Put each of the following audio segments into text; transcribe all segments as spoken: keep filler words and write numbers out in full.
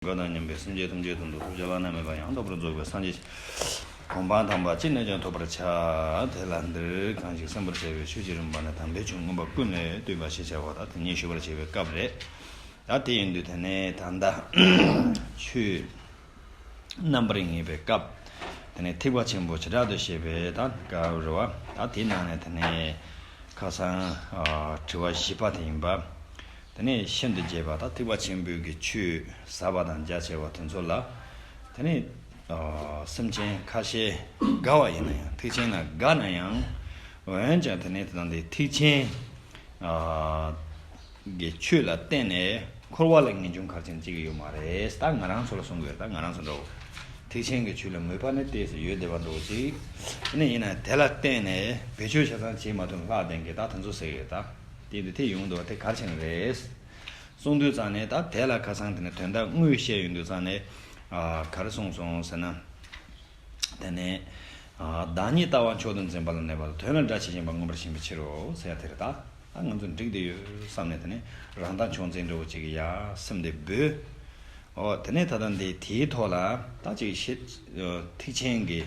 འགའ་དང་མཉམ་པའི་སེམས་ཅན་ཐམས་ཅད་དོན་དུ་ཐོབ་བྱ་བླ་ན་མེད་པ་ཡང་དག་པར་རྫོགས་པའི་སངས་རྒྱས་གོ་འཕང་དམ་པ་ཅི་ནས་ཀྱང་ཐོབ་པར་བྱ། དེ་ལ་འདིར་གང་ཞིག་གསན་པར་བྱ་བའི་ཆོས་ཀྱི་རིམ་པ་ནི་དམ་པའི་ཆོས་མངོན་པ་ཀུན་ལས་བཏུས་པ་ཞེས་བྱ་བ་དང་དེ་ཉིད་ཞུ་བར་བྱེད་པའི་སྐབས་རེད། ད་དེ་ཡིན་དུས་དེ་ནས་ད་ལྟ་ཆོས་རྣམ་པར་ངེས་པའི་སྐབས། དེ་ནས་ཐེག་པ་ཆེན་པོ་བྱེ་བྲག་ཏུ་བཤད་པའི་ད་སྐབས་རེད་བ། ད་དེའི་ནང་ནས་དེ་ནས་ཁ་སང་ཨ་དྲི་བ་བཞི་པ་དེ་ཡིན་པ། དེ་ནས་ཤིན་ཏུ་རྒྱས་པ་དང་ཐེག་པ་ཆེན་པོའི་གི་ཆོས་ཟབ་པ་དང་རྒྱ་ཆེ་བ་དེ་ཚོ་ལ། དེ་ནས་ཨ་སེམས་ཅན་ཁ་ཤས་དགའ་བ་ཡིན་ན་ཡང་ཐེག་ཆེན་ལ་དགའ་ན་ཡང་། འོན་ཀྱང་དེ་ནས་དེ་དང་དེ་ཐེག་ཆེན་ཨ་གི་ཆོས་ལ་བརྟེན་ནས་འཁོར་བ་ལ་ངེས་འབྱུང་གལ་ཆེན་གཅིག་ཡོད་མ་རེད། ད་ང་རང་ཚོ་ལ་གསུང་གི་ཡོད། ད་ང་རང་ཚོ་འདྲ་བོ། ཐེག་ཆེན་གྱི་ཆོས་ལ་མོས་པ་ནི་ཏོག་ཙམ་ཡོད་བསྡད་པ་འདྲ་བོ་ཅིག་དེ་ནས་ཡིན་ན་དེ་ལ་བརྟེན་ནས་བེད་སྤྱོད་བྱེད་སྟངས་བྱེད་མ་ཐུབ་ལྷག་ལྡན་གྱི་ད་དེ་ཚོ་ཟེར་གི་ཡོད། ད་དེ་འདི་དེ་ཡོང་འདུག་བ། དེ་གལ་ཆེན་རེད། གསུང་དུས་ཙང་ནས་ད་དེ་ལ་ཁ་སང་དེ་ནས་དོན་དག་དངོས་བཤད་ཡོང་དུས་ཙང་ནས་ཨ་ག་རེ་གསུངས་སོང་ཟེར་ན། དེ་ནས་ཨ་བདག་ཉིད་ལྟ་བ་མཆོག་ཏུ་འཛིན་པ་ལ་གནས་པ་དང་དོན་ལ་སྒྲ་ཇི་བཞིན་པ་མངོན་པར་ཞེན་པའི་ཕྱིར་རོ་ཟེར་ཡ་དེ་རེད། ད་ད་ང་ཚོ་འགྲིག་བསྡད་ཡོད་བསམ་ནས་དེ་ནས་རང་ལྟ་མཆོག་འཛིན་འདྲ་བོ་ཅིག་གི་ཡ་སེམས་དེ་འབུད། ཨོ་དེ་ནས་ད་ལྟ་འདི་དེའི་ཐོག་ལ་ད་ཅིག་ཤེས། ཐེག་ཆེན་གྱི་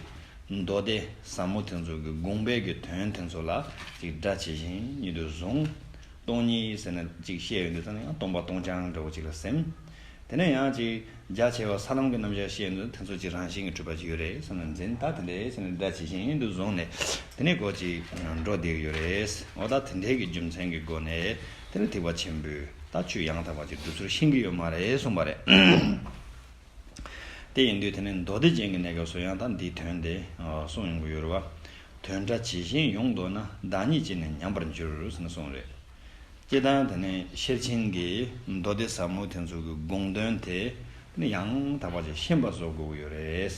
མདོ་སྡེ་ཟབ་མོ་དེ་ཚོ་གི་དགོངས་པའི་གི་དོན་དེ་ཚོ་ལ་ཅིག་སྒྲ་ཇི་བཞིན་ཉིད་དུ་བཟུང་། སྟོང་ཉིད་ཟེར་ནས་ཅིག་བཤད་ཡོང་དུས་ཙང་ནས་ཡང་སྟོང་པ་སྟོང་རྐྱང་འདྲ་བོ་ཅིག་ལ་སེམས། དེ་ནས་ཡང་ཅིག་རྒྱ་ཆེ་བ་ས་ལམ་གྱི་རྣམ་གཞག་བཤད་ཡོང་དུས་དེ་ཚོ་ཅིག་རང་བཞིན་གྱིས་གྲུབ་པ་ཅིག་ཡོད་རེད་བསམ་ནས་འཛིན། ད་དེ་འདྲས་ཟེར་ནས་སྒྲ་ཇི་བཞིན་ཉིད་དུ་བཟུང་ནས་དེ་ནས་སྒོ་ཅིག་འགྲོ་བསྡད་ཀྱི་ཡོད་རེད། འོ་ད་དེ་འདྲས་ཀྱི་རྒྱུ་མཚན་གྱི་སྒོ་ནས་དེ་ནས་ཐེག་པ་ཆེན་པོའི་ད་ཆོས་ཡང་དག་པ་ཅིག་སྒྲུབ་ཚུལ་ཤེས་ཀྱི་ཡོད་མ་རེད་གསུངས་པ་རེད། དེ་ཡིན་དུས་དེ་ནས་མདོ་སྡེ་རྒྱན་གྱི་གནས་སྐབས་སུ་ཡང་ད་འདིའི་དོན་དེ་གསུངས་ཡོང་གི་ཡོད་རེད་བ། དོན་སྒྲ་ཇི་བཞིན་ཡོངས་རྟོགས་ན། བདག་ཉིད་ཀྱིས་ནི་ཉམས་པར་འགྱུར་ཟེར་ནས་གསུངས་རེད། སྤྱིར་བཏང་དེ་ནས་ཤེར་ཕྱིན་གྱི་མདོ་སྡེ་ཟབ་མོ་དེ་ཚོ་གི་དགོངས་དོན་དེ་དེ་ནས་ཡང་དག་པ་ཅིག་ཤེས་པ་བཟོ་དགོས་ཀྱི་ཡོད་རེད།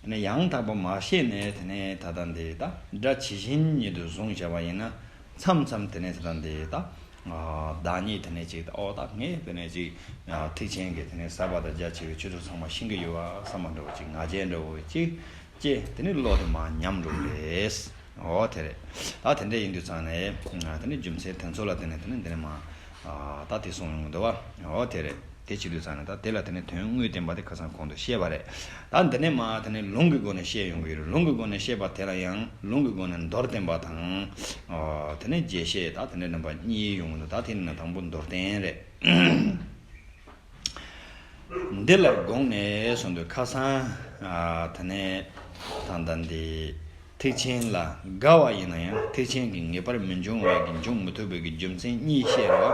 དེ་ནས་ཡང་དག་པ་མ་ཤེས་ནས་དེ་ནས་ད་ལྟ་འདི་ད་སྒྲ་ཇི་བཞིན་ཉིད་དུ་བཟུང་བྱ་བ་ཡིན་ན་མཚམས་མཚམས་དེ་ནས་ད་ལྟ་འདི་ད་བདག་ཉིད་དེ་ནས་ཅིག་ཨོ་ད་ངས་དེ་ནས་ཅིག་ཐེག་ཆེན་གྱི་དེ་ནས་ཟབ་པ་དང་རྒྱ་ཆེ་བའི་ཆོས་ཚོགས་ཚང་མ་ཤེས་ཀྱི་ཡོད་པ་བསམ་པ་འདྲ་བོ་ཅིག་ང་རྒྱལ་འདྲ་བོ་ཅིག་སྐྱེས། དེ་ནས་བློ་དེ་མར་ཉམས་འགྲོ་གི་རེད། ཨོ་དེ་རེད། ད་དེ་འདྲ་ཡིན་དུས་ཙང་ནས་དེ་ནས་རྒྱུ་མཚན་དེ་ཚོ་ལ་བརྟེན་ནས་དེ་ནས་འདི་ནས་མར་ད་དེ་གསུངས་ཡོང་གི་འདུག་བ། ཨོ་དེ་རེད། དེ་བྱེད་དུས་ཙང་ནས་ད་དེ་ལ་དེ་ནས་དོན་དངོས་བསྟན་པ་དེ་ཁ་སང་གོང་དུ་བཤད་པ་རེད། ད་འདི་ནས་མར་དེ་ནས་ལུང་གི་སྒོ་ནས་བཤད་ཡོང་གི་ཡོད་རེད། ལུང་གི་སྒོ་ནས་བཤད་པ་དེ་ལ་ཡང་ལུང་གི་སྒོ་ནས་མདོར་བསྟན་པ་དང་། ཨོ་དེ་ནས་རྒྱས་བཤད་ད་དེ་འདྲ་རྣམ་པ་གཉིས་ཡོང་གི་འདུག་ད་དེ་ནས་དང་པོ་མདོར་བསྟན་རེད། འདི་ལ་དགོངས་ནས་གསུངས་དུས་ཁ་སང་ཨ་དེ་ནས་ད་ལྟ་འདི་ཐེག་ཆེན་ལ་དགའ་བ་ཡིན་ན་ཡང་ཐེག་ཆེན་གྱི་ངེས་པར་མི་འབྱུང་བའི་གི་འབྱུང་མི་ཐུབ་པའི་གི་རྒྱུ་མཚན་གཉིས་བཤད་རོ།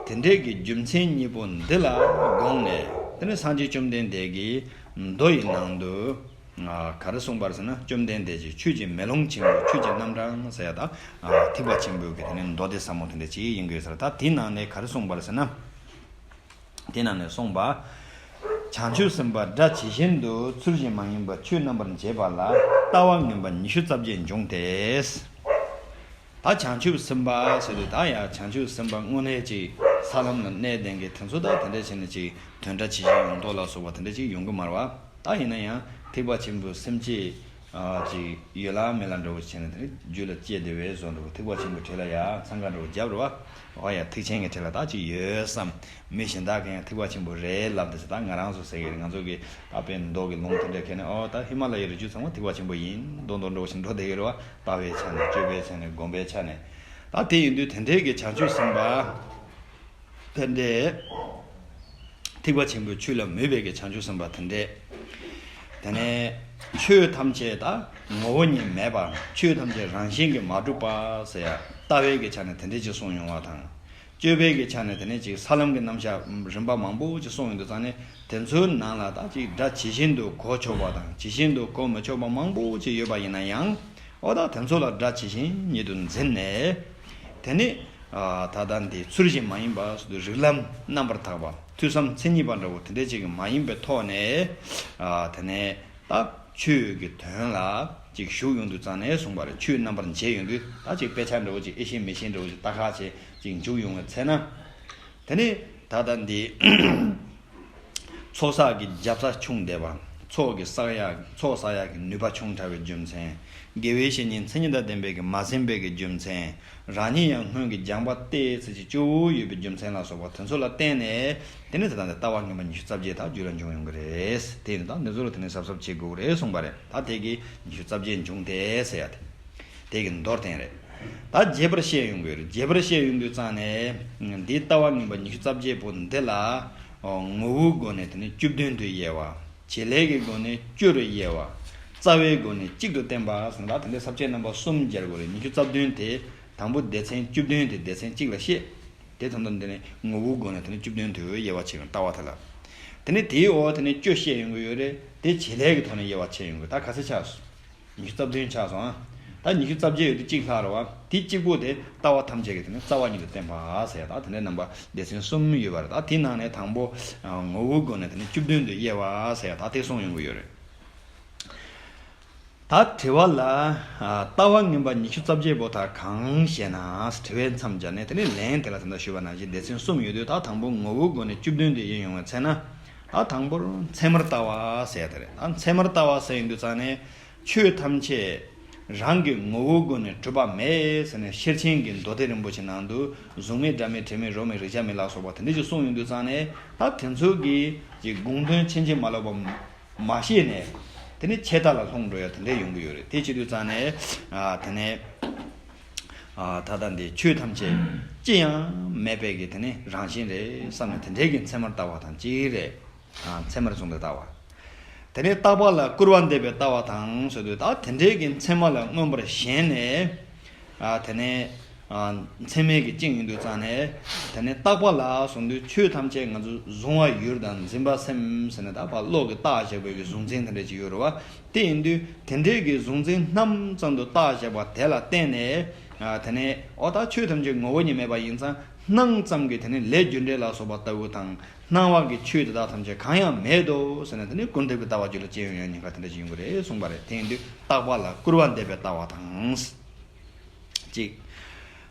དེ་འདྲའི་གི་རྒྱུ་མཚན་གཉིས་པོ་འདི་ལ་དགོངས་ནས་དེ་ནས་སངས་རྒྱས་བཅོམ་ལྡན་འདས་ཀྱིས་མདོ་ཡི་ནང་དུ་ཨ་ག་རེ་གསུངས་པ་རེད་ཟེར་ན། བཅོམ་ལྡན་འདས་ཀྱིས་ཆོས་ཀྱི་མེ་ལོང་ཆེན་པོ་ཆོས་ཀྱི་རྣམ་གྲངས་ཟེར་ཡ་ད་ཨ་ཐེག་པ་ཆེན་པོའི་གི་དེ་ནས་མདོ་སྡེ་ཟབ་མོ་དེ་འདྲ་ཅིག་ཡིན་དགོས་ཟེར། ད་དེའི་ནང་ནས་ག་རེ་གསུངས་པ་རེད་ཟེར་ན། དེ་ནང་ནས་གསུངས་པ། བྱང་ཆུབ་སེམས་དཔའ་སྒྲ་ཇི་བཞིན་དུ་ཚུལ་བཞིན་མ་ཡིན་པར་ཆོས་རྣམ་པར་འབྱེད་པ་ལ་ལྟ་བ་ངན་པ་ཉི་ཤུ་རྩ་བརྒྱད་འབྱུང་སྟེ། ད་བྱང་ཆུབ་སེམས་དཔའ་ཟེར་དུས་ད་ཡ་བྱང་ཆུབ་སེམས་དཔའ་དངོས་གནས་ཅིག་ས་ལམ་ལ་གནས་ལྡན་གྱི་དེ་ཚོ་ད་དེ་འདྲ་བྱས་ནས་ཅིག་དོན་སྒྲ་ཇི་བཞིན་ཡོངས་རྟོགས་ལ་སོགས་པ་དེ་འདྲ་ཅིག་ཡོང་གི་མ་རེད་བ། ད་ཡིན་ན་ཡང་ཐེག་པ་ཆེན་པོའི་སེམས་བསྐྱེད་ཨ་ཅིག་ཡོད་ལ་མེད་ལ་འདྲ་བོ་བྱས་ནས་དེ་ནས་རྒྱུད་ལ་སྐྱེས་བསྡད་པའི་བཟོ་འདྲ་བོ། ཐེག་པ་ཆེན་པོའི་གྲས་ལ་ཡ་འཚང་ཁ་འདྲ་བོ་བརྒྱབ་རེད་བ། ཨོ་ཡ་ཐེག་ཆེན་གྱི་གྲས་ལ་ད་ཅིག་ཡོད་བསམ། མི་གཞན་དག་གིས་ཡང་ཐེག་པ་ཆེན་པོ་རེད་ལབ་བསྡད་ས། ད་ང་རང་ཚོ་ཟེར་གི་རེད། ང་ཚོ་གི་ད་དཔེ་མདོ་གི་ལུང་དེ་འདྲ་ཁྱེར་ནས་ཨོ་ད་ཧི་མ་ལ་ཡའི་རི་རྒྱུད་ཚང་མ་ཐེག་པ་ཆེན་པོ་ཡིན་མདོག་མདོག་འདྲ་བོ་ཞིག་འགྲོ་བསྡད་ཀྱི་རེད་བ། ལྟ་བའི་ཆ་ནས་སྤྱོད་པའི་ཆ་ནས་སྒོམ་པའི་ཆ་ནས། ད་དེ་ཡིན་དུས་དེ་འདྲའི་གི་བྱང་ཆུབ་སེམས་དཔའ་དེ་འདྲས་ཐེག་པ་ཆེན་པོའི་ཆོས་ལ་མོས་པའི་གི་བྱང་ཆུབ་སེམས་དཔའ་དེ་འདྲས། དེ་ནས་ཆོས་ཐམས་ཅད་ད་ངོ་བོ་ཉིད་མེད་པ། ཆོས་ཐམས་ཅད་རང་བཞིན་གྱིས་མ་གྲུབ་པ་ཟེར་ཡ་ལྟ་བའི་གི་ཆ་ནས་དེ་འདྲས་ཅིག་གསུངས་ཡོང་བ་དང་། སྤྱོད་པའི་གི་ཆ་ནས་དེ་ནས་ཅིག་ས་ལམ་གྱི་རྣམ་གཞག་རིམ་པ་མང་པོ་ཅིག་གསུངས་ཡོང་དུས་ཙང་ནས་དེ་ཚོའི་ནང་ལ་ད་ཅིག་སྒྲ་ཇི་བཞིན་དུ་གོ་ཆོག་པ་དང་ཇི་བཞིན་དུ་གོ་མི་ཆོག་པ་མང་པོ་ཅིག་ཡོད་པ་ཡིན་ན་ཡང་། ཨོ་ད་དེ་ཚོ་ལ་སྒྲ་ཇི་བཞིན་ཉིད་དུ་འཛིན་ནས། དེ་ནས་ཨ་ད་ལྟ་འདི་ཚུལ་བཞིན་མ་ཡིན་པ་ཟེར་དུས་རིགས་ལམ་རྣམ་པར་དག་པ་ཐོས་བསམ་མཚན་ཉིད་པ་འདྲ་བོ་དེ་འདྲས་ཅིག་གི་མ་ཡིན་པའི་ཐོག་ནས། ཨ་དེ་ནས་ད་ཆོས་ཀྱི་དོན་ལ་ཅིག་ཞུགས་ཡོང་དུས་ཙང་ནས་གསུངས་པ་རེད། ཆོས་རྣམ་པར་འབྱེད་ཡོང་དུས་ད་ཅིག་དཔེ་ཆ་འདྲ་བོ་ཅིག་ཨེ་ཤེས་མི་ཤེས་འདྲ་བོ་ཅིག་ལྟ་ཁ་བྱས་ཅིག་འཇུག་ཡོང་བའི་ཚེ་ན། དེ་ནས་ད་ལྟ་འདི་ཚོགས་བསགས་ཀྱི་རྒྱབ་རྩ་ཆུང་བསྡད་པ། ཚོགས་ཀྱི་བསགས་ཡག་ཚོགས་བསགས་ཡག་གི་ནུས་པ་ཆུང་དྲགས་པའི་རྒྱུ་མཚན། དགེ་བའི་བཤེས་གཉེན་མཚན་ཉིད་དང་ལྡན་པའི་གི་མ་ཟིན་པའི་གི་རྒྱུ་མཚན། རང་ཉིད་ཡང་སྔོན་གྱི་སྦྱངས་པ་ཏོག་ཙམ་ཅིག་སྐྱོ་བོ་ཡོད་པའི་རྒྱུ་མཚན་ལ་སོགས་པ་དེ་ཚོ་ལ་བརྟེན་ནས། དེ་ནས་ད་ལྟ་ནས་ལྟ་བ་ངན་པ་ཉི་ཤུ་རྩ་བརྒྱད་དག་རྒྱུད་ལ་འབྱུང་ཡོང་གི་རེད། དེ་ཡིན་ད་འདི་ཚོ་ལ་དེ་ནས་གཟབ་གཟབ་བྱེད་དགོས་རེད་གསུངས་པ་རེད། ད་དེ་གི་ཉི་ཤུ་རྩ་བརྒྱད་འབྱུང་སྟེ་ཟེར་ཡ་དེ། དེ་གི་མདོར་བསྟན་རེད། ད་རྒྱས་པར་བཤད་ཡོང་གི་རེད། རྒྱས་པར་བཤད་ཡོང་དུས་ཙང་ནས། འདིའི་ལྟ་བ་ངན་པ་ཉི་ཤུ་རྩ་བརྒྱད་པོ་འདི་ལ། ངོ་བོའི་སྒོ་ནས་དེ་ནས་བཅུ་བདུན་དུ་དབྱེ་བ། བྱེད་ལས་ཀྱི་སྒོ་ནས་བཅུ་རུ་དབྱེ་བ། རྩ་བའི་སྒོ་ནས་གཅིག་ཏུ་བསྟན་པ་ཟེར་ན་ད་དེ་འདྲའི་ས་བཅད་རྣམ་པ་གསུམ་སྦྱར་དགོས་རེད། ཉི་ཤུ་རྩ་བདུན་དེ། དང་པོ་སྡེ་ཚན་བཅུ་བདུན་དེ་སྡེ་ཚན་གཅིག་ལ་བཤད། དེ་དོན་དུ་འདི་ནི་ངོ་བོའི་སྒོ་ནས་དེ་ནི་བཅུ་བདུན་དུ་དབྱེ་བ་ཕྱེ་བའི་ལྟ་བ་དེ་ལ། དེ་ནི་དེའི་འོག་དེ་ནི་བཅུ་བཤད་ཡོང་གི་ཡོད་རེད། དེ་བྱེད་ལས་ཀྱི་ཐོག་ནས་དབྱེ་བ་ཕྱེ་ཡོང་གི། ད་ག་ཚོད་ཆགས་སོང་། ཉི་ཤུ་རྩ་བདུན་ཆགས་སོང་ཨ། ད་ཉི་ཤུ་རྩ་བརྒྱད་ཡོད་དེ་གཅིག་ལྷག་རེད་བ། དེ་གཅིག་པོ་དེ་ལྟ་བ་ཐམས་ཅད་ཀྱི་དེ་ནི་རྩ་བ་ཉིད་དུ་བསྟན་པ་ཟེར་ཡ། ད་དེ་འདྲའི་རྣམ་པ་སྡེ་ཚན་གསུམ་ཡོད་པ་རེད། ད་དེའི་ནང་ནས་དང་པོ། ངོ་བོའི་སྒོ་ནས་དེ་ནི་བཅུ་བདུན་དུ་དབྱེ་བ་ཟེར་ཡ་ད་དེ་གསུངས་ཡོང་གི་ཡོད་རེད། ད་དྲི་བ་ལ། ལྟ་བ་ངན་པ་ཉི་ཤུ་རྩ་བརྒྱད་པོ་དག་གང་ཞེ་ན། དྲི་བའི་མཚམས་སྦྱར་ནས་དེ་ནི་ལན་དེ་ལ་དེ་འདྲ་ཞུས་པ་ནང་བཞིན་སྡེ་ཚན་གསུམ་ཡོད་དུས། ད་དང་པོ་ངོ་བོའི་སྒོ་ནས་བཅུ་བདུན་དུ་དབྱེ་ཡོང་བའི་ཚེ་ན། ད་དང་པོར་མཚན་མར་ལྟ་བ་ཟེར་དེ་རེད། ད་མཚན་མར་ལྟ་བ་ཟེར་ཡོང་དུས་ཙང་ནས། ཆོས་ཐམས་ཅད་རང་གི་ངོ་བོའི་སྒོ་ནས་གྲུབ་པ་མེད་ཟེར་ནས་ཤེར་ཕྱིན་གྱི་མདོ་སྡེ་རིན་པོ་ཆེ་ནང་དུ་གཟུགས་མེད་སྒྲ་མེད་དྲི་མེད་རོ་མེད་རེག་བྱ་མེད་ལ་སོགས་པ་དེ་འདྲ་ཞིག་གསུངས་ཡོང་དུས་ཙང་ནས། ད་དེ་ཚོ་གི་ཅིག་དགོངས་དོན་ཕྱིན་ཅི་མ་ལོག་པ་མ་ཤེས་ནས། དེ་ནི་ཆད་ལྟ་ལ་ལྷུང་འགྲོ་ཡ་དེ་འདྲ་ཡོང་གི་ཡོད་རེད། དེ་བྱེད་དུས་ཙང་ནས། ཨ་དེ་ནས། ཨ་ད་ལྟ་འདི་ཆོས་ཐམས་ཅད་ཅི་ཡང་མེད་པའི་གི་དེ་ནི་རང་བཞིན་རེད་བསམ་ནས་དེ་འདྲའི་གི་མཚན་མར་ལྟ་བ་དང་གཅིག་རེད། ཨ་མཚན་མར་བཟུང་སྟེ་ལྟ་བ། དེ་ནས་རྟག་པ་ལ་སྐུར་བ་འདེབས་པའི་ལྟ་བ་དང་ཟེར་དུས། ད་དེ་འདྲའི་གི་མཚན་མ་ལ་མངོན་པར་ཞེན་ནས། ཨ་དེ་ནས། ཨ་མཚན་མའི་གི་བཅིངས་ཡོང་དུས་ཙང་ནས། དེ་ནས་རྟག་པ་ལ་གསུངས་དུས་ཆོས་ཐམས་ཅད་ང་ཚོ་གཟུང་བ་ཡུལ་དང་འཛིན་པ་སེམས་ཟེར་ནས། ད་བར་བློ་གིས་བཏགས་བཞག་པའི་གི་གཟུང་འཛིན་དེ་འདྲ་ཅིག་ཡོད་རེད་བ། དེ་ཡིན་དུས་དེ་འདྲའི་གི་གཟུང་འཛིན་སྣང་ཙམ་དུ་བཏགས་བཞག་པ་དེ་ལ་བརྟེན་ནས། ཨ་དེ་ནས་ཨོ་ད་ཆོས་ཐམས་ཅད་ངོ་བོ་ཉིད་མེད་པ་ཡིན་ཙང་སྣང་ཙམ་གྱི་དེ་ནས་ལས་རྒྱུ་འབྲས་ལ་སོགས་པ་ལྟ་བུ་དང་། སྣང་བ་གི་ཆོས་དེ་དག་ཐམས་ཅད་གང་ཡང་མེད་དོ་ཟེར་ནས། དེ་ནི་སྐུར་འདེབས་ཀྱི་ལྟ་བ་རྒྱུད་ལ་སྐྱེ་ཡོང་ཡང་ཉེན་ཁ་དེ་འདྲ་ཞིག་ཡོང་གི་རེད་གསུངས་པ་རེད། དེ་ཡིན་དུས་རྟག་པ་ལ་སྐུར་བ་འདེབས་པའི་ལྟ་བ་དང་། གཅིག་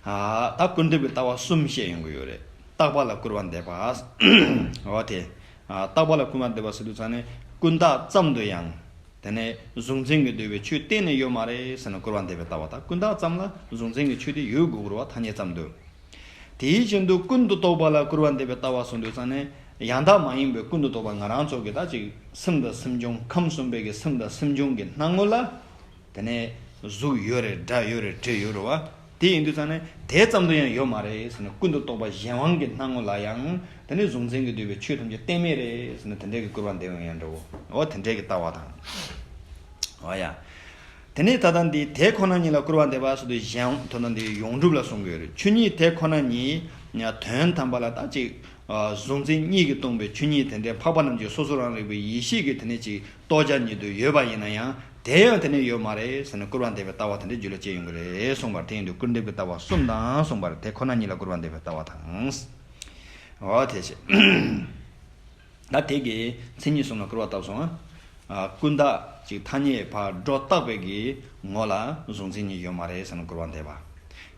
ཨ་ད་སྐུར་འདེབས་ཀྱི་ལྟ་བ་གསུམ་བཤད་ཡོང་གི་ཡོད་རེད། རྟག་པ་ལ་སྐུར་བ་འདེབས་པ། འོ་དེ། ཨ་རྟག་པ་ལ་སྐུར་བ་འདེབས་པ་ཟེར་དུས་ཙང་ནས་ཀུན་བརྟགས་ཙམ་དུ་ཡང་། དེ་ནས་གཟུང་འཛིན་གྱིས་བསྡུས་པའི་ཆོས་གཏན་ནས་ཡོད་མ་རེད་ཟེར་ནས་སྐུར་བ་འདེབས་པའི་ལྟ་བ་དང་། ཀུན་བརྟགས་ཙམ་ལ་གཟུང་འཛིན་གྱི་ཆོས་དེ་ཡོད་དགོས་རེད་བ། ཐ་སྙད་ཙམ་དུ། དེའི་བཞིན་དུ་ཀུན་ཏུ་རྟོག་པ་ལ་སྐུར་བ་འདེབས་པའི་ལྟ་བ་གསུངས་དུས་ཙང་ནས། ཡང་དག་མ་ཡིན་པའི་ཀུན་ཏུ་རྟོག་པ། ང་རང་ཚོ་གི་ད་ཅིག་སེམས་དང་སེམས་བྱུང་ཁམས་གསུམ་པའི་གི་སེམས་དང་སེམས་བྱུང་གི་སྣང་ངོ་ལ། དེ་ནས་གཟུགས་ཡོད་རེད། སྒྲ་ཡོད་རེད། དྲི་ཡོད་རེད་བ། དེ་ཡིན་དུས་ཙང་ནས་དེ་ཙམ་དུ་ཡང་ཡོད་མ་རེད་ཟེར་ནས། ཀུན་ཏུ་རྟོག་པ་གཞན་དབང་གི་སྣང་ངོ་ལ་ཡང་། དེ་ནས་གཟུང་འཛིན་གྱིས་བསྡུས་པའི་ཆོས་ཐམས་ཅད་གཏན་མེད་རེད་ཟེར་ནས་དེ་འདྲའི་གི་སྐུར་བ་འདེབས་ཡོང་ཡང་འགྲོ། འོ་དེ་འདྲའི་གི་ལྟ་བ་དང་། འོ་ཡ། དེ་ནས་ད་ལྟ་འདི་དེ་ཁོ་ན་ཉིད་ལ་སྐུར་བ་འདེབས་པ་ཟེར་དུས་གཞན་དོན་དག་འདི་ཡོངས་གྲུབ་ལ་གསུང་གི་ཡོད་རེད། ཆོས་ཉིད་དེ་ཁོ་ན་ཉིད་དོན་དམ་པ་ལ་ད་ཅིག་གཟུང་འཛིན་གཉིས་ཀྱིས་སྟོང་པའི་ཆོས་ཉིད་དེ་འདྲའི་འཕགས་པ་རྣམས་ཀྱི་སོ་སོ་རང་རིག་པའི་ཡེ་ཤེས་ཀྱི་དེ་ནས་ཅིག་རྟོགས་བྱ་ཉིད་དུ་ཡོད་པ་ཡིན་ན་ཡང་། དེ་ཡང་དེ་ནས་ཡོད་མ་རེད་ཟེར་ནས་སྐུར་བ་འདེབས་པའི་ལྟ་བ་དེ་འདྲའི་རྒྱུད་ལ་སྐྱེ་ཡོང་གི་རེད་གསུངས་པར། དེ་ཡིན་དུས་སྐུར་འདེབས་ཀྱི་ལྟ་བ་གསུམ་དང་གསུངས་པར། དེ་ཁོ་ན་ཉིད་ལ་སྐུར་བ་འདེབས་པའི་ལྟ་བ་དང་། འོ་དེ་བྱས། ད་དེ་གི་མཚན་ཉིད་གསུམ་ལ་སྐུར་བ་བཏབ་སོང་ཨ། ཀུན་བརྟགས་ཅིག་ཐ་སྙད་ཕར་སྒྲོ་བཏགས་པའི་གི་ངོ་ལ་གཟུང་འཛིན་གཉིས་ཡོད་མ་རེད་ཟེར་ནས་སྐུར་བ་འདེབས་པ།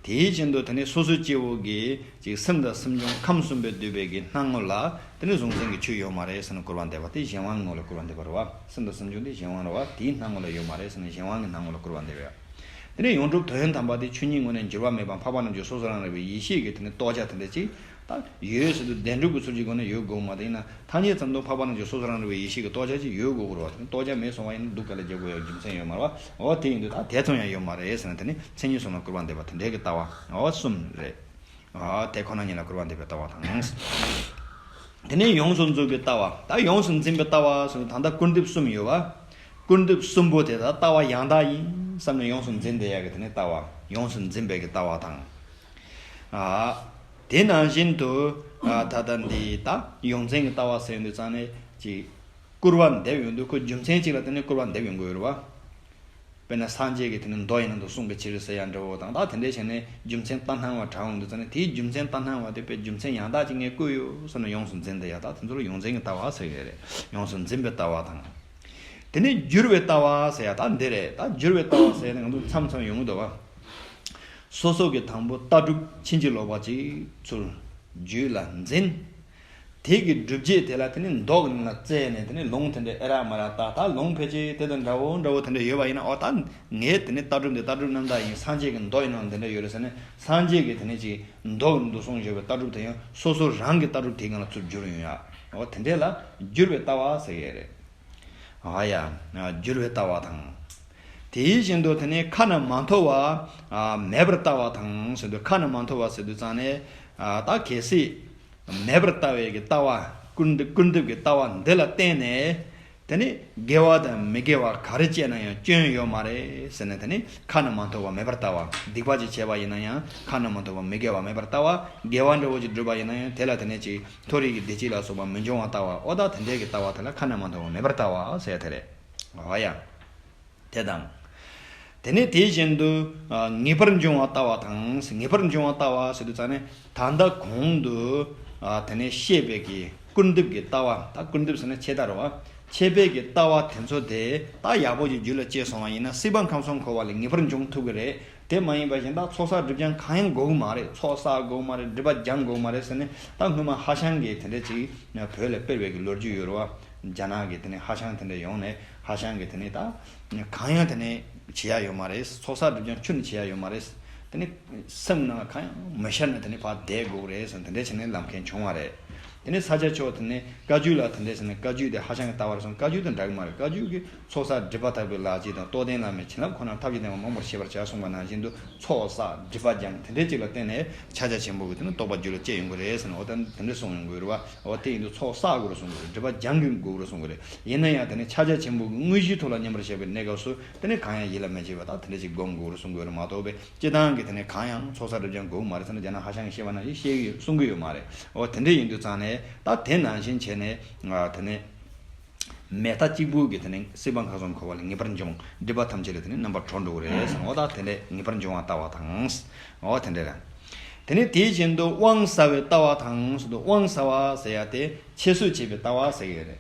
དེའི་རྐྱེན་དུ་དེ་ནི་སོ་སོ་སྐྱེ་བོ་གི་ཅིག་སེམས་དང་སེམས་བྱུང་ཁམས་གསུམ་པས་བསྡུས་པའི་གི་སྣང་ངོ་ལ་དེ་ནི་གཟུང་འཛིན་གྱི་ཆོས་ཡོད་མ་རེད་ཟེར་ནས་སྐུར་བ་འདེབས་པ། དེ་གཞན་དབང་གི་ངོ་ལ་སྐུར་བ་འདེབས་པ་རེད་བ། སེམས་དང་སེམས་བྱུང་དེ་གཞན་དབང་རེད་བ། དེའི་སྣང་ངོ་ལ་ཡོད་མ་རེད་ཟེར་ནས་གཞན་དབང་གི་སྣང་ངོ་ལ་སྐུར་བ་འདེབས་པ། དེ་ནས་ཡོངས་གྲུབ་དོན་དམ་པ་དེ་ཆོས་ཉིད་ངོས་ནས་འགྱུར་བ་མེད་པ་འཕགས་པ་རྣམས་ཀྱི་སོ་སོ་རང་རིག་པའི་ཡེ་ཤེས་ཀྱི་དེ་ནི་རྟོགས་བྱ་དེ་འདྲ་ཅིག་ད་ཡོད་ཟེར་དུས་བདེན་གྲུབ་ཀྱི་ཚུལ་གྱི་སྒོ་ནས་ཡོད་དགོས་མ་རེད། ཡིན་ན་ཐ་སྙད་ཙམ་དུ་འཕགས་པ་རྣམས་ཀྱི་སོ་སོ་རང་རིག་པའི་ཡེ་ཤེས་ཀྱི་རྟོགས་བྱ་ཅིག་ཡོད་དགོས་ཀྱི་རེད་བ། དེ་ནི་རྟོགས་བྱ་མེད་སོང་བ་ཡིན་ན་སྡུག་ག་ལ་རྒྱག་དགོས་ཡག་རྒྱུ་མཚན་ཡོད་མ་རེད་བ། འོ་དེ་ཡིན་དུས་ད་དེ་ཙམ་ཡང་ཡོད་མ་རེད་ཟེར་ན། དེ་ནི་མཚན་ཉིད་གསུམ་ལ་སྐུར་བ་འདེབས་པ་དེ་འདྲའི་གི་ལྟ་བ་འོ་གསུམ་རེད། འོ་དེ་ཁོ་ན་ཉིད་ལ་སྐུར་བ་འདེབས་པའི་ལྟ་བ་དང་། དེ་ནས་ཡོངས་སུ་འཛིན་པའི་ལྟ་བ། ད་ཡོངས་སུ་འཛིན་པའི་ལྟ་བ་ཟེར་ན་ད་ལྟ་སྐུར་འདེབས་གསུམ་ཡོད་བ། སྐུར་འདེབས་གསུམ་པོ་དེ་ད་ལྟ་བ་ཡང་དག་ཡིན་བསམ་ནས་ཡོངས་སུ་འཛིན་བསྡད་ཡག་གི་དེ་ནས་ལྟ་བ། ཡོངས་སུ་འཛིན་པའི་གི་ལྟ་བ་དང་། ཨ། དེ་ནང་བཞིན་དུ། ཨ། ད་ལྟ་འདི་ད་ཡོངས་འཛིན་གྱི་ལྟ་བ་ཟེར་ཡོང་དུས་ཙང་ནས་ཅིག་སྐུར་བ་འདེབས་ཡོང་དུས་ཁོ་རྒྱུ་མཚན་གཅིག་ལ་བརྟེན་ནས་སྐུར་བ་འདེབས་ཡོང་གི་ཡོད་རེད་བ། དཔེར་ན་སངས་རྒྱས་ཀྱི་དེ་ནི་མདོ་ཡི་ནང་དུ་གསུངས་པའི་ཕྱིར་ཟེར་ཡ་འདྲ་བོ་དང་། ད་དེ་འདྲའི་བྱས་ནས་རྒྱུ་མཚན་ལྟ་སྣང་བ་དྲངས་ཡོང་དུས་ཙང་ནས། དེའི་རྒྱུ་མཚན་ལྟ་སྣང་བ་དེ་དཔེ་རྒྱུ་མཚན་ཡང་དག་ཅིག་ངས་བཀོད་ཡོད་བསམ་ནས་ཡོངས་སུ་འཛིན་བསྡད་ཡ། ད་དེ་ཚོ་ལ་ཡོངས་འཛིན་གྱི་ལྟ་བ་ཟེར་གྱི་རེད། ཡོངས་སུ་འཛིན་པའི་ལྟ་བ་དང་། དེ་ནས་བསྒྱུར་བའི་ལྟ་བ་ཟེར་ཡ་ད་འདི་རེད། ད་བསྒྱུར་བའི་ལྟ་བ་ཟེར་ཡ་ནི་ང་ཚོ་མཚམས་མཚམས་ཡོང་གི་འདུག་བ། སོ་སོ་གི་དང་པོ་ལྟ་གྲུབ་ཕྱིན་ཅི་ལོག་པ་ཅིག་ཚུར་རྒྱུད་ལ་འཛིན། དེ་གི་སྒྲུབ་བྱེད་དེ་ལ་དེ་ནི་མདོ་གི་ནང་ལ་བཙལ་ནས་དེ་ནི་ལུང་དེ་འདྲ་ཨེ་རག་མ་རག་ལྟ། ད་ལུང་ཕལ་ཆེར་དེ་དང་འདྲ་བོ་འདྲ་བོ་དེ་འདྲ་ཡོད་པ་ཡིན་ན། ཨོ་ད་ངས་དེ་ནི་ལྟ་གྲུབ་འདི་ལྟ་གྲུབ་རྣམ་དག་ཡིན། སངས་རྒྱས་ཀྱི་མདོ་ཡི་ནང་ལ་དེ་འདྲ་ཡོད་རེད་ཟེར་ནས། སངས་རྒྱས་ཀྱི་དེ་ནི་ཅིག་མདོ་གི་འདུག་གསུངས་བཞག་པའི་ལྟ་གྲུབ་དེ་ཡང་སོ་སོ་རང་གི་ལྟ་གྲུབ་དེའི་སྒང་ལ་ཚུར་བསྒྱུར་ཡོང་ཡ། ཨོ་དེ་འདྲ་ལ་བསྒྱུར་བའི་ལྟ་བ་ཟེར་ཡས་རེད། ཨ་ཡ། བསྒྱུར་བའི་ལྟ་བ་དང་། དེ་བཞིན་དུ་དེ་ནས་ཁ་ན་མ་ཐོ་བ་མེད་པར་ལྟ་བ་དང་ཟེར་དུས། ཁ་ན་མ་ཐོ་བ་ཟེར་དུས་ཙང་ནས། ད་གལ་སྲིད་མེད་པར་ལྟ་བའི་གི་ལྟ་བ། སྐུར་འདེབས་སྐུར་འདེབས་ཀྱི་ལྟ་བ་འདི་ལ་བརྟེན་ནས། དེ་ནི་དགེ་བ་དང་མི་དགེ་བ་ག་རེ་སྤྱད་ན་ཡང་སྐྱོན་ཡོད་མ་རེད་ཟེར་ནས། དེ་ནི་ཁ་ན་མ་ཐོ་བ་མེད་པར་ལྟ་བ། སྡིག་པ་ཅིག་བྱས་པ་ཡིན་ན་ཡང་ཁ་ན་མ་ཐོ་བ་མི་དགེ་བ་མེད་པར་ལྟ་བ། དགེ་བ་འདྲ་བོ་ཅིག་བསྒྲུབས་པ་ཡིན་ན་ཡང་དེ་ལ་དེ་ནས་ཅིག་མཐོ་རིས་ཀྱི་བདེ་སྐྱིད་ལ་སོགས་པ་མི་འབྱུང་བ་ལྟ་བ། ཨོ་ད་དེ་འདྲའི་གི་ལྟ་བ་དེ་ལ་ཁ་ན་མ་ཐོ་བ་མེད་པར་ལྟ་བ་ཟེར་དེ་རེད། ཨོ་ཡ། དེ་དང་། དེ་ནས་དེ་བཞིན་དུ་ཨ་ངེས་པར་འབྱུང་བ་ལྟ་བ་དང་། ངེས་པར་འབྱུང་བ་ལྟ་བ་ཟེར་དུས་ཙང་ནས། ད་ལྟ་གོང་དུ་ཨ་དེ་ནས་བཤད་པའི་གི་སྐུར་འདེབས་ཀྱི་ལྟ་བ། ད་སྐུར་འདེབས་ཟེར་ན་ཆད་ལྟ་རེད་པ། ཆད་པའི་གི་ལྟ་བ་དེ་ཚོ་དེ་ད་ཡག་པོ་ཅིག་རྒྱུད་ལ་སྐྱེས་སོང་བ་ཡིན་ན། སྲིད་པ་ཁམས་གསུམ་འཁོར་བ་ལས་ངེས་པར་འབྱུང་ཐུབ་ཀྱི་རེད། དེ་མ་ཡིན་པ་བཞིན་ད་ཚོགས་བསགས་སྒྲིབ་སྦྱང་གང་ཡང་དགོས་ཀྱི་མ་རེད། ཚོགས་བསགས་དགོས་ཀྱི་མ་རེད། སྒྲིབ་པ་སྦྱང་དགོས་ཀྱི་མ་རེད་ཟེར་ནས། ད་སྔོན་མ་ཧྭ་ཤང་གིས་དེ་འདྲ་ཅིག་བོད་ལ་སྤེལ་བའི་གི་ལོ་རྒྱུས་ཡོད་རེད་པ། རྒྱ་ནག་གི་དེ་ནས་ཧྭ་ཤང་དེ་འདྲ་ཡོང་ནས། ཧྭ་ཤང་གིས་དེ་ནས་ད་གང་ཡང་དེ་ནས་བྱེད་ཡ་ཡོད་མ་རེད། ཚོགས་བསགས་སྒྲིབ་སྦྱང་ཁྱོན་ནས་བྱེད་ཡ་ཡོད་མ་རེད། དེ་ནས་སེམས་ནང་གང་ཡང་མི་ཤར་ནས་དེ་ནས་ཕར་བསྡད་དགོས་རེད་ཟེར། དེ་འདྲ་བྱས་ནས་ལབ་མཁན་བྱུང་བ་རེད། དེ་ནས་ས་སྐྱ་མཆོག་དེ་ནས་བཀའ་བརྒྱུད་ལ་དེ་འདྲ་ཟེར་ནས། བཀའ་བརྒྱུད་དེ་ཧྭ་ཤང་གི་ལྟ་བ་རེད་གསུངས། བཀའ་བརྒྱུད་དང་འདྲ་གི་མ་རེད། བཀའ་བརྒྱུད་ཀྱིས་ཚོགས་བསགས་སྒྲིབ་པ་དག་པའི་ལག་རྗེས་དང་། རྟོགས་ལྡན་བླ་མའི་བྱིན་རླབས་ཁོ་ནར་ཐབས་ཀྱིས་བརྟེན་པ་མང་པོར་བཤད་པར་བྱ་གསུངས་པ་ནང་བཞིན་དུ། ཚོགས་བསགས་སྒྲིབ་པ་སྦྱང་དེ་འདྲའི་ཅིག་ལ་བརྟེན་ནས་ཕྱག་རྒྱ་ཆེན་པོ་གི་དེ་ནི་རྟོགས་པ་རྒྱུད་ལ་སྐྱེ་ཡོང་གི་རེད་ཟེར་ནས། འོ་ད་དེ་འདྲ་གསུངས་ཡོང་གི་ཡོད་རེད་པ། འོ་དེ་ཡིན་དུས་ཚོགས་བསགས་དགོས་རེད་གསུང་གི་རེད། སྒྲིབ་པ་སྦྱང་དགོས་རེད་གསུང་གི་རེད། ཡིན་ན་ཡང་དེ་ནི་ཕྱག་རྒྱ་ཆེན་པོ་གི་དངོས་གཞིའི་ཐོག་ལ་མཉམ་པར་བཞག་པའི་གནས་སྐབས་སུ་དེ་ནི་གང་ཡང་ཡིད་ལ་མི་བྱེད་པ་དང་། དེ་འདྲ་ཅིག་སྒོམ་དགོས་རེད་གསུང་གི་ཡོད་རེད་མ་གཏོགས་པའི། སྤྱིར་བཏང་གི་དེ་ནས་གང་ཡང་ཚོགས་བསགས་སྒྲིབ་སྦྱང་དགོས་མ་རེད་ཟེར་ན། རྒྱ་ནག་ཧྭ་ཤང་གིས་བཤད་པ་ནང་བཞིན་བཤད་ཀྱི་ཡོད། གསུང་གི་ཡོད་མ་རེད། འོ་དེ་འདྲ་ཡིན་དུས་ཙང་ནས། ད་དེ་ནང་བཞིན་བྱས་ནས་ཨ་དེ་ནས་མེད་མཐའ་གཅིག་པུ་གི་དེ་ནས་སྲིད་པ་ཁམས་གསུམ་འཁོར་བ་ལས་ངེས་པར་འབྱུང་། སྒྲིབ་པ་ཐམས་ཅད་ལས་དེ་ནས་རྣམ་པར་གྲོལ་འགྲོ་གི་རེད་ཟེར། འོ་ད་དེ་འདྲ་ངེས་པར་འབྱུང་བ་ལྟ་བ་དང་། འོ་དེ་འདྲ་རེད། དེ་ནས་དེ་བཞིན་དུ་དབང་ཟ་བའི་ལྟ་བ་དང་ཟེར་དུས། དབང་ཟ་བ་ཟེར་ཡ་དེ་ཁྱད་གསོད་བྱེད་པའི་ལྟ་བ་ཟེར་གི་རེད།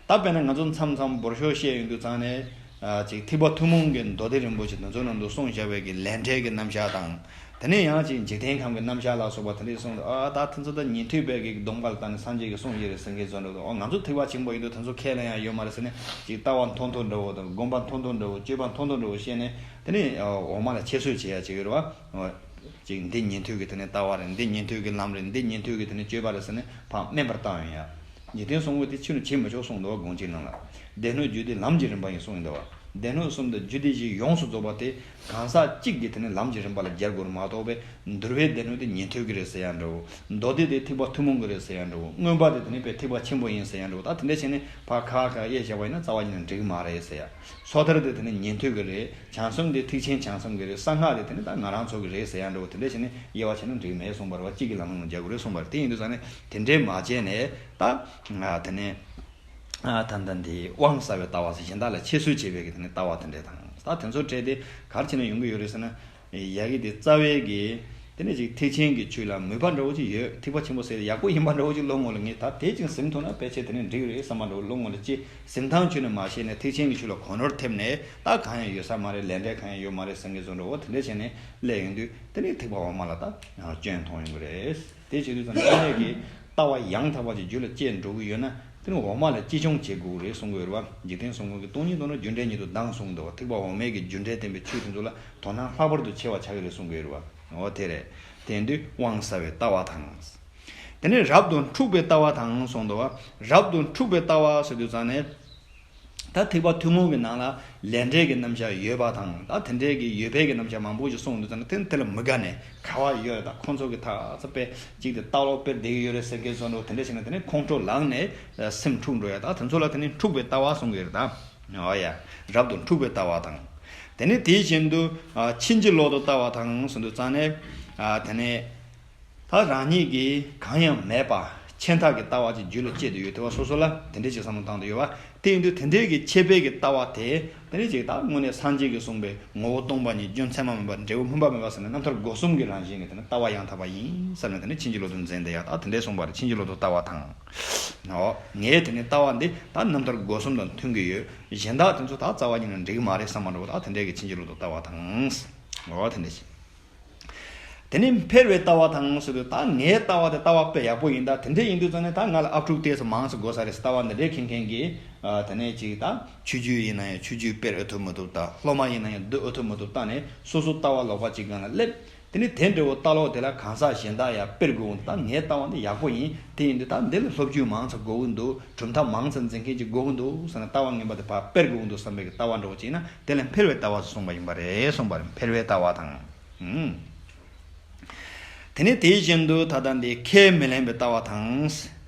ད་དཔེར་ན་ང་ཚོ་མཚམས་མཚམས་འབོར་ཤོག་བཤད་ཡོང་དུས་ཙང་ནས། ཨ་ཅིག་ཐེག་པ་ཐུན་མོང་གི་མདོ་སྡེ་རིན་པོ་ཆེ་དེ་ཚོ་ནང་དུ་གསུངས་བཞག་པའི་གི་ལས་འབྲས་ཀྱི་རྣམ་གཞག་དང་། དེ་ནས་ཡང་ཅིག་འཇིག་རྟེན་ཁམས་ཀྱི་རྣམ་གཞག་ལ་སོགས་པ་དེ་འདྲ་གསུངས་འདུག་ཨ་ད་དེ་ཚོ་ད་ཉན་ཐོས་པའི་གི་སྡོམ་པ་ལ་བརྟེན་ནས་སངས་རྒྱས་ཀྱིས་གསུངས་ཡོད་རེད་ཟེར་མཁན་ཚོ་འདུག་ཨོ་ང་ཚོ་ཐེག་པ་ཆེན་པོ་ཡིན་དུས་དེ་ཚོ་ཁས་ལེན་ཡ་ཡོད་མ་རེད་ཟེར་ནས། ཅིག་ལྟ་བ་མཐོ་མཐོ་འདྲ་བོ་དང་། སྒོམ་པ་མཐོ་མཐོ་འདྲ་བོ། སྤྱོད་པ་མཐོ་མཐོ་འདྲ་བོ་བཤད་ནས། དེ་ནས་འོག་མ་ལ་ཁྱད་གསོད་བྱེད་ཡ་ཅིག་ཡོད་རེད་བ། ཨོ། ཅིག་འདི་ཉན་ཐོས་ཀྱི་དེ་ནས་ལྟ་བ་རེད། འདི་ཉན་ཐོས་ཀྱི་ལམ་རེད། འདི་ཉན་ཐོས་ཀྱི་དེ་ནས་སྤྱོད་པ་རེད་ཟེར་ནས་ཕར་དམན་པར་བཏང་ཡོང་ཡ། འཇིག་རྟེན་གསུམ་མགོན་དེ་ཕྱི་ནས་བྱེད་མི་ཆོག་གསུངས་འདུག་བ། དགོངས་གཅིག་ནང་ལ། སྡེ་སྣོད་རྒྱུད་སྡེ་ལམ་གྱི་རིམ་པ་ཡིན་གསུངས་ཡིན་འདུག་བ། སྡེ་སྣོད་གསུམ་དང་རྒྱུད་སྡེ་བཞི་ཡོངས་སུ་རྫོགས་པ་དེ་གང་ཟག་གཅིག་གིས་དེ་ནས་ལམ་གྱི་རིམ་པ་ལ་སྦྱར་དགོས་རེད་མ་གཏོགས་པའི། འདུལ་བའི་སྡེ་སྣོད་དེ་ཉན་ཐོས་ཀྱི་རེད་ཟེར་ཡ་འདྲ་བོ། མདོ་སྡེ་དེ་ཐེག་པ་ཐུན་མོང་གི་རེད་ཟེར་ཡ་འདྲ་བོ། མངོན་པ་དེ་དེ་ནས་དཔེ་ཐེག་པ་ཆེན་པོ་ཡིན་ཟེར་ཡ་འདྲ་བོ། ད་དེ་འདྲ་བྱས་ནས་ཕར་ཁ་ཁ་དབྱེ་བཞག་པ་ཡིན་ན་རྩ་བ་ཉིད་ནས་འགྲིག་གི་མ་རེད་ཟེར་ཡ། སོ་ཐར་དེ་དེ་ནས་ཉན་ཐོས་ཀྱི་རེད། བྱང་སེམས་དེ་ཐེག་ཆེན་བྱང་སེམས་ཀྱི་རེད། གསང་སྔགས་དེ་དེ་ནས་ད་ང་རང་ཚོ་གི་རེད་ཟེར་ཡ་འདྲ་བོ། དེ་འདྲ་བྱས་ནས་དབྱེ་བ་ཕྱེ་ན་འགྲིག་མེད་གསུངས་པ་རེད་བ། གཅིག་གི་ལམ་ལ་སྦྱར་དགོས་རེད་གསུངས་པ་རེད། དེ་ཡིན་དུས་ཙང་ནས་དེ་འདྲས་མ་བྱས་ནས་ད་ང་དེ་ནས་ཨ་ད་ལྟ་འདི་དབང་ཟ་བའི་ལྟ་བ་ཟེར། གཞན་དག་ལ་ཁྱད་གསོད་བྱེད་པའི་གི་དེ་ནས་ལྟ་བ་དེ་འདྲས་དང་། ད་དེ་ཚོ་བྲལ་ཏེ་ག་རེ་བྱས་ན་ཡོང་གི་ཡོད་རེད་ཟེར་ན། ཡ་གི་དེ་རྩ་བའི་གི་དེ་ནས་ཅིག་ཐེག་ཆེན་གྱི་ཆོས་ལ་མོས་པ་འདྲ་བོ་ཅིག་ཡོད། ཐེག་པ་ཆེན་པོ་ཟེར་ཡག་པོ་ཡིན་པ་འདྲ་བོ་ཅིག་བློ་ངོ་ལ་ངེས། ད་དེ་ཅིག་ཟིན་ཐུབ་ན་ཕལ་ཆེར་དེ་ནས་འགྲིག་རེད་བསམ་པ་འདྲ་བོ་བློ་ངོ་ལ་སྐྱེ། ཟིན་ཐང་ཆོད་ནས་མ་ཤེས་ནས་ཐེག་ཆེན་གྱི་ཆོས་ལ་གོ་ནོར་ཐེབས་ནས། ད་གང་ཡང་ཡོད་ས་མ་རེད། ལས་འབྲས་གང་ཡང་ཡོད་མ་རེད་ཟེར་མཁན་ཚོ་འདྲ་བོ་དེ་འདྲ་བྱས་ནས་སླེབས་ཡོང་དུས། དེ་ནས་ཐེག་པ་འོག་མ་ལ་ད་སྐྱོན་མཐོང་ཡོང་གི་རེད། དེ་བྱེད་དུས་ཙམ་དངོས་གནས་ཀྱི་ལྟ་བ་ཡང་དག་པ་ཅིག་རྒྱུད་ལ་སྐྱེས་འགྲོ་གི་ཡོད་ན། དེ་ནི་འོག་མ་ལ་གཅེས་སྐྱོང་བྱེད་དགོས་རེད་གསུང་གི་ཡོད་རེད་བ། འཇིག་རྟེན་གསུམ་མགོན་གྱི་སྟོང་ཉིད་རྟོགས་ན་རྒྱུ་འབྲས་ཉིད་དུ་ལྡན་གསུངས་འདུག་བ། ཐེག་པ་འོག་མའི་གི་རྒྱུ་འབྲས་བསྟན་པའི་ཆོས་དེ་ཚོ་ལ་དོ་སྣང་ལྷག་པར་དུ་ཆེ་བ་ཆགས་ཀྱི་རེད་གསུང་གི་ཡོད་རེད་བ། འོ་དེ་རེད། དེ་ཡིན་དུས་དབང་ཟ་བའི་ལྟ་བ་དང་། དེ་ནས་རབ་ཏུ་འཁྲུགས་པའི་ལྟ་བ་དང་གསུངས་འདུག་བ། རབ་ཏུ་འཁྲུགས་པའི་ལྟ་བ་ཟེར་དུས་ཙང་ནས། ད་ཐེག་པ་ཐུན་མོང་གི་ནང་ལ་ལས་འབྲས་ཀྱི་རྣམ་གཞག་ཡོད་པ་དང་། ད་དེ་འདྲའི་གི་ཡོད་པའི་གི་རྣམ་གཞག་མང་པོ་ཞིག་གསུངས་འདུག་ཙང་ནས། དེ་དེ་ལ་མི་དགའ་ནས་ག་བ་ཡོད་རེད། ད་ཁོང་ཚོ་གི་ད་ཚ་དཔེ་གཅིག་དེ་ལྟ་ལོག་དཔེ་བསྡད་ཀྱི་ཡོད་རེད་ཟེར་མཁན་ཚོ་འདྲ་བོ་དེ་འདྲ་བྱས་ན། དེ་ནས་ཁོང་ཁྲོ་ལངས་ནས་སེམས་འཁྲུགས་འགྲོ་ཡ། ད་དེ་ཚོ་ལ་དེ་ནི་འཁྲུགས་པའི་ལྟ་བ་གསུང་གི་ཡོད་རེད་ད། འོ་ཡ། རབ་ཏུ་འཁྲུགས་པའི་ལྟ་བ་དང་། དེ་ནས་དེ་བཞིན་དུ་ཨ་ཕྱིན་ཅི་ལོག་ཏུ་ལྟ་བ་དང་གསུངས་འདུག་ཙང་ནས། ཨ་དེ་ནས། ད་རང་ཉིད་ཀྱིས་གང་ཡང་མེད་པ་ཆད་མཐའ་གི་ལྟ་བ་ཅིག་རྒྱུད་ལ་སྐྱེས་ཏེ་ཡོད། དེ་བ་སོ་སོ་ལ་དེ་འདྲས་ཅིག་བསམ་བློ་བཏང་དུ་ཡོད་པ། དེ་ཡིན་དུས་དེ་འདྲས་ཀྱི་ཆད་པའི་གི་ལྟ་བ་དེ། དེ་འདྲས་ཅིག་ད་དངོས་གནས་སངས་རྒྱས་ཀྱིས་གསུངས་པའི་ངོ་བོ་སྟོང་པ་ཉིད། སྐྱོན་ཚད་མ་མེད་པ། འབྲས་བུ་སྨིན་པ་མེད་པ་ཟེར་ནས་རྣམ་ཐར་སྒོ་གསུམ་གྱི་རང་བཞིན་གྱི་དེ་ནི་ལྟ་བ་ཡང་དག་པ་ཡིན་བསམ་ནས། དེ་ནི་ཕྱིན་ཅི་ལོག་ཏུ་འཛིན་བསྡད་ཡ། ད་དེ་འདྲས་གསུངས་པ་རེད། ཕྱིན་ཅི་ལོག་ཏུ་ལྟ་བ་དང་། འོ། ངའི་དེ་ནི་ལྟ་བ་འདི་ད་རྣམ་ཐར་སྒོ་གསུམ་དང་མཐུན་གྱི་ཡོད། གཞན་དག་དེ་ཚོ་ད་རྩ་བ་ཉིད་ནས་འགྲིག་གི་མ་རེད་བསམ་པ་འདྲ་བོ། ད་དེ་འདྲས་ཀྱི་ཕྱིན་ཅི་ལོག་ཏུ་ལྟ་བ་དང་། འོ་དེ་འདྲས་ཅིག་དེ་ནས་འཕེར་བའི་ལྟ་བ་དང་ཟེར་དུས། ད་ངའི་ལྟ་བ་དེ་ལྟ་བ་དཔེ་ཡག་པོ་ཡིན། ད་དེ་འདྲས་ཡིན་དུས་ཙང་ནས་ད་ང་ལ་ཨབ་ཕྲུག་ཏོག་ཙམ་མང་ཙམ་དགོས་ས་རེད། ལྟ་བ་འདི་འདྲས་མཁན་མཁན་གྱི། ཨ། དེ་ནས་ཅིག་ད་ཆོས་བརྒྱུད་ཡིན་ན་ཡང་ཆོས་བརྒྱུད་སྤེལ་ཨེ་ཐུབ་མི་ཐུབ། ད་སློབ་མ་ཡིན་ན་ཡང་བསྡུ་ཨེ་ཐུབ་མི་ཐུབ་བལྟས་ནས་སོ་སོ་ལྟ་བ་ལོག་པ་ཅིག་སྒང་ལ་སླེབས། དེ་ནས་དེ་འདྲ་བོ་ལྟ་ལོག་དེ་ལ་གང་ཟག་གཞན་དག་ཡང་སྤེལ་དགོས། ད་ངའི་ལྟ་བ་འདི་ཡག་པོ་ཡིན། དེ་ཡིན་དུས་ད་འདི་ལ་སློབ་བརྒྱུད་མང་ཙམ་དགོས་ཀྱི་འདུག། གྲུབ་མཐའ་མང་ཙམ་འཛིན་མཁན་ཅིག་དགོས་ཀྱི་འདུག་ཟེར་ན། ལྟ་བ་ངན་པ་དེ་ཕར་སྤེལ་དགོས་ཀྱི་འདུག་བསམ་པའི་ལྟ་བ་འདྲ་བོ་ཅིག་ཡིན་ན། དེ་ལ་འཕེར་བའི་ལྟ་བ་ཟེར་གསུངས་པ་ཡིན་པ་རེད། གསུངས་པ་རེད། འཕེར་བའི་ལྟ་བ་དང་། ཨུམ། དེ་ནས་དེ་བཞིན་དུ་ད་ལྟ་འདི་ཁས་མི་ལེན་པའི་ལྟ་བ་དང་།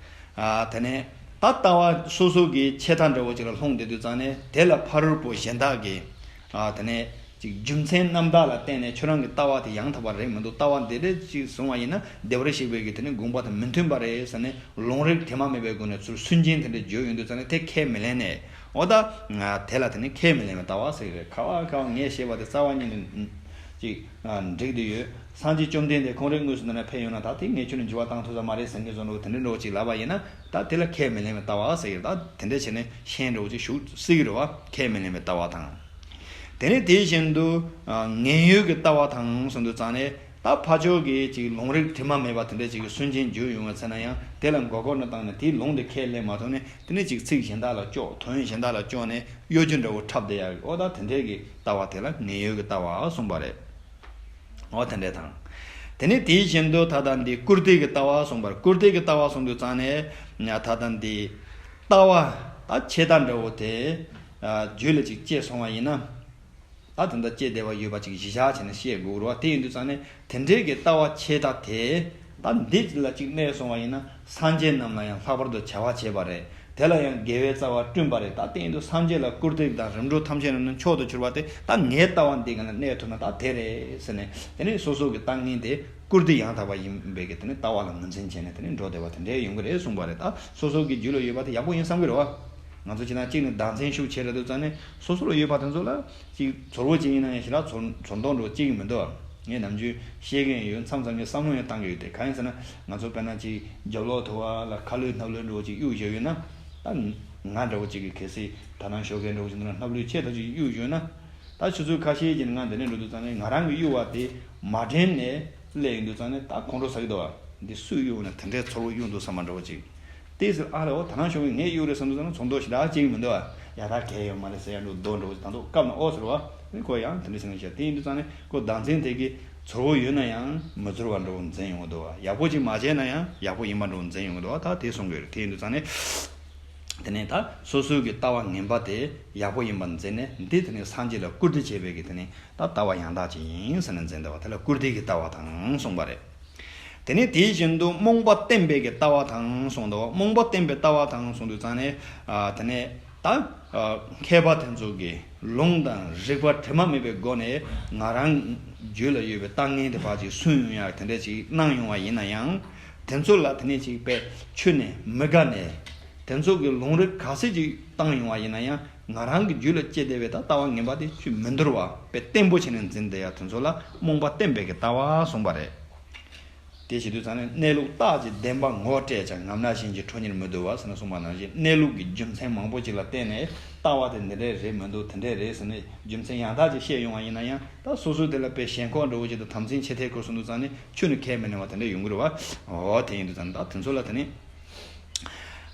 ཨ། དེ་ནས་ད་ལྟ་བ་སོ་སོ་གི་ཆད་ལྟ་འདྲ་བོ་ཅིག་ལ་ལྷུང་བསྡད་དུས་ཙང་ནས། དེ་ལ་ཕ་རོལ་པོ་གཞན་དག་གིས། ཨ། དེ་ནས་ཅིག་རྒྱུ་མཚན་རྣམ་དག་ལ་བརྟེན་ནས་ཁྱོད་རང་གི་ལྟ་བ་དེ་ཡང་དག་པ་རེད་མི་འདུག། ལྟ་བ་འདི་འདྲས་ཅིག་བཟུང་བ་ཡིན་ན་བདེ་བར་གཤེགས་པའི་གི་དེ་ནས་དགོངས་པ་དང་མི་མཐུན་པ་རེད་ཟེར་ནས། ལུང་རིགས་དྲི་མ་མེད་པའི་སྒོ་ནས་ཚུར་སུན་འབྱིན་དེ་འདྲས་བརྗོད་ཡོང་དུས་ཙང་ནས། དེ་ཁས་མི་ལེན་ནས། འོ་ད་ང་དེ་ལ་དེ་ནས་ཁས་མི་ལེན་པའི་ལྟ་བ་ཟེར་གི་རེད། ཁ་བ་ཁ་བ་ངས་བཤད་པ་དེ་རྩ་བ་ཉིད་ནས་ཅིག་ཨ། འགྲིག་བསྡད་ཡོད། སངས་རྒྱས་བཅོམ་ལྡན་འདས་ཁོང་རང་དངོས་སུ་འདི་ན་ཕེབས་ཡོང་ན། ད་དེ་ངས་ཁྱོད་ལ་འགྱུར་བ་བཏང་ཐུབ་ས་མ་རེད་ཟེར་མཁན་བཟོ་འདྲ་བོ་དེ་འདྲ་འདྲ་བོ་ཅིག་ལབ་པ་ཡིན་ན། ད་དེ་ལ་ཁས་མི་ལེན་པའི་ལྟ་བ་ཟེར་གི་རེད། ད་དེ་འདྲ་བྱས་ནས་ཤན་འདྲ་བོ་ཅིག་ཞུགས་སྲིད་གི་རེད་བ། ཁས་མི་ལེན་པའི་ལྟ་བ་དང་། དེ་ནས་དེ་བཞིན་དུ། ཨ། ངན་གཡོ་གི་ལྟ་བ་དང་གསུངས་དུས་ཙང་ནས། ད་ཕར་ཕྱོགས་ཀྱི་ཅིག་ལུང་རིགས་དྲི་མ་མེད་པ་དེ་འདྲ་ཅིག་གིས་སུན་འབྱིན་བརྗོད་ཡོང་བ་ཚེ་ན་ཡང་། དེ་ལ་མགོ་སྐོར་ནས་བཏང་ནས་དེའི་ལུང་དེ་ཁས་ལེན་མ་ཐུབ་ནས། དེ་ནས་ཅིག་ཚིག་གཞན་དག་ལ་སྐྱོར། དོན་གཞན་དག་ལ་སྐྱོར་ནས་གཡོ་སྒྱུ་འདྲ་བོ་འཁྲབ་བསྡད་ཡག་གི། འོ་ད་དེ་འདྲའི་གི་ལྟ་བ་དེ་ལ་ངན་གཡོ་གི་ལྟ་བ་གསུངས་པ་རེད། འོ་དེ་འདྲ་དང་། དེ་ནས་དེ་བཞིན་དུ་ད་ལྟ་འདི་བཀུར་སྟི་གི་ལྟ་བ་གསུངས་པ་རེད། བཀུར་སྟི་གི་ལྟ་བ་གསུངས་དུས་ཙང་ནས། ད་ལྟ་འདི་ལྟ་བ་ད་ཆད་ལྟ་འདྲ་བོ་དེ། ཨ། རྒྱུད་ལ་ཅིག་སྐྱེས་སོང་བ་ཡིན་ན། ད་དེ་འདྲ་སྐྱེས་བསྡད་པ་ཡོད་པ་ཅིག་གཞི་བཞག་བྱས་ནས་བཤད་དགོས་རེད་བ། དེ་ཡིན་དུས་ཙང་ནས་དེ་འདྲའི་གི་ལྟ་བ་ཆད་ལྟ་དེ། ད་འདི་ལ་ཅིག་གནས་སོང་བ་ཡིན་ན། སངས་རྒྱས་རྣམས་ལ་ཡང་ལྷག་པར་དུ་བྱ་བ་བྱས་པ་རེད། དེ་ལ་ཡང་དགེ་བའི་རྩ་བ་བསྐྲུན་པ་རེད། ད་དེ་ཡིན་དུས་སངས་རྒྱས་ལ་བཀུར་སྟི་དང་རིམ་གྲོ་ཐམས་ཅད་རྣམས་ནི་མཆོག་ཏུ་གྱུར་པ་དེ། ད་ངའི་ལྟ་བ་འདི་ག་ལ་གནས་ཐུབ་ན་ད་དེ་རེད་ཟེར་ནས། དེ་ནས་སོ་སོ་གི་ལྟ་ངན་དེ་བཀུར་སྟི་ཡང་དག་པ་ཡིན་པའི་གི་དེ་ནས་ལྟ་བ་ལ་ངོས་འཛིན་བྱས་ནས་དེ་ནས་འགྲོ་བསྡད་པ་དེ་འདྲའི་ཡོང་གི་རེད་གསུངས་པ་རེད། ད་སོ་སོ་གི་རྒྱུད་ལ་ཡོད་པ་དེ་ཡག་པོ་ཡིན་བསམ་གི་རེད་བ། ང་ཚོ་བྱས་ན་གཅིག་ནས་བདག་འཛིན་ཤུགས་ཆེ་རེད་དུས་ཙང་ནས། སོ་སོ་ལ་ཡོད་པ་དེ་ཚོ་ལ་ཅིག་ཚོར་བ་ཅིག་ཡིན་ན་ཡང་ཞེ་དྲག་ཚོར་ཚོར་མདོག་འདྲ་བོ་ཅིག་མི་འདུག་བ། ངས་ནམ་རྒྱུན་བཤད་ཀྱི་ཡོད། མཚམས་མཚམས་ངས་བསམ་བློ་ཡང་བཏང་གི་ཡོད་དེ། གང་ཡིན་ཟེར་ན། ང་ཚོ་དཔེར་ན་ཅིག་རྒྱབ་ལོགས་ཐུག་པ་ལ་ཁ་ལུད་སྣབས་ལུད་འདྲ་བོ་ཅིག་གཡུག་བཞག་ཡོད་ན། ད་ང་འདྲ་བོ་ཅིག་གིས་གལ་སྲིད་ད་ནང་ཞོགས་ཀས་འདྲ་བོ་ཅིག་འདི་ན་སྣབས་ལུད་ཆེ་ཐག་ཅིག་གཡུག་བཞག་ན། ད་ཆུ་ཚོད་ཁ་ཤས་ཀྱི་ནང་འདི་ནས་འགྲོ་དུས་ཙང་ནས་ང་རང་གི་གཡུག་པ་དེ་མ་དྲན་ནས་སླེབས་ཡོང་དུས་ཙང་ནས། ད་ཁོང་ཁྲོ་ཟ་གི་འདུག་བ། འདི་སུས་གཡུག་ན་དེ་འདྲའི་ཚོར་བ་གཡུག་འདུག་བསམ་པ་འདྲ་བོ་ཅིག། དེ་ཟེར། ཨ་ལས། འོ་ད་ནང་ཞོགས་ཀས་ངས་གཡུག་རེད་བསམ་དུས་ཙང་ནས་ཚོར་མདོག་ཞེ་དྲག་ཅིག་མི་འདུག་བ། ཡ་ད་གས་ཡོད་མ་རེད་ཟེར་ཡ་འདྲ་བོ་མདོག་འདྲ་བོ་ཅིག། ད་དུང་སྐབས་ན་ཨོ་ཟེར་བ། ཁོ་ཡང་དེ་འདྲ་ཟེར་ནས་བཤད། དེ་ཡིན་དུས་ཙང་ནས་ཁོ་བདག་འཛིན་དེ་གི་ཚོར་བ་ཡོད་ན་ཡང་མི་ཚོར་བ་འདྲ་བོ་འཛིན་ཡོང་གི་འདུག་བ། ཡག་པོ་ཅིག་མ་བྱས་ན་ཡང་ཡག་པོ་ཡིན་པ་འདྲ་བོ་འཛིན་ཡོང་གི་འདུག་བ། ད་དེ་གསུང་གི་ཡོད་རེད། དེ་ཡིན་དུས་ཙང་ནས། དེ་ནས་ད་སོ་སོའི་གི་ལྟ་བ་ངན་པ་དེ་ཡག་པོ་ཡིན་པར་འཛིན་ནས། འདི་དེ་ནས་སངས་རྒྱས་ལ་བཀུར་སྟི་བྱེད་པའི་གི་དེ་ནས་ད་ལྟ་བ་ཡང་དག་ཅིག་ཡིན་ཟེར་ནས་འཛིན་བསྡད་པ་དེ་ལ་བཀུར་སྟི་གི་ལྟ་བ་དང་གསུངས་པ་རེད། དེ་ནས་དེ་བཞིན་དུ་རྨོངས་པ་བསྟན་པའི་གི་ལྟ་བ་དང་གསུངས་འདུག། རྨོངས་པ་བསྟན་པའི་ལྟ་བ་དང་གསུངས་དུས་ཙང་ནས། ཨ། དེ་ནས་ད། ཨ། མཁས་པ་དེ་ཚོ་གི་ལུང་དང་རིགས་པ་དྲི་མ་མེད་པའི་སྒོ་ནས་ང་རང་རྒྱུད་ལ་ཡོད་པའི་ལྟ་ངན་དེ་ཕར་ཅིག་སུན་ཡོང་ཡག་དེ་འདྲ་ཅིག་གནང་ཡོང་བ་ཡིན་ན་ཡང་། དེ་ཚོ་ལ་དེ་ནས་ཅིག་དཔེ་ཁྱོན་ནས་མི་དགའ་ནས། དེ་ཚོ་གི་ལུང་རིགས་ག་ཚོད་ཅིག་བཏང་ཡོང་བ་ཡིན་ན་ཡང་། ང་རང་གི་རྒྱུད་ལ་སྐྱེས་བསྡད་པའི་ད་ལྟ་བ་ངན་པ་དེ་ཅིག་མི་འདོར་བ་དཔེ་བརྟན་པོ་བྱས་ནས་འཛིན་བསྡད་ཡ་དེ་ཚོ་ལ་རྨོངས་པ་བསྟན་པའི་གི་ལྟ་བ་གསུངས་པ་རེད། དེ་བྱེད་དུས་ཙང་ནས། གནས་ལུགས་རྟགས་ཀྱི་བདེན་པ་ངོ་སྤྲད་ཀྱང་། ངམ་ན་བཞིན་གྱི་ཁྲོ་གཉེར་མི་བསྡུ་བ་ཟེར་ནས་གསུངས་པ་ནང་བཞིན། གནས་ལུགས་ཀྱི་རྒྱུ་མཚན་མང་པོ་ཅིག་ལ་བརྟེན་ནས་ལྟ་བ་དེ་འདི་འདྲས་རེད་མི་འདུག། དེ་འདྲས་རེད་ཟེར་ནས་རྒྱུ་མཚན་ཡང་དག་ཅིག་བཤད་ཡོང་བ་ཡིན་ན་ཡང་། ད་སོ་སོ་དེ་ལ་དཔེ་ཞེན་ཁོག་འདྲ་བོ་ཅིག་དང་དམ་འཛིན་ཆེ་ཐལ་སྐོར་གསུངས་དུས་ཙང་ནས་ཁྱོན་ནས་ཁས་མི་ལེན་པ་དེ་འདྲས་ཡོང་གི་རེད་བ། འོ་དེ་ཡིན་དུས་ཙང་ནས་ད་དེ་ཚོ་ལ་དེ་ནས།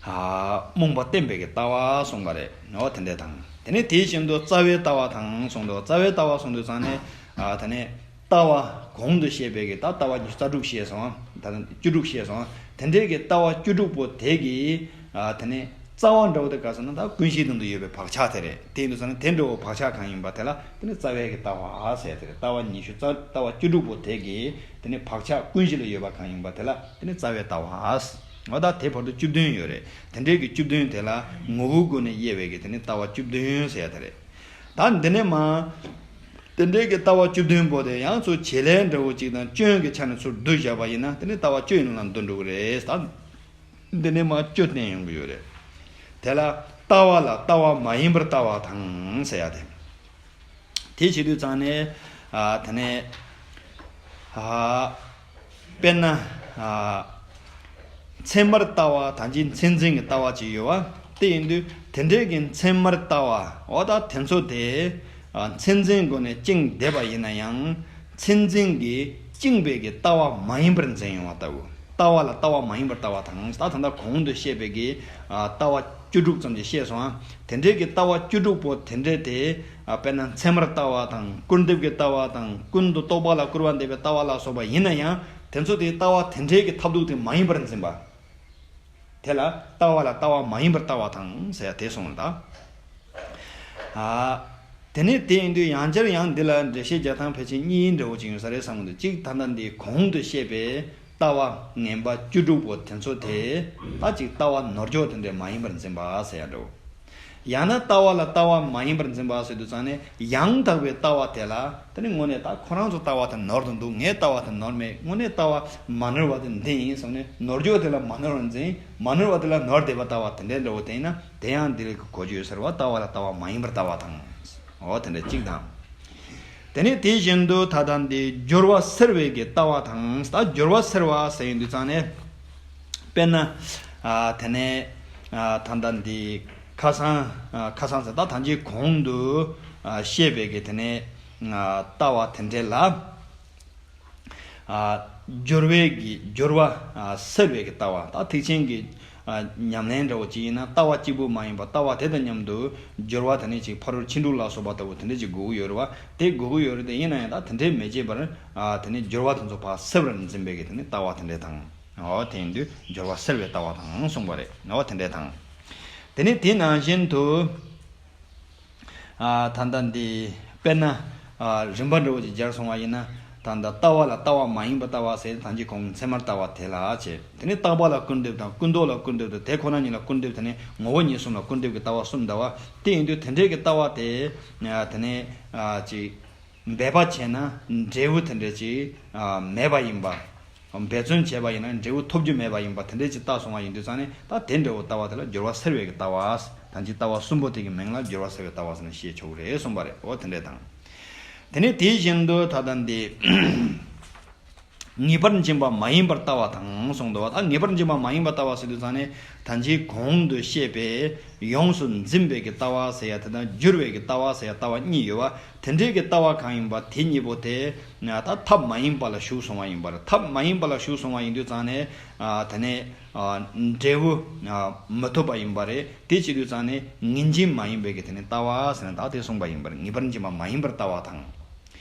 ཨ། རྨོངས་པ་བསྟན་པའི་གི་ལྟ་བ་གསུངས་པ་རེད། འོ་དེ་འདྲས་དང་། དེ་ནས་དེ་བཞིན་དུ་རྩ་བའི་ལྟ་བ་དང་གསུངས་འདུག། རྩ་བའི་ལྟ་བ་གསུངས་དུས་ཙང་ནས། ཨ། དེ་ནས་ལྟ་བ་གོང་དུ་བཤད་པའི་གི་ད་ལྟ་བ་ཉི་ཤུ་རྩ་དྲུག་བཤད་སོང་། ད་བཅུ་དྲུག་བཤད་སོང་། དེ་འདྲའི་གི་ལྟ་བ་བཅུ་དྲུག་པོ་དེ་གི། ཨ། དེ་ནས་རྩ་བ་འདྲ་བོ་དེ་ག་ཟེར་ན། ད་ཀུན་གཞིའི་སྟེང་དུ་ཡོད་པའི་བག་ཆགས་དེ་རེད། དེ་ཡིན་དུས་ཙང་ནས་དེ་འདྲ་བོ་བག་ཆགས་གང་ཡིན་པ་དེ་ལ་དེ་ནས་རྩ་བའི་གི་ལྟ་བ་ཟེར་དེ་རེད། ལྟ་བ་ཉི་ཤུ་རྩ། ལྟ་བ་བཅུ་དྲུག་པོ་དེ་གི་དེ་ནས་བག་ཆགས་ཀུན་གཞི་ལ་ཡོད་པ་གང་ཡིན་པ་དེ་ལ་དེ་ནས་རྩ་བའི་ལྟ་བ། འོ་ད་དེ་བར་དུ་བཅུ་བདུན་ཡོད་རེད། དེ་འདྲའི་གི་བཅུ་བདུན་དེ་ལ་ངོ་བོའི་སྒོ་ནས་དབྱེ་བའི་གི་དེ་ནི་ལྟ་བ་བཅུ་བདུན་ཟེར་ཡ་དེ་རེད། ད་འདི་ནས་མ། དེ་འདྲའི་གི་ལྟ་བ་བཅུ་བདུན་པོ་དེ་ཡང་ཚུར་བྱེད་ལས་འདྲ་བོ་ཅིག་དང་སྐྱོན་གྱི་ཆ་ནས་ཚུར་བསྡུ་བཞག་པ་ཡིན་ན། དེ་ནི་ལྟ་བ་བཅུ་ཡི་ནང་ལ་འདུ་འགྲོ་གི་རེད། ད་འདི་ནས་མ་བཅུ་བསྟན་ཡོང་གི་ཡོད་རེད། དེ་ལ་ལྟ་བ་ལ་ལྟ་བ་མ་ཡིན་པར་ལྟ་བ་དང་ཟེར་ཡ་དེ། དེ་བྱེད་དུས་ཙང་ནས། ཨ། དེ་ནས། ཨ། དཔེར་ན། ཨ། མཚན་མར་ལྟ་བ་དང་ཅིག་མཚན་འཛིན་གྱི་ལྟ་བ་ཅིག་ཡོད་བ། དེ་ཡིན་དུས་དེ་འདྲའི་གི་མཚན་མར་ལྟ་བ། འོ་ད་དེ་ཚོ་དེ། ཨ། མཚན་འཛིན་སྒོ་ནས་བཅིངས་བསྡད་པ་ཡིན་ན་ཡང་། མཚན་འཛིན་གྱི་ བཅིངས་པའི་གི་ལྟ་བ་མ་ཡིན་པར་འཛིན་ཡོང་བ་ལྟ་བུ། ལྟ་བ་ལ་ལྟ་བ་མ་ཡིན་པར་ལྟ་བ་དང་། ད་ད་ལྟ་གོང་དུ་བཤད་པའི་གི་ཨ་ལྟ་བ་བཅུ་དྲུག་ཙམ་ཞིག་བཤད་སོང་ཨ། དེ་འདྲའི་གི་ལྟ་བ་བཅུ་དྲུག་པོ་དེ་འདྲའི་དེ་ཨ་དཔེར་ན་མཚན་མར་ལྟ་བ་དང་། སྐུར་འདེབས་ཀྱི་ལྟ་བ་དང་། ཀུན་ཏུ་རྟོག་པ་ལ་སྐུར་བ་འདེབས་པའི་ལྟ་བ་ལ་སོགས་པ་ཡིན་ན་ཡང་། དེ་ཚོ་དེ་ལྟ་བ་དེ་འདྲའི་གི་ཐབས་སྡུག་དེ་མ་ཡིན་པར་འཛིན་པ། དེ་ལ་ལྟ་བ་ལ་ལྟ་བ་མ་ཡིན་པར་ལྟ་བ་དང་ཟེར་ཡ་དེ་གསུངས་ལ། ཨ། དེ་ནས་དེ་ཡིན་དུས་ཡང་བསྐྱར་ཡང་འདི་ལ་འགྲེལ་བཤད་རྒྱག་སྟངས་ཕལ་ཆེར་གཉིས་འདྲ་བོ་ཅིག་ཡོད་ས་རེད་བསམ་གི་འདུག་གཅིག་ད་ལྟ་འདི་གོང་དུ་བཤད་པའི་ལྟ་བ་ངན་པ་བཅུ་དྲུག་པོ་དེ་ཚོ་དེ་ད་ཅིག་ལྟ་བ་ནོར་འཁྱོག་དེ་འདྲ་མ་ཡིན་པར་འཛིན་པ་ཟེར་ཡ་འདྲ་བོ། ཡང་ན་ལྟ་བ་ལ་ལྟ་བ་མ་ཡིན་པར་འཛིན་པ་ཟེར་དུས་ཙང་ནས་ཡང་དག་པའི་ལྟ་བ་དེ་ལ། དེ་ནི་དངོས་གནས་ད་ཁོ་རང་ཚོ་ལྟ་བ་དེ་ནོར་དུ་འདུག་ངའི་ལྟ་བ་དེ་ནོར་མེད། དངོས་གནས་ལྟ་བ་མ་ནོར་བ་དེ་འདི་ཡིན་བསམ་ནས་ནོར་འཁྱོག་དེ་ལ་མ་ནོར་བར་འཛིན། མ་ནོར་བ་དེ་ལ་ནོར་བསྡད་པ་ལྟ་བ་དེ་འདྲའི་འདྲ་བོ་དེ་ཡིན་ན་དེ་ཡང་འདི་ལ་གོ་རྒྱུ་ཡོད་ཟེར་བ། ལྟ་བ་ལ་ལྟ་བ་མ་ཡིན་པར་ལྟ་བ་དང་། འོ་དེ་འདྲ་གཅིག་དང་། དེ་ནས་དེ་བཞིན་དུ་ད་ལྟ་འདི་སྦྱོར་བ་སེལ་བའི་གི་ལྟ་བ་དང་། ད་སྦྱོར་བ་སེལ་བ་ཟེར་ཡོང་དུས་ཙང་ནས། དཔེར་ན། ཨ་དེ་ནས་ཨ་ད་ལྟ་འདི་ཁ་སང་ཨ་ཁ་སང་ཟེར་ད་ཐང་ཅིག་གོང་དུ་ཨ་བཤད་པའི་གི་དེ་ནས་ཨ་ལྟ་བ་དེ་འདྲའི་ལ། ཨ་སྦྱོར་བའི་གི་སྦྱོར་བ་ཨ་སེལ་བའི་གི་ལྟ་བ། ད་ཐེག་ཆེན་གྱི་ཨ་ཉམས་ལེན་འདྲ་བོ་ཅིག་ཡིན་ན། ལྟ་བ་གཅིག་པུ་མ་ཡིན་པ་ལྟ་བ་དེ་དང་མཉམ་དུ་སྦྱོར་བ་དེ་ནས་ཅིག་ཕ་རོལ་ཕྱིན་དྲུག་ལ་སོགས་པ་ལྟ་བུ་དེ་འདྲ་ཅིག་དགོས་ཀྱི་ཡོད་རེད་བ། དེ་དགོས་ཀྱི་ཡོད་རེད་དེ། ཡིན་ན་ཡང་ད་དེ་འདྲའི་མི་བྱེད་པར་ཨ་དེ་ནས་སྦྱོར་བ་དེ་ཚོ་ཕར་སེལ་བར་འཛིན་པའི་གི་དེ་ནས་ལྟ་བ་དེ་འདྲ་དང་། འོ་དེ་ཡིན་དུས་སྦྱོར་བ་སེལ་བའི་ལྟ་བ་དང་གསུངས་པ་རེད། འོ་དེ་འདྲ་དང་། དེ་ནས་དེ་ནང་བཞིན་དུ། ཨ་ད་ལྟ་འདི་དཔེར་ན་ཨ་རིམ་པ་འདྲ་བོ་ཅིག་སྦྱར་སོང་བ་ཡིན་ན། ད་ལྟ་ལྟ་བ་ལ་ལྟ་བ་མ་ཡིན་པ་ལྟ་བ་ཟེར་ཐང་ཅིག་གོང་མཚན་མར་ལྟ་བ་དེ་ལ་བྱེད། དེ་ནས་རྟག་པ་ལ་སྐུར་འདེབས་དང་། ཀུན་རྟོག་ལ་སྐུར་འདེབས་དང་། དེ་ཁོ་ན་ཉིད་ལ་སྐུར་འདེབས། དེ་ནས་ངོ་བོ་ཉིད་གསུམ་ལ་སྐུར་འདེབས་ཀྱི་ལྟ་བ་གསུམ་ལྟ་བ་དེ་ཡིན་དུས། དེ་འདྲའི་གི་ལྟ་བ་དེ་ཨ་དེ་ནས་ཨ་ཅིག་འབད་པ་བྱས་ན་འབྲས་བུ་དེ་འདྲ་ཅིག་ཨ་མེད་པ་ཡིན་པ། འབད་བརྩོན་བྱས་པ་ཡིན་ན་འབྲས་བུ་ཐོབ་རྒྱུ་མེད་པ་ཡིན་པ་དེ་འདྲ་ཅིག་བལྟས་སོང་བ་ཡིན་དུས་ཙང་ནས། ད་དེ་འདྲ་བོ་ལྟ་བ་དེ་ལ་སྦྱོར་བ་སེལ་བའི་གི་ལྟ་བ། ད་ཅིག་ལྟ་བ་གསུམ་པོ་དེ་གི་མིང་ལ་སྦྱོར་བ་སེལ་བའི་ལྟ་བ་ཟེར་ནས་བཤད་ཆོག་གི་རེད་གསུངས་པ་རེད། འོ་དེ་འདྲ་དང་། དེ་ནས་དེ་བཞིན་དུ་ད་ལྟ་འདི་ངེས་པར་འབྱིན་པ་མ་ཡིན་པར་ལྟ་བ་དང་གསུངས་འདུག་བ། ད་ངེས་པར་འབྱིན་པ་མ་ཡིན་པར་ལྟ་བ་ཟེར་དུས་ཙང་ནས་ད་ཅིག་གོང་དུ་བཤད་པའི་ཡོངས་སུ་འཛིན་པའི་གི་ལྟ་བ་ཟེར་ཡ་དེ་དང་། བསྒྱུར་བའི་གི་ལྟ་བ་ཟེར་ཡ་ལྟ་བ་གཉིས་ཡོད་བ། དེ་འདྲའི་གི་ལྟ་བ་གང་ཡིན་པ་དེ་གཉིས་པོ་དེ་ད་ཐབས་མ་ཡིན་པ་ལ་ཞུགས་སོང་བ་ཡིན་པ་རེད། ཐབས་མ་ཡིན་པ་ལ་ཞུགས་སོང་བ་ཡིན་དུས་ཙང་ནས་དེ་ནས་འབྲས་བུ་མི་ཐོབ་པ་ཡིན་པ་རེད། དེ་བྱེད་དུས་ཙང་ནས་ངེས་འབྱིན་མ་ཡིན་པའི་གི་དེ་ནས་ལྟ་བ་ཟེར་ན་ད་དེ་གསུངས་པ་ཡིན་པ་རེད། ངེས་པར་འབྱིན་པ་མ་ཡིན་པར་ལྟ་བ་དང་།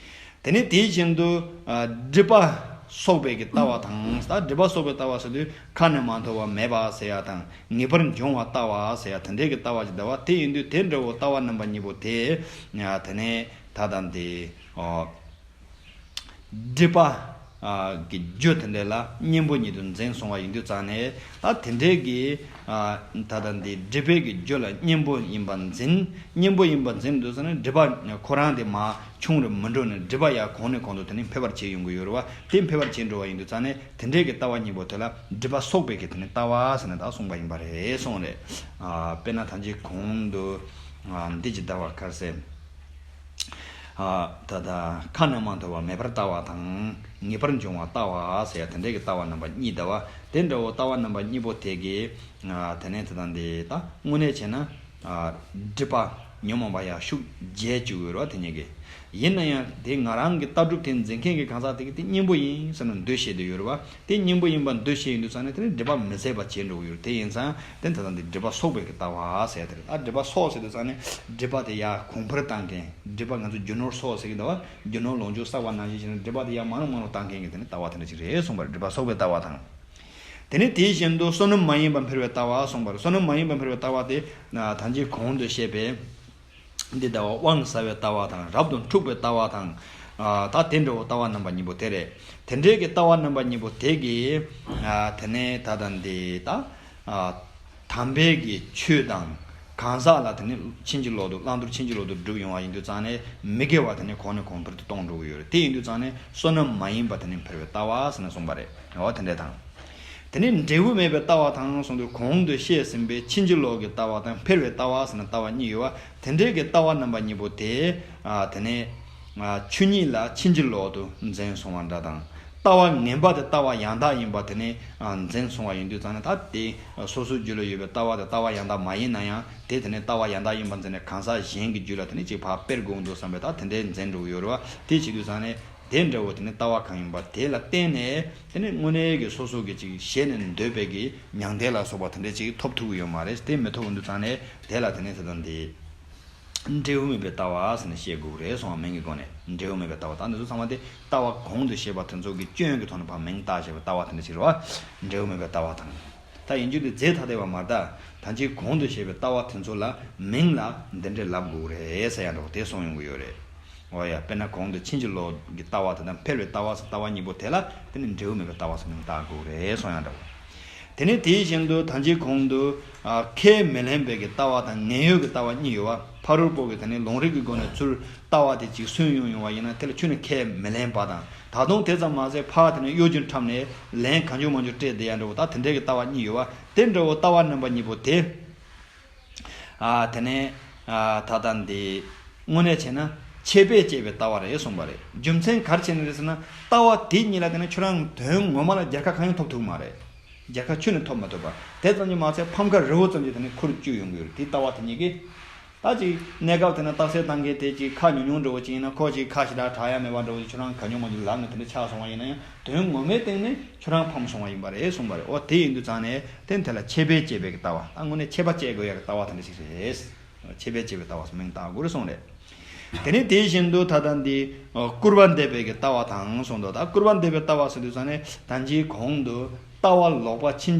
དེ་ནས་དེ་བཞིན་དུ་ཨ་སྒྲིབ་པ་གསོག་པའི་གི་ལྟ་བ་དང་། ད་སྒྲིབ་པ་གསོག་པའི་ལྟ་བ་ཟེར་དུས་ཁ་ནས་མ་ཐོ་བ་མེད་པ་ཟེར་ཡ་དང་། ངེས་པར་འབྱུང་བ་ལྟ་བ་ཟེར་ཡ་དེ་འདྲའི་གི་ལྟ་བ་ཅིག་ལྟ་བ་དེ་ཡིན་དུས། དེ་འདྲ་བོ་ལྟ་བ་རྣམ་པ་གཉིས་པོ་དེ་ཨ་དེ་ནས་ད་ལྟ་འདི་ཨོ་སྒྲིབ་པ་ཨ་གི་རྒྱུ་དེ་འདྲ་ལ་གཉེན་པོ་ཉིད་དུ་འཛིན་སོང་བ་ཡིན་དུས་ཙང་ནས། ད་དེ་འདྲའི་གི་ཨ་ད་ལྟ་འདི་སྒྲིབ་པའི་གི་རྒྱུ་ལ་གཉེན་པོ་ཡིན་པ་འཛིན། གཉེན་པོ་ཡིན་པ་འཛིན་དུས་ཙང་ནས་སྒྲིབ་པ་ཁོ་རང་དེ་མ་ཆུང་རུ་མི་འགྲོ་ནས་སྒྲིབ་པ་ཡང་གོང་ནས་གོང་དུ་དེ་ནས་འཕེལ་བར་བྱེད་ཡོང་གི་ཡོད་རེད་བ། དེ་འཕེལ་བར་བྱེད་འགྲོ་བ་ཡིན་དུས་ཙང་ནས་དེ་འདྲའི་གི་ལྟ་བ་གཉིས་པོ་དེ་ལ་སྒྲིབ་པ་གསོག་པའི་གི་དེ་ནས་ལྟ་བ་ཟེར་ནས་ད་གསུངས་པ་ཡིན་པ་རེད་གསུངས་རེད། ཨ་དཔེར་ན་ད་ཅིག་གོང་དུ་ཨ་འདི་ཅིག་ལྟ་བ་ཁར་སེ། ཨ་ད་ལྟ་ཁ་ནས་མ་ཐོ་བ་མེད་པར་ལྟ་བ་དང་། ངེས་པར་འབྱུང་བ་ལྟ་བ་ཟེར་ཡ་དེ་འདྲའི་གི་ལྟ་བ་རྣམ་པ་གཉིས་ལྟ་བ། དེ་འདྲ་བོ་ལྟ་བ་རྣམ་པ་གཉིས་པོ་དེ་གི་ཨ་དེ་ནས་དེ་དང་དེ་ད་དངོས་གནས་བྱས་ན། ཨ་སྒྲིབ་པ་ཉོན་མོངས་པ་ཡར་ཤུགས་རྒྱས་བཅུག་ཡོད་རེད་བ། དེ་གཉིས་ཀྱིས། ཡིན་ན་ཡང་དེ་ང་རང་གི་ལྟ་གྲུབ་དེ་འཛིན་མཁན་གྱི་གང་ཟག་དེ་གིས་དེ་གཉེན་པོ་ཡིན་ཟེར་ནས་འདུ་ཤེས་བསྡད་ཡོད་རེད་བ། དེ་གཉེན་པོ་ཡིན་པ་འདུ་ཤེས་ཡིན་དུས་ཙང་ནས་དེ་ནི་སྒྲིབ་པ་མི་ཟད་པ་བྱེད་འགྲོ་གི་ཡོད་རེད། དེ་ཡིན་ཙང་དེ་ད་ལྟ་འདི་སྒྲིབ་པ་གསོག་པའི་གི་ལྟ་བ་ཟེར་དེ་རེད། ཨ་སྒྲིབ་པ་གསོག་ཟེར་དུས་ཙང་ནས་སྒྲིབ་པ་དེ་ཡར་གོང་འཕེལ་བཏང་མཁན། སྒྲིབ་པ་ང་ཚོ་རྒྱུ་ནོར་གསོག་ཟེར་གི་འདུག་བ། རྒྱུ་ནོར་ལོངས་སྤྱོད་བསགས་པ་ནང་བཞིན་བྱས་ནས་སྒྲིབ་པ་དེ་ཡར་མང་རུ་མང་རུ་བཏང་མཁན་གྱི་དེ་ནི་ལྟ་བ་དེ་འདྲ་ཅིག་རེད་གསུངས་པ་རེད། སྒྲིབ་པ་གསོག་པའི་ལྟ་བ་དང་། དེ་ནས་དེ་བཞིན་དུ་བསོད་ནམས་མ་ཡིན་པ་འཕེལ་བའི་ལྟ་བ་གསུངས་པ་རེད། བསོད་ནམས་མ་ཡིན་པ་འཕེལ་བའི་ལྟ་བ་དེ་ད་ཅིག་གོང་དུ་བཤད་པའི་འདི་ལྟ་བ་དབང་ཟ་བའི་ལྟ་བ་དང་། རབ་ཏུ་འཁྲུག་པའི་ལྟ་བ་དང་། ཨ་ད་དེ་འདྲ་བོ་ལྟ་བ་རྣམ་པ་གཉིས་པོ་དེ་རེད། དེ་འདྲའི་གི་ལྟ་བ་རྣམ་པ་གཉིས་པོ་དེ་གིས་ཨ་དེ་ནས་ད་ལྟ་འདི་ད་ཨ་དམ་པའི་གི་ཆོས་དང་གང་ཟག་ལ་དེ་ནས་ཕྱིན་ཅི་ལོག་ཏུ་བླང་དོར་ཕྱིན་ཅི་ལོག་ཏུ་སྒྲུབ་ཡོང་བ་ཡིན་དུས་ཙང་ནས་མི་དགེ་བ་དེ་ནས་གོང་ནས་གོང་འཕེལ་དུ་གཏོང་འགྲོ་གི་ཡོད་རེད། དེ་ཡིན་དུས་ཙང་ནས་བསོད་ནམས་མ་ཡིན་པ་དེ་ནས་འཕེལ་བའི་ལྟ་བ་ཟེར་ནས་གསུངས་པ་རེད། འོ་དེ་འདྲ་དང་། དེ་ནས་འབྲས་བུ་མེད་པའི་ལྟ་བ་དང་གསུངས་དུས། གོང་དུ་བཤད་ཟིན་པའི་ཕྱིན་ཅི་ལོག་གི་ལྟ་བ་དང་འཕེལ་བའི་ལྟ་བ་ཟེར་ན་ལྟ་བ་གཉིས་ཡོད་བ། དེ་འདྲའི་གི་ལྟ་བ་རྣམ་པ་གཉིས་པོ་དེ་ཨ་དེ་ནས་ཨ་ཆོས་ཉིད་ལ་ཕྱིན་ཅི་ལོག་ཏུ་འཛིན་སོང་བ་འདྲ་དང་། ལྟ་བ་ངན་པ་དེ་ལྟ་བ་ཡང་དག་ཡིན་པ་དེ་ནས་ཨ་འཛིན་སོང་བ་ཡིན་དུས་ཙང་ནས། ད་དེ་སོ་སོའི་རྒྱུད་ལ་ཡོད་པའི་ལྟ་བ་དེ་ལྟ་བ་ཡང་དག་མ་ཡིན་ན་ཡང་། དེ་དེ་ནས་ལྟ་བ་ཡང་དག་ཡིན་པ་འཛིན་ནས་གང་ཟག་གཞན་གྱི་རྒྱུད་ལ་དེ་ནས་ཅིག་ཕར་སྤེལ་དགོས་འདུག་བསམ་པས། ད་དེ་འདྲའི་འཛིན་འགྲོ་གི་ཡོད་རེད་བ། དེ་བྱེད་དུས་ཙང་ནས། དེ་འདྲ་བོ་དེ་ནི་ལྟ་བ་གང་ཡིན་པ་དེ་ལ་བརྟེན་ནས་དེ་ནི་དངོས་གནས་ཀྱི་སོ་སོ་གི་ཅིག་ཞེད་ནས་འདོད་པའི་གི་མྱང་འདས་ལ་སོགས་པ་དེ་འདྲ་ཅིག་ཐོབ་ཐུབ་ཀྱི་ཡོད་མ་རེད། དེ་མི་ཐོབ་འདུག་ཙང་ནས་དེ་ལ་དེ་ནི་ད་ལྟ་འདི་འབྲས་བུ་མེད་པའི་ལྟ་བ་ཟེར་ནས་བཤད་དགོས་རེད་སོང་བ། མིང་གི་སྒོ་ནས་འབྲས་བུ་མེད་པའི་ལྟ་བ། ད་འདི་ཚོ་ཚང་མ་དེ་ལྟ་བ་གོང་དུ་བཤད་པ་དེ་ཚོ་གི་སྐྱོན་གྱི་ཐོག་ནས་ཕར་མིང་བཏགས་བྱས་པའི་ལྟ་བ་དེ་འདྲ་ཞིག་རེད་བ། འབྲས་བུ་མེད་པའི་ལྟ་བ་དང་། ད་ཡིན་རྒྱུ་དེ་རྫས་ཐ་དད་པ་མ་རེད། ད་ད་ཅིག་གོང་དུ་བཤད་པའི་ལྟ་བ་དེ་ཚོ་ལ་མིང་ལ་འདི་འདྲས་ལབ་དགོས་རེད་ཟེར་ཡ་འདྲ་བོ་དེ་གསུངས་ཡོང་གི་ཡོད་རེད། འོ་ཡ། དཔེར་ན་གོང་དུ་ཕྱིན་ཅི་ལོག་གི་ལྟ་བ་དེ་དང་འཕེལ་བའི་ལྟ་བ་ཟེར་ལྟ་བ་གཉིས་པོ་དེ་ལ་དེ་ནི་འབྲས་བུ་མེད་པའི་ལྟ་བ་ཟེར་མིང་བཏགས་དགོས་རེད་གསུངས་ཡ་འདྲ་བོ། དེ་ནི་དེ་བཞིན་དུ་ད་ཅིག་གོང་དུ་ཨ་ཁས་མི་ལེན་པའི་གི་ལྟ་བ་དང་ངེས་ཡོད་ཀྱི་ལྟ་བ་གཉིས་ཡོད་བ། ཕ་རོལ་པོ་གི་དེ་ནི་ལུང་རིགས་ཀྱི་སྒོ་ནས་ཚུར་ལྟ་བ་དེ་ཅིག་སུན་ཡོང་ཡོང་བ་ཡིན་ན་དེ་ལ་ཁྱོད་ནི་ཁས་མི་ལེན་པ་དང་། ད་དུང་དེ་ཙམ་མ་ཟད་ཕར་དེ་ནི་གཡོ་སྒྱུ་འཁྲབ་ནས་ལན་གང་བྱུང་མང་བྱུང་སྤྲད་བསྡད་ཡ་འདྲ་བོ། ད་དེ་འདྲའི་གི་ལྟ་བ་གཉིས་ཡོད་བ། དེ་འདྲ་བོ་ལྟ་བ་རྣམ་པ་གཉིས་པོ་དེ། ཨ་དེ་ནས་ཨ་ད་ལྟ་འདི་དངོས་གནས་བྱས་ན་ཆད་པས་བཅད་པའི་ལྟ་བ་རེད་གསུངས་པ་རེད། རྒྱུ་མཚན་ག་རེ་བྱས་ནས་རེད་ཟེར་ན། ལྟ་བ་དེ་གཉིས་ལ་བརྟེན་ནས་ཁྱོད་རང་དོན་ངོ་མ་ལ་རྒྱལ་ཁ་གང་ཡང་ཐོབ་ཐུབ་མ་རེད། རྒྱལ་ཁ་ཁྱོན་ནས་ཐོབ་མ་ཐུབ་པ། དེ་ཙམ་གྱིས་མ་ཚད་ཕམ་ཁ་རི་བོ་ཙམ་གྱིས་དེ་ནི་ཁུར་བཅུག་ཡོང་གི་ཡོད་རེད། དེ་ལྟ་བ་དེ་གཉིས་ཀྱིས། ད་ཅིག་གནས་སྐབས་དེ་ན་རྟགས་གསལ་བཏང་མཁན་དེ་ཅིག་ཁ་ཉུང་ཉུང་འདྲ་བོ་ཅིག་ཡིན་ན། ཁོ་ཅིག་ཁ་ཞེ་དྲག་གྲག་ཡ་མེད་པ་འདྲ་བོ་ཅིག་ཁྱོད་རང་གང་བྱུང་མང་བྱུང་ལབ་ནས་དེ་འདྲ་ཆགས་སོང་བ་ཡིན་ན་ཡང་། དོན་ངོ་མའི་སྟེང་ནས་ཁྱོད་རང་ཕམ་སོང་བ་ཡིན་པ་རེད་གསུངས་པ་རེད། འོ་དེ་ཡིན་དུས་ཙང་ནས་དེ་དེ་ལ་ཆད་པས་བཅད་པའི་གི་ལྟ་བ། ད་དངོས་གནས་ཆད་པ་བཅད་དགོས་ཡ་གི་ལྟ་བ་དེ་འདྲ་ཞིག་རེད། ཆད་པས་བཅད་པའི་ལྟ་བ་སོགས་མིང་བཏགས་དགོས་རེད་གསུངས་རེད། དེ་ནས་དེ་བཞིན་དུ་ད་ལྟ་འདི་སྐུར་པ་འདེབས་པའི་གི་ལྟ་བ་དང་གསུངས་འདུག་ད་སྐུར་པ་འདེབས་པའི་ལྟ་བ་ཟེར་དུས་ཙང་ནས་ད་ཅིག་གོང་དུ་ལྟ་བ་ལོག་པ་ཕྱིན།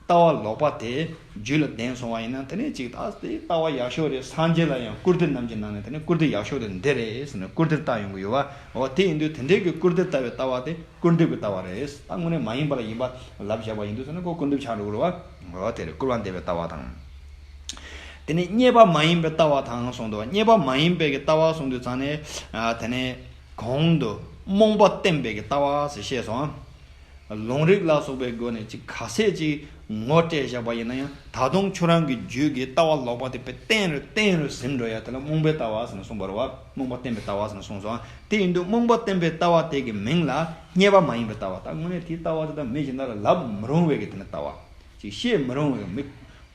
ལྟ་བ་ལོག་པ་དེ་རྒྱུད་ལ་ལྡན་སོང་བ་ཡིན་ན། དེ་ནས་ཅིག་ད་དེ་ལྟ་བ་ཡག་ཤོས་རེད། སངས་རྒྱས་ལ་ཡང་བཀུར་སྟི་རྣམས་ཀྱི་ནང་ནས་དེ་ནས་བཀུར་སྟི་ཡག་ཤོས་དེ་འདི་རེད་ཟེར་ནས་བཀུར་སྟི་བཏང་ཡོང་གི་ཡོད་བ། འོ་དེ་ཡིན་དུས་དེ་འདྲའི་གི་བཀུར་སྟི་ལྟ་བའི་ལྟ་བ་དེ་སྐུར་འདེབས་ཀྱི་ལྟ་བ་རེད། ད་དངོས་གནས་མ་ཡིན་པ་ལ་ཡིན་པ་ལབ་བཞག་པ་ཡིན་དུས་ཟེར་ན་ཁོ་བཀུར་འདེབས་ཆགས་འགྲོ་གི་རེད་བ། འོ་དེ་རེད། སྐུར་པ་འདེབས་པའི་ལྟ་བ་དང་། དེ་ནས་རྙེད་པ་མ་ཡིན་པའི་ལྟ་བ་དང་གསུངས་འདུག་རྙེད་པ་མ་ཡིན་པའི་གི་ལྟ་བ་གསུངས་དུས་ཙང་ནས་ཨ་དེ་ནས་གོང་དུ་རྨོངས་པ་བསྟན་པའི་གི་ལྟ་བ་ཟེར་བཤད་སོང་། ལུང་རིགས་ལ་སོགས་པའི་སྒོ་ནས་ཅིག་ག་ཚད་ཅིག་ངོ་སྤྲད་བཞག་པ་ཡིན་ན་ཡང་། ད་དུང་ཁྱོད་རང་གི་རྒྱུད་ཀྱི་ལྟ་བ་ལོག་པ་དེ་དཔེ་བརྟན་རུ་བརྟན་རུ་ཟིན་འགྲོ་ཡ་དེ་ལ་རྨོངས་པའི་ལྟ་བ་ཟེར་ནས་གསུངས་པ་རེད་བ། རྨོངས་པ་བསྟན་པའི་ལྟ་བ་ཟེར་ནས་གསུངས་སོང་། དེ་ཡིན་དུས་རྨོངས་པ་བསྟན་པའི་ལྟ་བ་དེ་གི་མིང་ལ་རྙེད་པ་མ་ཡིན་པའི་ལྟ་བ། ད་དངོས་གནས་དེའི་ལྟ་བ་དེ་ད་མི་གཞན་དག་ལ་ལབ་མི་རུང་བའི་གི་དེ་ནི་ལྟ་བ། ཅིག་བཤད་མི་རུང་བའི་མི་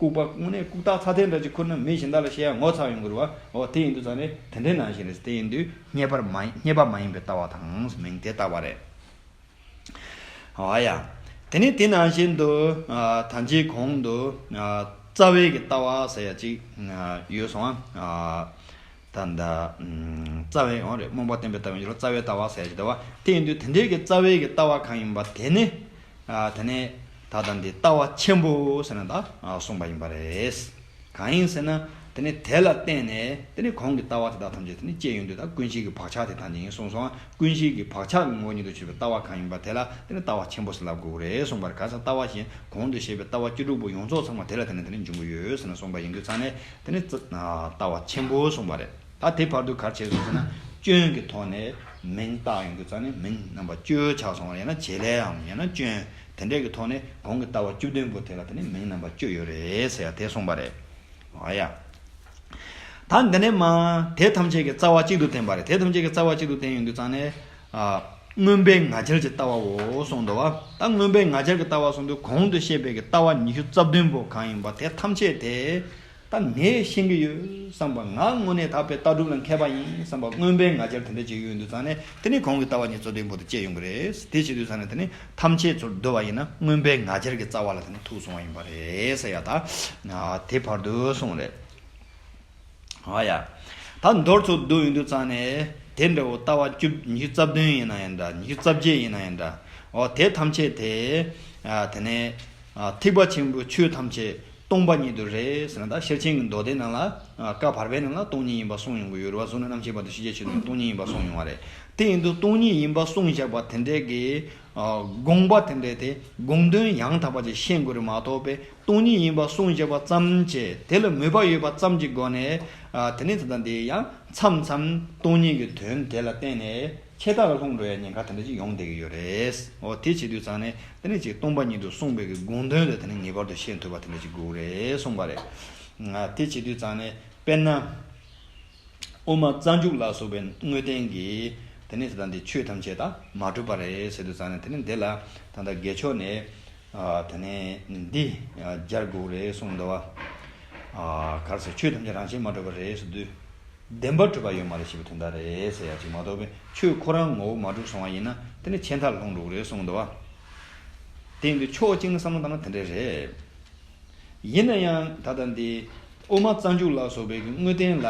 ལྐུགས་པ། དངོས་གནས་ལྐུགས་རྟགས་ཚ་ཐལ་འདྲ་ཅིག་ཁུར་ན་མི་གཞན་དག་ལ་བཤད་ཡ་ངོ་ཚ་ཡོང་གི་རེད་བ། འོ་དེ་ཡིན་དུས་ཙང་ནས་དེ་འདྲའི་ནང་བཞིན་རེད། དེ་ཡིན་དུས་རྙེད་པར་མ་རྙེད་པ་མ་ཡིན་པའི་ལྟ་བ་དང་མིང་དེ་བཏགས་པ་རེད། འོ་ཡ། དེ་ནས་དེ་ནང་བཞིན་དུ་ཨ་ད་ཅིག་གོང་དུ་ཨ་རྩ་བའི་གི་ལྟ་བ་ཟེར་ཡ་ཅིག་ཨ་ཡོད་སོང་ཨ། ད་ད་ཨམ་རྩ་བའི་འོ་རེད། རྨོངས་པ་བསྟན་པའི་ལྟ་བའི་རྩ་བའི་ལྟ་བ་ཟེར་ཡ་ཅིག་འདུག་བ། དེ་ཡིན་དུས་དེ་འདྲའི་གི་རྩ་བའི་གི་ལྟ་བ་གང་ཡིན་པ་དེ་ནི་ཨ་དེ་ནས་ད་ལྟ་འདི་ལྟ་བ་ཆེན་པོ་ཟེར་ན་ད་ཨ་གསུངས་པ་ཡིན་པ་རེད། གང་ཡིན་ཟེར་ན། དེ་ནས་དེ་ལ་བརྟེན་ནས་དེ་ནས་གོང་གི་ལྟ་བ་དེ་དག་ཐམས་ཅད་དེ་ནས་སྐྱེ་ཡོང་དུས། ད་ཀུན་གཞི་གི་བག་ཆགས་དེ་ཐམས་ཅད་ཡིན་གསུངས་སོང་། ཀུན་གཞི་གི་བག་ཆགས་ཀྱི་ངོ་བོ་ཉིད་དུ་གྱུར་པའི་ལྟ་བ་གང་ཡིན་པ་དེ་ལ་དེ་ནས་ལྟ་བ་ཆེན་པོ་ཟེར་ལབ་དགོས་རེད་གསུངས་པ་རེད། ག་ས་ལྟ་བ་གཞན་གོང་དུ་བཤད་པའི་ལྟ་བ་བཅུ་དྲུག་པོ་ཡོངས་རྫོགས་ཚང་མ་དེ་ལ་དེ་ནས་དེ་ནས་འབྱུང་གི་ཡོད་ཟེར་ནས་གསུངས་པ་ཡིན་དུས་ཙང་ནས། དེ་ནས་ཙི་ལྟ་བ་ཆེན་པོ་གསུངས་པ་རེད། ད་དེ་བར་དུ་ག་རེ་བྱས་སོང་ཟེར་ན། སྐྱོན་གྱི་ཐོག་ནས་མིང་བཏགས་ཡོང་དུས་ཙང་ནས་མིང་རྣམ་པ་བཅུ་ཆགས་སོང་བ་རེད། ཡང་ན་བྱེད་ལས་འམ་ཡང་ན་སྐྱོན་དེ་འདྲས་ཀྱི་ཐོག་ནས་གོང་གི་ལྟ་བ་བཅུ་བདུན་པོ་དེ་ལ་དེ་ནས་མིང་རྣམ་པ་བཅུ་ཡོད་རེད་ཟེར་ཡ་དེ་གསུངས་པ་རེད། འོ་ཡ། ད་འདི་ནས་མ་དེ་ཐམས་ཅད་ཀྱི་རྩ་བ་གཅིག་ཏུ་བསྟན་པ་རེད། དེ་ཐམས་ཅད་ཀྱི་རྩ་བ་གཅིག་ཏུ་བསྟན་ཡོང་དུས་ཙང་ནས་ཨ་མངོན་པའི་ང་རྒྱལ་གྱི་ལྟ་བའོ་གསུངས་འདུག་བ། ད་མངོན་པའི་ང་རྒྱལ་གྱི་ལྟ་བ་གསུངས་དུས་གོང་དུ་བཤད་པའི་གི་ལྟ་བ་ཉི་ཤུ་རྩ་བདུན་པོ་གང་ཡིན་པ་དེ་ཐམས་ཅད་དེ། ད་ངས་ཤེས་ཀྱི་ཡོད་བསམ་པ། ང་དངོས་གནས་དག་པའི་ལྟ་གྲུབ་ལ་མཁས་པ་ཡིན་བསམ་པ། མངོན་པའི་ང་རྒྱལ་དེ་འདྲ་ཅིག་ཡོད་འདུག་ཙང་ནས་དེ་ནས་གོང་གི་ལྟ་བ་ཉི་ཤུ་རྩ་བདུན་པོ་དེ་སྐྱེ་ཡོང་གི་རེད། དེ་བྱེད་དུས་ཙང་ནས་དེ་ནས་ཐམས་ཅད་ཚུར་བསྡུ་བ་ཡིན་ན་མངོན་པའི་ང་རྒྱལ་གྱི་རྩ་བ་ལ་དེ་ནས་ཐུག་སོང་བ་ཡིན་པ་རེད་ཟེར་ཡ། ད་དེ་བར་དུ་གསུངས་རེད། ཨ་ཡ། ད་མདོར་ཚུར་བསྡུ་ཡོང་དུས་ཙང་ནས་དེ་འདྲ་བོ་ལྟ་བ་བཅུ་ཉི་ཤུ་རྩ་བདུན་ཡིན་ན་ཡང་འདྲ། ཉི་ཤུ་རྩ་བརྒྱད་ཡིན་ན་ཡང་འདྲ། འོ་དེ་ཐམས་ཅད་དེ་ཨ་དེ་ནས་ཨ་ཐེག་པ་ཆེན་པོའི་ཆོས་ཐམས་ཅད་སྟོང་པ་ཉིད་དུ་རེད་ཟེར་ན། ད་ཤེར་ཕྱིན་གྱི་མདོ་སྡེ་ནང་ལ་ཨ་བཀའ་བར་པའི་ནང་ལ་སྟོང་ཉིད་ཡིན་པ་གསུངས་ཡོང་གི་ཡོད་རེད་བ། གཟུགས་ནས་རྣམ་ཤེས་བར་དུ་ཤེས་བྱའི་ཆོས་ཐམས་ཅད་སྟོང་ཉིད་ཡིན་པ་གསུངས་ཡོང་བ་རེད། དེ་ཡིན་དུས་སྟོང་ཉིད་ཡིན་པ་གསུངས་བཞག་པ་དེ་འདྲའི་གི་ཨ་དགོངས་པ་དེ་འདྲའི་དེ་དགོངས་དོན་ཡང་དག་པ་ཅིག་ཤེས་དགོས་རེད་མ་གཏོགས་པའི། སྟོང་ཉིད་ཡིན་པ་གསུངས་བཞག་པ་ཙམ་གྱིས། དེ་ལ་མོས་པ་ཡོད་པ་ཙམ་གྱི་སྒོ་ནས་ཨ་དེ་ནས་ད་ལྟ་འདི་ཡང་མཚམས་མཚམས་སྟོང་ཉིད་ཀྱི་དོན་དེ་ལ་བརྟེན་ནས་ཆད་ལྟ་ལ་ལྷུང་འགྲོ་ཡ་ཉེན་ཁ་དེ་འདྲ་ཅིག་ཡོང་བསྡད་ཀྱི་ཡོད་རེད། འོ་དེ་བྱེད་དུས་ཙང་ནས་དེ་ནས་ཅིག་སྟོང་པ་ཉིད་དུ་གསུངས་པའི་གི་དགོངས་དོན་དེ་དེ་ནས་ངེས་པར་དུ་ཤེས་ཐུབ་པ་དེ་འདྲ་ཅིག་དགོས་རེད་གསུངས་པ་རེད། ཨ་དེ་བྱེད་དུས་ཙང་ནས་དཔེར་ན། དབུ་མ་རྩ་འཇུག་ལ་སོགས་པའི་དངོས་བསྟན་གྱི་དེ་ནས་ད་ལྟ་འདི་ཆོས་ཐམས་ཅད་ད་མ་གྲུབ་པ་རེད་ཟེར་དུས་ཙང་ནས། དེ་ནས་འདི་ལ་ད་ལྟ་དགེ་ཕྱོགས་ནས་ཨ་དེ་ནས་འདི་ཨ་སྦྱར་དགོས་རེད་གསུངས་འདུག་བ། ཨ་ག་རེ་ཟེར། ཆོས་ཐམས་ཅད་རང་བཞིན་མ་གྲུབ་པ་རེད་ཟེར་དུས། བདེན་པར་གྲུབ་པ་ཡོད་མ་རེད་ཞེས་པའི་དོན་དག་རེད་ཟེར་ཡ་ཅིག་མ་གཏོགས་པའི་ཆོས་ཁོ་རང་ངོ་བོ་མ་གྲུབ་སོང་བ་ཡིན་ན་དེ་ནི་ཆད་མཐར་ལྷུང་འགྲོ་གི་རེད་གསུངས་འདུག་བ། དེ་ཡིན་དུས་ཕྱོགས་གཅིག་ནས་བསམ་བློ་བཏང་ན་དེ་འདྲས་རེད། ཡིན་ན་ཡང་ད་ལྟ་འདི་དབུ་མ་རྩ་འཇུག་ལ་སོགས་པའི་གི་དངོས་བསྟན་ལ་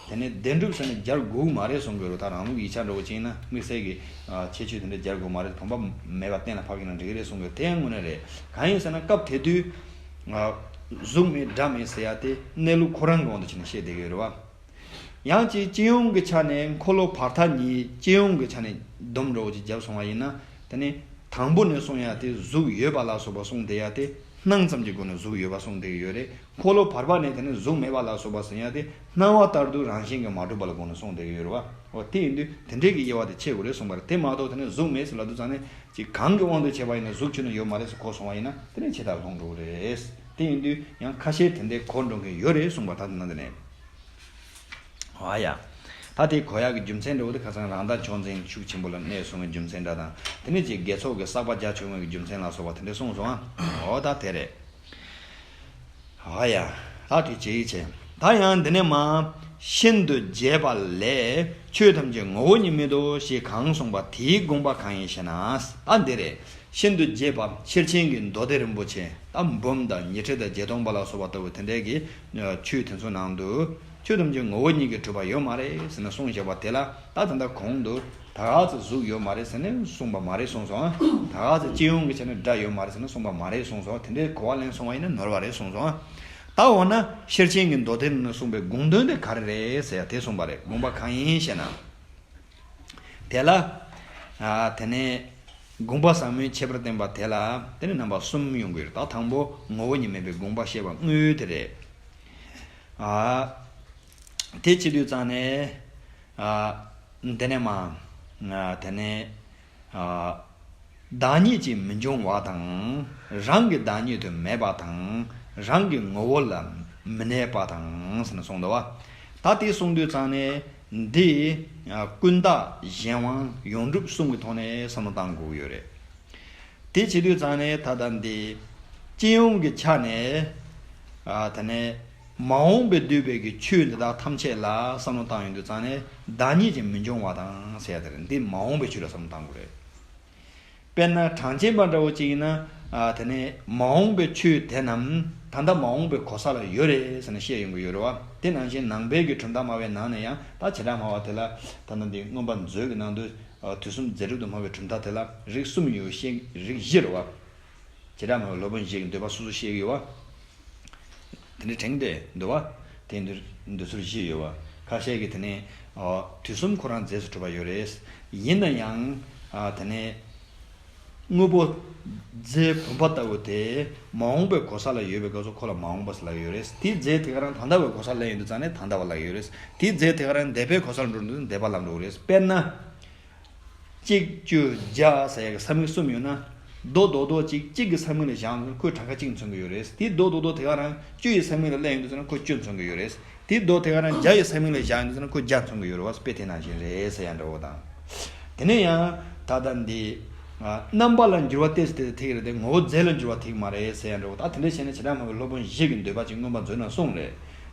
དེ་ནས་བདེན་གྲུབ་ཟེར་ནས་སྦྱར་དགོས་མ་རེད་གསུང་གི་རེད། ད་རང་ལུགས་ཡིག་ཆ་འདྲ་བོ་ཅིག་ཡིན་ན་དམིགས་བསལ་གྱི་ཨ་ཁྱད་ཆོས་དེ་འདྲ་སྦྱར་དགོས་མ་རེད། བུམ་པ་མེད་པ་གཏན་ལ་ཕབ་ཀྱི་ན་འགྲིག་གི་རེད་གསུང་གི་རེད། དེ་ཡང་དངོས་གནས་རེད། གང་ཡིན་ཟེར་ན་སྐབས་དེ་དུས་ཨ་གཟུགས་མེད་སྒྲ་མེད་ཟེར་ཡ་དེ་གནས་ལུགས་ཁོ་རང་གི་དབང་དུ་བྱས་ནས་བཤད་བསྡད་ཀྱི་ཡོད་རེད་བ། ཡང་ཅིག་སྤྱི་ཡོངས་ཀྱི་ཆ་ནས་འཁོར་ལོ་བར་ཐག་ཉིད་སྤྱི་ཡོངས་ཀྱི་ཆ་ནས་སྡོམ་འགྲོ་བ་ཅིག་བརྒྱབ་སོང་བ་ཡིན་ན་དེ་ནི་དང་པོ་ནས་གསུང་ཡ་དེ་གཟུགས་ཡོད་པ་ལ་སོགས་པ་གསུང་བསྡད་ཡ་དེ་སྣང་ཙམ་གྱི་སྒོ་ནས་གཟུགས་ཡོད་པ་གསུང་བསྡད་ཀྱི་ཡོད་རེད། འཁོར་ལོ་བར་པ་ནས་དེ་ནི་གཟུགས་མེད་པ་ལ་སོགས་པ་ཟེར་ཡ་དེ་སྣང་བ་ལྟར་དུ་རང་བཞིན་གྱིས་མ་གྲུབ་པ་ལ་དགོངས་ནས་གསུང་བསྡད་ཀྱི་ཡོད་རེད་བ། འོ་དེ་ཡིན་དུས་དེ་འདྲས་ཀྱི་དབྱེ་བ་དེ་ཕྱེ་དགོས་རེད་གསུངས་པ་རེད། དེ་མ་གཏོགས་དེ་ནི་གཟུགས་མེད་ཟེར་ལབ་དུས་ཙང་ནས་ཅིག་གང་གི་དབང་དུ་བྱས་པ་ཡིན་ན་གཟུགས་ཁྱོན་ནས་ཡོད་མ་རེད་ཟེར་གོ་སོང་བ་ཡིན་ན་དེ་ནི་ཆད་མཐར་ལྷུང་འགྲོ་གི་རེད། དེ་ཡིན་དུས་ཡང་ཁ་ཤས་དེ་འདྲས་གོ་འགྲོ་མཁན་ཡོད་རེད་གསུངས་པ་ད་དེ་ན་དེ་ནས། ཨ་ཡ། ད་དེ་གོ་ཡག་གི་རྒྱུ་མཚན་འདྲ་བོ་དེ་ཁ་སང་རང་ད་ཕྱོགས་འཛིན་ཤུགས་ཆེན་པོ་ལ་གནས་སོང་བའི་རྒྱུ་མཚན་འདྲ་དང་དེ་ནས་ཅིག་དགེ་ཚོགས་ཀྱི་བསགས་པ་རྒྱ་ཆུང་བའི་རྒྱུ་མཚན་ལ་སོགས་པ་དེ་འདྲས་གསུངས་སོང་ཨ། འོ་ད་དེ་རེད། ཨ་ཡ། ད་དེ་ཅི་ཡིས་བྱས། ད་ཡང་འདི་ནས་མ། ཤིན་ཏུ་རྒྱས་པ་ལས་ཆོས་ཐམས་ཅད་ངོ་བོ་ཉིད་མེད་དོ་ཞེས་གང་གསུངས་པ་དེའི་དགོངས་པ་གང་ཡིན་ཞེ་ན། ད་འདི་རེད། ཤིན་ཏུ་རྒྱས་པ་ཤེར་ཕྱིན་གྱི་མདོ་སྡེ་རིན་པོ་ཆེ་ད་འབུམ་དང་ཉི་ཁྲི་དང་བརྒྱད་སྟོང་པ་ལ་སོགས་པ་ལྟ་བུ་དེ་འདྲའི་གི་ཆོས་དེ་ཚོ་ནང་དུ་ཆོས་ཐམས་ཅད་ངོ་བོ་ཉིད་ཀྱིས་གྲུབ་པ་ཡོད་མ་རེད་ཟེར་ནས་གསུངས་བཞག་པ་དེ་ལ་ད་ད་ལྟ་གོང་དུ་ད་ག་ཚོད་གཟུགས་ཡོད་མ་རེད་ཟེར་ནས་གསུངས་པ་མ་རེད་གསུངས་སོང་། ད་ག་ཚོད་སྤྱི་ཡོངས་ཀྱི་ཆ་ནས་སྒྲ་ཡོད་མ་རེད་ཟེར་ནས་གསུངས་པ་མ་རེད་གསུངས་སོང་། དེ་འདྲའི་གོ་བ་ལེན་སོང་བ་ཡིན་ན་ནོར་བ་རེད་གསུངས་སོང་། ད་འོ་ན་ཤེར་ཕྱིན་གྱི་མདོ་སྡེ་ནང་གསུངས་པའི་དགོངས་དོན་དེ་ག་རེ་རེད་ཟེར་ཡ་དེ་གསུངས་པ་རེད། དགོངས་པ་གང་ཡིན་ཞེ་ན། དེ་ལ། ཨ་དེ་ནས་དགོངས་པ་ཟབ་མོའི་ཁྱད་པར་བསྟན་པ་དེ་ལ་དེ་ནས་རྣམ་པ་གསུམ་ཡོང་གི་ཡོད་རེད། ད་དང་པོ་ངོ་བོ་ཉིད་མེད་པའི་དགོངས་པ་བཤད་པ་དངོས་དེ་རེད། ཨ་དེ་བྱེད་དུས་ཙང་ནས་ཨ་འདི་ནས་མ་ཨ་དེ་ནས་ཨ་བདག་ཉིད་ཀྱིས་མི་འབྱུང་བ་དང་། རང་གི་བདག་ཉིད་དུ་མེད་པ་དང་། རང་གི་ངོ་བོ་ལ་མི་གནས་པ་དང་ཟེར་ནས་གསུངས་འདུག་བ། ད་དེ་གསུངས་དུས་ཙང་ནས་འདི་ཀུན་བརྟགས་གཞན་དབང་ཡོངས་གྲུབ་གསུམ་གྱི་ཐོག་ནས་བསམ་བློ་བཏང་དགོས་ཀྱི་ཡོད་རེད། དེ་བྱེད་དུས་ཙང་ནས་ད་ལྟ་འདི་སྤྱི་ཡོངས་ཀྱི་ཆ་ནས་ཨ་ད་ནས་མ་འོངས་པའི་འདུས་པའི་གི་ཆོས་འདི་དག་ཐམས་ཅད་ལ་བསམ་བློ་བཏང་ཡོང་དུས་ཙང་ནས་བདག་ཉིད་ཀྱིས་མི་འབྱུང་བ་དང་ཟེར་ཡ་དེ་རེད། འདི་མ་འོངས་པའི་ཆོས་ལ་བསམ་བློ་བཏང་དགོས་རེད། དཔེར་ན་གྲངས་ཅན་པ་འདྲ་བོ་ཅིག་ཡིན་ན་ཨ་དེ་ནས་མ་འོངས་པའི་ཆོས་དེ་རྣམས་ད་ལྟ་མ་འོངས་པའི་གོ་ས་ལ་ཡོད་རེད་ཟེར་ནས་བཤད་ཡོང་གི་ཡོད་རེད་བ། དེ་ནང་བཞིན་ནང་པའི་གི་གྲུབ་མཐའ་སྨྲ་བའི་ནང་ནས་ཡང་ད་བྱེ་བྲག་སྨྲ་བ་དེ་ལ་ད་ལྟ་འདི་མངོན་པ་མཛོད་ཀྱི་ནང་དུ་ཨ་དུས་གསུམ་རྫས་གྲུབ་ཏུ་སྨྲ་བའི་གྲུབ་མཐའ་དེ་ལ་རིགས་གསུམ་ཡོད། བཤད་རིགས་བཞི་རེད་བ། བྱེ་བྲག་སྨྲ་བའི་སློབ་དཔོན་བཞི་གི་འདོད་པ་སོ་སོ་བཤད་ཀྱི་ཡོད་བ། དེ་འདྲའི་དྲངས་ཏེ་འདུག་བ། དེ་འདི་འདི་ཚོར་བཞི་ཡོད་བ། ཁ་ཤས་ཀྱིས་དེ་ནས་ཨ་དུས་གསུམ་ཁོ་རང་རྫས་སུ་གྲུབ་པ་ཡོད་རེད། ཡིན་ན་ཡང་ཨ་དེ་ནས་དངོས་པོ་རྫས་བུམ་པ་ལྟ་བུ་དེ་མ་འོངས་པའི་གོ་ས་ལ་ཡོད་པའི་སྐབས་སུ་ཁོ་ལ་མ་འོངས་པ་ཟེར་ལབ་ཀྱི་ཡོད་རེད། དེའི་རྫས་དེ་ག་རང་ད་ལྟ་བའི་གོ་ས་ལ་སླེབས་ཡོང་དུས་ཙང་ནས་ད་ལྟ་བ་ལབ་ཀྱི་ཡོད་རེད། དེའི་རྫས་དེ་ག་རང་འདས་པའི་གོ་ས་ལ་འགྲོ་དུས་འདས་པ་ལབ་འགྲོ་གི་རེད། དཔེར་ན། གཅིག་བཅུ་བརྒྱ་ཟེར་ཡག་གི་ས་མིང་གསུམ་ཡོད་ན། རྡོ་རྡོག་རྡོག་གཅིག་གཅིག་གི་ས་མིང་ལ་བཞག་ཡོང་དུས་ཁོས་གྲངས་ཀ་གཅིག་མཚོན་གྱི་ཡོད་རེད། དེ་རྡོ་རྡོག་རྡོག་དེ་ག་རང་བཅུ་ཡི་ས་མིང་ལ་སླེབས་ཡོང་དུས་ཙང་ན་ཁོས་བཅུ་མཚོན་གྱི་ཡོད་རེད། དེ་རྡོ་དེ་ག་རང་བརྒྱ་ཡི་ས་མིང་ལ་བཞག་ཡོང་དུས་ཙང་ན་ཁོས་བརྒྱ་མཚོན་གྱི་ཡོད་རེད་བ། དཔེ་དེ་ནང་བཞིན་རེད་ཟེར་ཡག་འདྲ་བོ་དང་། དེ་ནས་ཡང་ད་ལྟ་འདི་ཨ་རྣམ་པ་ལ་འགྱུར་བ་ཏོག་ཙམ་ཏོག་ཙམ་ཐེབས་ཀྱི་རེད་དེ་ངོ་བོ་རྫས་ལ་འགྱུར་བ་ཐེབས་ཀྱི་མ་རེད་ཟེར་ཡག་འདྲ་བོ། ད་དེ་འདྲ་བྱས་ན་བྱེ་བྲག་སྨྲ་བའི་སློབ་དཔོན་བཞི་གི་འདོད་པ་ཅིག་མངོན་པ་མཛོད་ནང་གསུངས་རེད།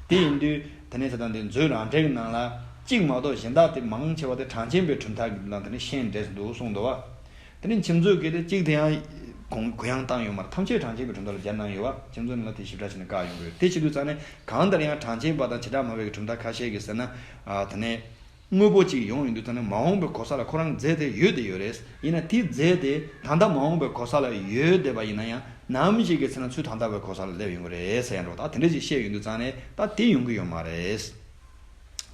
དེ་ཡིན་དུས། དེ་ནས་ད་ལྟ་འདི་མཛོད་རང་འགྲེལ་གྱི་ནང་ལ་གཅིག་མ་གཏོགས་གཞན་དག་དེ་མང་ཆེ་བ་དེ་གྲངས་ཅན་པའི་གྲུབ་མཐའ་ལ་དེ་ནས་ཤན་འདྲེས་འདུག་གསུངས་འདུག་བ། དེ་ནས་ཁྱིམ་མཛོད་ཀྱི་དེ་གཅིག་དེ་ཡང་གོང་གུ་ཡངས་བཏང་ཡོད་མ་རེད། ཐམས་ཅད་གྲངས་ཅན་པའི་གྲུབ་མཐའ་ལ་སྦྱར་གནང་ཡོད་བ། ཁྱིམ་མཛོད་ནང་ལ་དེ་ཞིབ་ཕྲ་བྱས་ནས་བཀག་ཡོང་གི་ཡོད། དེ་བྱེད་དུས་ཙང་ནས་གང་ལྟར་ཡང་གྲངས་ཅན་པ་དང་བྱེ་བྲག་སྨྲ་བའི་གྲུབ་མཐའ་ཁ་ཤས་ཀྱིས་ཟེར་ན་ཨ་དེ་ནས། དངོས་པོ་གཅིག་ཡོང་ཡོང་དུས་ཙང་ནས་མ་འོངས་པའི་གོ་ས་ལ་ཁོ་རང་རྫས་དེ་ཡོད་དེ་ཡོད་རེད། ཡིན་ན་དེའི་རྫས་དེ་ད་ལྟ་མ་འོངས་པའི་གོ་ས་ལ་ཡོད་བསྡད་པ་ཡིན་ན་ཡང་ནམ་ཞིག་གི་ཚེ་ན་ཚུར་ད་ལྟ་བའི་གོ་ས་ལ་སླེབས་ཡོང་གི་རེད་ཟེར་ཡང་འགྲོ། ད་དེ་འདྲ་ཞིག་བཤད་ཡོང་དུས་ཙང་ནས་ད་དེ་ཡོང་གི་ཡོད་མ་རེད།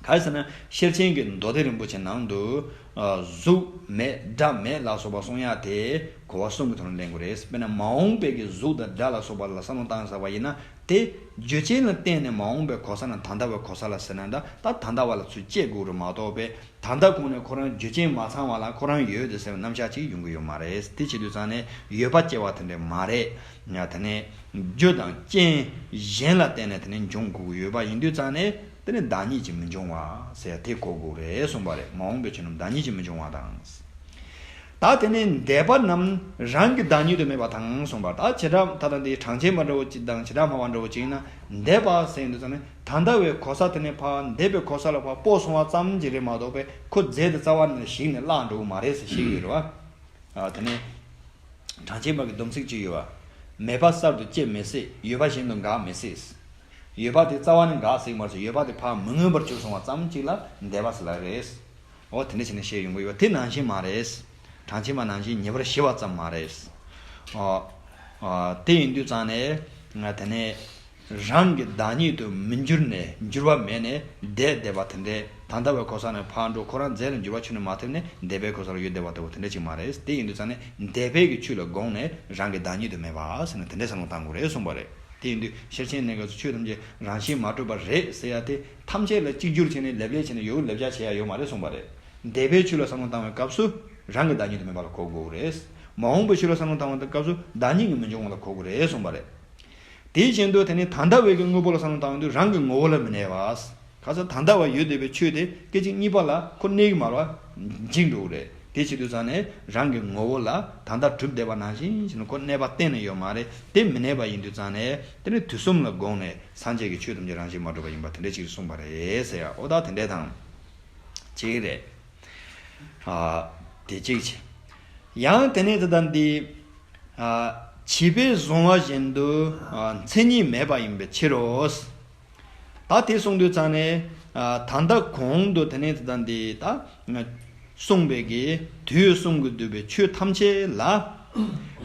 ག་རེ་ཟེར་ན་ཤེར་ཕྱིན་གྱི་མདོ་སྡེ་རིན་པོ་ཆེ་ནང་དུ་ཨ་གཟུགས་མེད་སྒྲ་མེད་ལ་སོགས་པ་གསུང་ཡག་དེ་གོ་བ་གསུམ་གྱི་ཐོག་ནས་ལེན་དགོས་རེད། དཔེར་ན་མ་འོངས་པའི་གི་གཟུགས་དང་སྒྲ་ལ་སོགས་པ་ལ་བསམ་བློ་བཏང་ཟེར་བ་ཡིན་ན། དེ་རྒྱུ་རྐྱེན་ལ་བརྟེན་ནས་མ་འོངས་པའི་གོ་ས་ནས་ད་ལྟ་བའི་གོ་ས་ལ་ཟེར་ན་འདྲ། ད་ད་ལྟ་བ་ལ་ཚུར་སྐྱེ་དགོས་རེད་མ་གཏོགས་པའི་ད་ལྟ་གོང་ནས་ཁོ་རང་རྒྱུ་རྐྱེན་མ་ཚང་བ་ལ་ཁོ་རང་ཡོད་དེ་ཟེར་བའི་རྣམ་གཞག་ཅིག་ཡོང་གི་ཡོད་མ་རེད། དེ་བྱེད་དུས་ཙང་ནས་ཡོད་པ་སྐྱེ་བ་དེ་འདྲ་མ་རེད། ཡ་དེ་ནས་རྒྱུ་དང་རྐྱེན་གཞན་ལ་བརྟེན་ནས་དེ་ནས་འབྱུང་དགོས་ཀྱི་ཡོད་པ་ཡིན་དུས་ཙང་ནས་དེ་ནི་བདག་ཉིད་ཀྱིས་མི་འབྱུང་བ་ཟེར་དེ་གོ་དགོས་རེད་གསུངས་པ་རེད། མ་འོངས་པའི་ཆོས་རྣམས་བདག་ཉིད་ཀྱིས་མི་འབྱུང་བ་དང་། ད་ ད་དེ་ནས་འདས་པ་རྣམས་རང་གི་བདག་ཉིད་དུ་མེད་པ་དང་གསུངས་པ། ད་བྱེ་བྲག་ད་ལྟ་འདི་གྲངས་ཅན་པ་འདྲ་བོ་ཅིག་དང་བྱེ་བྲག་སྨྲ་བ་འདྲ་བོ་ཅིག་ཡིན་ན། འདས་པ་ཟེར་དུས་ཙམ་ནས་ད་ལྟ་བའི་གོ་ས་དེ་ནས་ཕར་འདས་པའི་གོ་ས་ལ་ཕར་སྤོ་སོང་བ་ཙམ་གྱིས་རེད་མ་གཏོགས་པའི་ཁོ་རྫས་དེ་རྩ་བ་ནས་ཞིག་ནས་བརླག་འགྲོ་གི་མ་རེད་ཟེར་བཤད་ཀྱི་ཡོད་རེད་བ། ཨ། དེ་ནས་གྲངས་ཅན་པ་གི་སྡོམ་ཚིག་ཅིག་ཡོད་བ། མེད་པ་གསར་དུ་སྐྱེ་མི་སྲིད། ཡོད་པ་བཞིན་དུ་འགག་མི་སྲིད། ཡོད་པ་དེ་རྩ་བ་ནས་འགག་སྲིད་མ་རེད། ཡོད་པ་དེ་ཕར་མི་མངོན་པར་གྱུར་སོང་བ་ཙམ་གཅིག་ལ་འདས་པ་ཟེར་ལ་རེད། འོ་དེ་འདྲ་བྱས་ནས་བཤད་ཡོང་གི་ཡོད་པ་དེ་ནང་བཞིན་མ་རེད། གྲངས་ཅན་པ་ནང་བཞིན་ཉེ་བར་ཞི་བ་ཙམ་མ་རེད། ཨ། ཨ། དེ་ཡིན་དུས་ཙང་ནས་ང་དེ་ནས་རང་གི་བདག་ཉིད་དུ་མི་འགྱུར་ནས། འགྱུར་བ་མེད་ནས་འདས་འདས་པ་དེ་འདྲའི་ད་ལྟ་བའི་གོ་ས་ནས་ཕར་འགྲོ། ཁོ་རང་རྫས་ལ་འགྱུར་བ་ཁྱོན་ནས་མ་ཐེབས་ནས་འདས་པའི་གོ་ས་ལ་ཡོད་བསྡད་པ་ལྟ་བུ་དེ་འདྲ་ཅིག་མ་རེད། དེ་ཡིན་དུས་ཙང་ནས་འདས་པའི་གི་ཆོས་ལ་དགོངས་ནས་རང་གི་བདག་ཉིད་དུ་མེད་པ་ཟེར་ནས་དེ་འདྲའི་བསམ་བློ་བཏང་དགོས་རེད་གསུངས་པ་རེད། དེ་ཡིན་དུས་ཤེར་ཕྱིན་གནས་སྐབས་སུ་ཆོས་ཐམས་ཅད་རང་བཞིན་མ་གྲུབ་པ་རེད་ཟེར་ཡ་དེ་ཐམས་ཅད་ལ་གཅིག་གྱུར་བྱས་ནས་ལེབ་ལེབ་བྱས་ནས་ཡོད་ལེབ་བྱ་བྱེད་ཡ་ཡོད་མ་རེད་གསུངས་པ་རེད། འདས་པའི་ཆོས་ལ་བསམ་བློ་བཏང་བའི་སྐབས་སུ་རང་གི་བདག་ཉིད་དུ་མེད་པ་ལ་གོ་དགོས་རེད། མ་འོངས་པའི་ཆོས་ལ་བསམ་བློ་བཏང་བའི་སྐབས་སུ་བདག་ཉིད་ཀྱི་མི་འབྱུང་བ་ལ་གོ་དགོས་རེད་གསུངས་པ་རེད། དེ་བཞིན་དུ་དེ་ནི་ད་ལྟ་བའི་གི་དངོས་པོ་ལ་བསམ་བློ་བཏང་དུས་རང་གི་ངོ་བོ་ལ་མི་གནས་པ། ཁ་སང་ད་ལྟ་བ་ཡོད་བསྡད་པའི་ཆོས་དེ་སྐད་ཅིག་གཉིས་པ་ལ་ཁོ་གནས་ཀྱི་མ་རེད་བ། འཇིག་འགྲོ་གི་རེད། དེ་བྱེད་དུས་ཙང་ནས་རང་གི་ངོ་བོ་ལ་ད་ལྟ་གྲུབ་བསྡད་པ་ནང་བཞིན་བྱས་ནས་ཁོ་གནས་པ་གཏན་ནས་ཡོད་མ་རེད། དེ་མི་གནས་པ་ཡིན་དུས་ཙང་ནས་དེ་ནི་དུས་གསུམ་ལ་དགོངས་ནས་སངས་རྒྱས་ཀྱི་ཆོས་ཐམས་ཅད་རང་བཞིན་མ་གྲུབ་པ་ཡིན་པ་དེ་འདྲ་ཅིག་གསུངས་པ་རེད་ཟེར་ཡ། ཨོ་ད་དེ་འདྲ་དང་གཅིག་རེད། ཨ། དེ་གཅིག་བྱས། ཡང་དེ་ནས་དེ་ལྟར་འདི། ཨ། བྱིས་པས་བཟུང་བ་བཞིན་དུ། ཨ། མཚན་ཉིད་མེད་པ་ཡིན་པའི་ཕྱིར་རོ། ད་དེ་གསུངས་དུས་ཙང་ནས། ཨ། ད་ལྟ་གོང་དུ་དེ་ནས་དེ་ལྟར་འདི་ད་གསུངས་པའི་གི་དུས་གསུམ་གྱིས་བསྡུས་པའི་ཆོས་ཐམས་ཅད་ལ།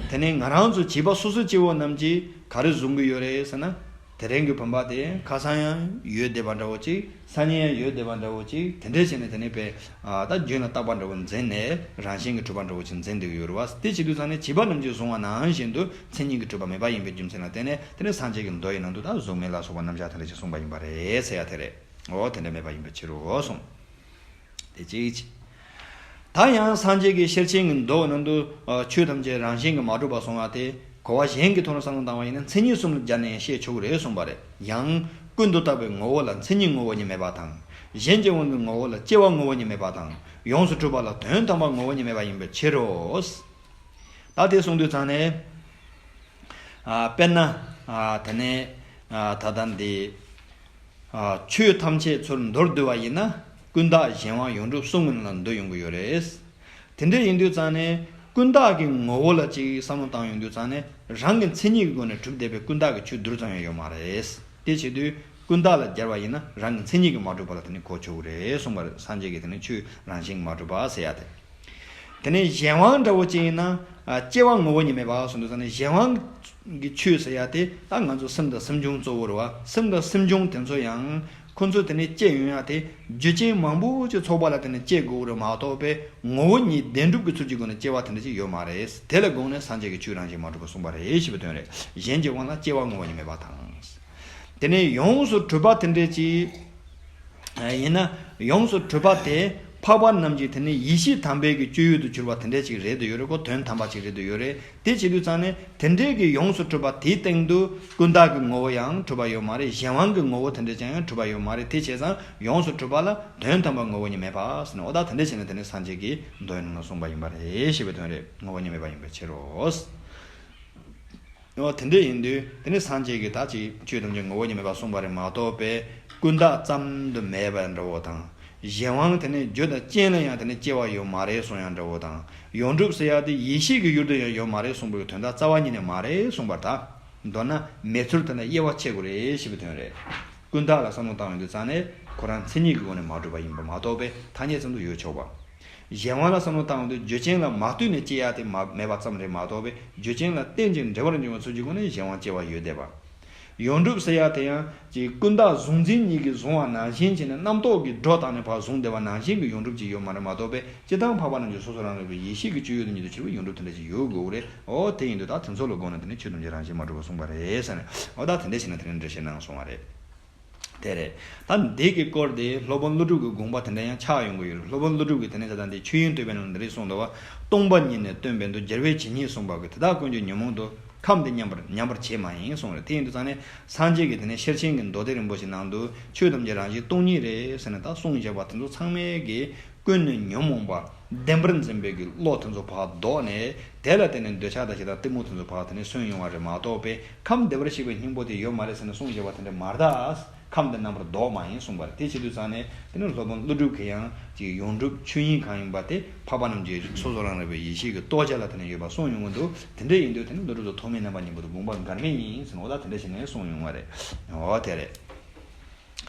དེ་ནས་ང་རང་ཚོ་བྱིས་པ་སོ་སོ་སྐྱེ་བོ་རྣམས་ཀྱིས་ག་རེ་བཟུང་གི་ཡོད་རེད་ཟེར་ན། དེ་རིང་གི་བུམ་པ་དེ་ཁ་སང་ཡང་ཡོད་བསྡད་པ་འདྲ་བོ་ཅིག་སང་ཉིན་ཡང་ཡོད་བསྡད་པ་འདྲ་བོ་ཅིག་དེ་འདྲས་བྱས་ནས་དེ་ནས་པས། ཨ། ད་རྒྱུན་ལ་བཏགས་པ་འདྲ་བོ་འཛིན་ནས་རང་བཞིན་གྱིས་གྲུབ་པ་འདྲ་བོ་ཅིག་འཛིན་བསྡད་ཀྱི་ཡོད་རེད་བ། དེ་བྱེད་དུས་ཙང་ནས་བྱིས་པ་རྣམས་ཀྱིས་བཟུང་བ་ནང་བཞིན་དུ་མཚན་ཉིད་ཀྱིས་གྲུབ་པ་མེད་པ་ཡིན་པའི་རྒྱུ་མཚན་ལ་བརྟེན་ནས་དེ་ནས་སངས་རྒྱས་ཀྱི་མདོ་ཡི་ནང་དུ་ད་གཟུགས་མེད་ལ་སོགས་པ་རྣམ་གཞག་དེ་འདྲ་ཅིག་གསུངས་པ་ཡིན་པ་རེད་ཟེར་ཡ་དེ་རེད། འོ་དེ་འདྲ་མེད་པ་ཡིན་པའི་ཕྱིར་རོ་གསུངས། དེ་གཅིག་བྱས། ད་ཡང་སངས་རྒྱས་ཀྱིས་ཤེར་ཕྱིན་གྱི་མདོ་ནང་དུ། ཨ། ཆོས་ཐམས་ཅད་རང་བཞིན་གྱིས་མ་གྲུབ་པ་གསུང་བ་དེ་གོ་བ་གཞན་གྱི་ཐོག་ནས་བསམ་བློ་བཏང་བ་ཡིན་ན་མཚན་ཉིད་གསུམ་ལ་སྦྱར་ནས་ཡང་བཤད་ཆོག་གི་རེད་གསུངས་པ་རེད། ཡང་ཀུན་ཏུ་བརྟགས་པའི་ངོ་བོ་ལ་མཚན་ཉིད་ངོ་བོ་ཉིད་མེད་པ་དང་། གཞན་གྱི་དབང་གི་ངོ་བོ་ལ་སྐྱེ་བ་ངོ་བོ་ཉིད་མེད་པ་དང་། ཡོངས་སུ་གྲུབ་པ་ལ་དོན་དམ་པ་ངོ་བོ་ཉིད་མེད་པ་ཡིན་པའི་ཕྱིར་རོ། ད་དེ་གསུངས་དུས་ཙང་ནས། ཨ། དཔེར་ན། ཨ། དེ་ནས། ཨ། ད་ལྟ་འདི། ཨ། ཆོས་ཐམས་ཅད་ཚུར་མདོར་བསྡུ་བ་ཡིན་ན་ཀུན་བརྟགས་གཞན་དབང་ཡོངས་གྲུབ་གསུམ་ཀུན་ལ་འདུ་ཡོང་གི་ཡོད་རེད། དེ་འདྲ་ཡིན་དུས་ཙང་ནས་ཀུན་བརྟགས་ཀྱི་ངོ་བོ་ལ་ཅིག་བསམ་བློ་བཏང་ཡོང་དུས་ཙང་ནས་རང་གི་མཚན་ཉིད་ཀྱི་སྒོ་ནས་གྲུབ་བསྡད་པའི་ཀུན་བརྟགས་ཀྱི་ཆོས་རྡུལ་ཙམ་ཡང་ཡོད་མ་རེད། དེ་བྱེད་དུས་ཀུན་བརྟགས་ལ་སྦྱར་བ་ཡིན་ན་རང་གི་མཚན་ཉིད་ཀྱིས་མ་གྲུབ་པ་ལ་དེ་ནི་གོ་ཆོག་གི་རེད་གསུངས་པ་རེད། སངས་རྒྱས་ཀྱིས་དེ་ནི་ཆོས་རང་བཞིན་གྱིས་མ་གྲུབ་པ་ཟེར་ཡ་དེ། དེ་ནས་གཞན་དབང་འདྲ་བོ་ཅིག་ཡིན་ན། ཨ། སྐྱེ་བ་ངོ་བོ་ཉིད་མེད་པ་གསུངས་དུས་ཙང་ནས་གཞན་དབང་གི་ཆོས་ཟེར་ཡ་དེ་ད་ང་ཚོ་སེམས་དང་སེམས་བྱུང་གཙོ་བོ་རེད་བ། སེམས་དང་སེམས་བྱུང་དེ་ཚོ་ཡང་ཁོ་ཚོ་དེ་ནས་སྐྱེ་ཡོང་ཡ་དེ་རྒྱུ་རྐྱེན་མང་པོ་ཅིག་ཚོགས་པ་ལ་བརྟེན་ནས་སྐྱེ་དགོས་རེད་མ་གཏོགས་པའི་ངོ་བོ་ཉིད་བདེན་གྲུབ་ཀྱི་ཚུལ་གྱི་སྒོ་ནས་སྐྱེ་བ་དེ་འདྲ་ཅིག་ཡོད་མ་རེད། དེ་ལ་དགོངས་ནས་སངས་རྒྱས་ཀྱིས་ཆོས་རང་བཞིན་མ་གྲུབ་པ་གསུངས་པ་རེད་ཞེས་པའི་དོན་རེད། གཞན་གྱི་དབང་ལ་སྐྱེ་བ་ངོ་བོ་ཉིད་མེད་པ་དང་། དེ་ནས་ཡོངས་སུ་གྲུབ་པ་དེ་འདྲས་ཀྱི། ཡིན་ན་ཡོངས་སུ་གྲུབ་པ་དེ་འཕགས་པ་རྣམས་ཀྱི་དེ་ནས་ཡེ་ཤེས་དམ་པའི་གི་སྤྱོད་ཡུལ་དུ་གྱུར་པ་དེ་འདྲས་ཅིག་རེད་དུ་ཡོད་རེད་གོ། དོན་དམ་པ་ཅིག་རེད་དུ་ཡོད་རེད། དེ་བྱེད་དུས་ཙང་ནས་དེ་འདྲས་ཀྱི་ཡོངས་སུ་གྲུབ་པ་དེའི་སྟེང་དུ་ཀུན་བརྟགས་ཀྱི་ངོ་བོ་ཡང་གྲུབ་པ་ཡོད་མ་རེད། གཞན་དབང་གི་ངོ་བོ་དེ་འདྲས་ཀྱང་ཡང་གྲུབ་པ་ཡོད་མ་རེད། དེ་བྱས་ཙང་ཡོངས་སུ་གྲུབ་པ་ལ་དོན་དམ་པ་ངོ་བོ་ཉིད་མེད་པ་ཟེར་ནས། འོ་ད་དེ་འདྲས་བྱས་ནས་དེ་ནས་སངས་རྒྱས་ཀྱིས་མདོའི་ནང་ན་གསུངས་པ་ཡིན་པ་རེད་ཞེས་པའི་དོན་རེད། ངོ་བོ་ཉིད་མེད་པ་ཡིན་པའི་ཕྱིར་རོ། འོ་དེ་འདྲ་ཡིན་དུས་དེ་ནི་སངས་རྒྱས་ཀྱིས་ད་ཅིག་ཆོས་ཐམས་ཅད་ངོ་བོ་ཉིད་མེད་པར་གསུངས་པ་རེད་མ་གཏོགས་པའི་ཀུན་བརྟགས་ཙམ་དུ་མེད་པ་འདྲ་བོ་དང་། གཞན་དབང་དེ་ནི་རྒྱུ་དང་རྐྱེན་ལ་ཡང་དེ་ནི་སྐྱེ་བ་ཡོད་མ་རེད་གསུངས་ཡང་འདྲ་བོ་དང་། ཡོངས་གྲུབ་ཟེར་ཡ་དེ་ཡེ་ཤེས་ཀྱི་ཡུལ་དུ་ཡང་ཡོད་མ་རེད་གསུངས་པའི་དོན་དག་རྩ་བ་ཉིད་ནས་མ་རེད་གསུངས་པར་ཐལ། མདོར་ན་མེད་ཚུལ་དེ་ལ་དབྱེ་བ་ཕྱེ་དགོས་རེད་ཞེས་པའི་དོན་རེད། ཀུན་བརྟགས་ལ་བསམ་བློ་བཏང་ཡོང་དུས་ཙང་ནས་ཁོ་རང་མཚན་ཉིད་ཀྱི་སྒོ་ནས་མ་གྲུབ་པ་ཡིན་པ་མ་གཏོགས་པའི་ཐ་སྙད་ཙམ་དུ་ཡོད་ཆོག་པ། གཞན་དབང་ལ་བསམ་བློ་བཏང་ཡོང་དུས་རྒྱུ་རྐྱེན་ལ་མ་ལྟོས་ནས་སྐྱེ་ཡ་དེ་མ་མེད་པ་ཙམ་རེད་མ་གཏོགས་པའི་རྒྱུ་རྐྱེན་ལ་རྟེན་ཅིང་འབྲེལ་བར་འབྱུང་བའི་ཚུལ་གྱི་སྒོ་ནས་གཞན་དབང་སྐྱེ་བ་ཡོད་བསྡད་པ། ཡོངས་གྲུབ་ཟེར་ཡ་དེ་ཡང་ཅིག་ཀུན་བརྟགས་གཟུང་འཛིན་གཉིས་ཀྱིས་བཟུང་བ་ནང་བཞིན་བྱས་ནས་རྣམ་རྟོག་གིས་སྒྲོ་བཏགས་ནས་ཕར་བཟུང་བསྡད་པ་ནང་བཞིན་གྱི་ཡོངས་གྲུབ་ཅིག་ཡོད་མ་རེད་མ་གཏོགས་པའི་སྤྱིར་བཏང་འཕགས་པ་རྣམས་ཀྱི་སོ་སོ་རང་རིག་པའི་ཡེ་ཤེས་ཀྱི་སྤྱོད་ཡུལ་དུ་གྱུར་པའི་ཡོངས་གྲུབ་དེ་འདྲ་ཅིག་ཡོད་དགོས་རེད། འོ་དེ་ཡིན་དུས་ད་དེ་ཚོ་ལ་དགོངས་ནས་དེ་ནི་ཆོས་ཐམས་ཅད་རང་བཞིན་མ་གྲུབ་པ་གསུངས་པ་རེད་ཟེར་ནས། འོ་ད་དེ་འདྲ་བྱས་ན་དེ་ནི་འགྲེལ་བཤད་གནང་སོང་བ་རེད། དེ་རེད། ད་འདི་གི་སྐོར་དེ་སློབ་དཔོན་ཀླུ་སྒྲུབ་ཀྱི་དགོངས་པ་དེ་འདྲ་ཡང་ཆགས་ཡོང་གི་ཡོད་རེད། སློབ་དཔོན་ཀླུ་སྒྲུབ་ཀྱིས་དེ་ནས་ད་ལྟ་འདི་ཆོས་དབྱིངས་བསྟོད་པའི་ནང་འདི་རེད་གསུངས་འདུག་བ། སྟོང་པ་ཉིད་ནི་སྟོན་པའི་མདོ། རྒྱལ་བའི་ཇི་སྙེད་གསུངས་པ་གི། དེ་དག་ཀུན་གྱི་ཉོན་མོངས་དུ། ཁམས་དེ་ཉམས་པར་ཉམས་པར་བྱེད་མ་ཡིན་གསུངས་རེད། དེ་ཡིན་དུས་ཙང་ནས་སངས་རྒྱས་ཀྱི་དེ་ནས་ཤེར་ཕྱིན་གྱི་མདོ་སྡེ་རིན་པོ་ཆེ་ནང་དུ་ཆོས་ཐམས་ཅད་རང་བཞིན་སྟོང་ཉིད་རེད་ཟེར་ནས་ད་གསུངས་བཞག་པ་དེ་ཚོ་ཚང་མས་ཀྱི་ཀུན་ནས་ཉོན་མོངས་པ་བདེན་པར་འཛིན་པའི་གི་བློ་དེ་ཚོ་ཕར་ལྡོག་ནས། དེ་ལ་བརྟེན་ནས་འདོད་ཆགས་དང་ཞེ་སྡང་གཏི་མུག་དེ་ཚོ་ཕར་དེ་ནས་སོན་ཡོང་བ་རེད་མ་གཏོགས་པས། ཁམས་བདེ་བར་གཤེགས་པའི་སྙིང་པོ་དེ་ཡོད་མ་རེད་ཟེར་ནས་གསུངས་བཞག་པ་དེ་འདྲ་མ་རེད་ད། ཁམས་དེ་རྣམ་པར་ལྡོག་མ་ཡིན་གསུངས་པ་རེད། དེ་བྱེད་དུས་ཙང་ནས་དེ་ནི་སློབ་དཔོན་ཀླུ་སྒྲུབ་ཀྱི་ཡང་ཅིག་ཡོངས་གྲུབ་ཆོས་དབྱིངས་གང་ཡིན་པ་དེ་འཕགས་པ་རྣམས་ཀྱི་རིགས་སོ་སོ་རང་རིག་པའི་ཡེ་ཤེས་ཀྱི་རྟོགས་བྱ་ལ་དེ་ནས་ཡོད་པ་གསུངས་ཡོང་གི་འདུག་དེ་འདྲ་ཡིན་དུས་དེ་ནི་ཀླུ་སྒྲུབ་ཚོ་ཐོགས་མེད་རྣམ་པར་གཉིས་པོ་དེ་དགོངས་པ་འགལ་མེད་ཡིན་ཟེར་ནས་འོ་ད་དེ་འདྲ་བྱས་ནས་གསུངས་ཡོང་བ་རེད། འོ་དེ་རེད།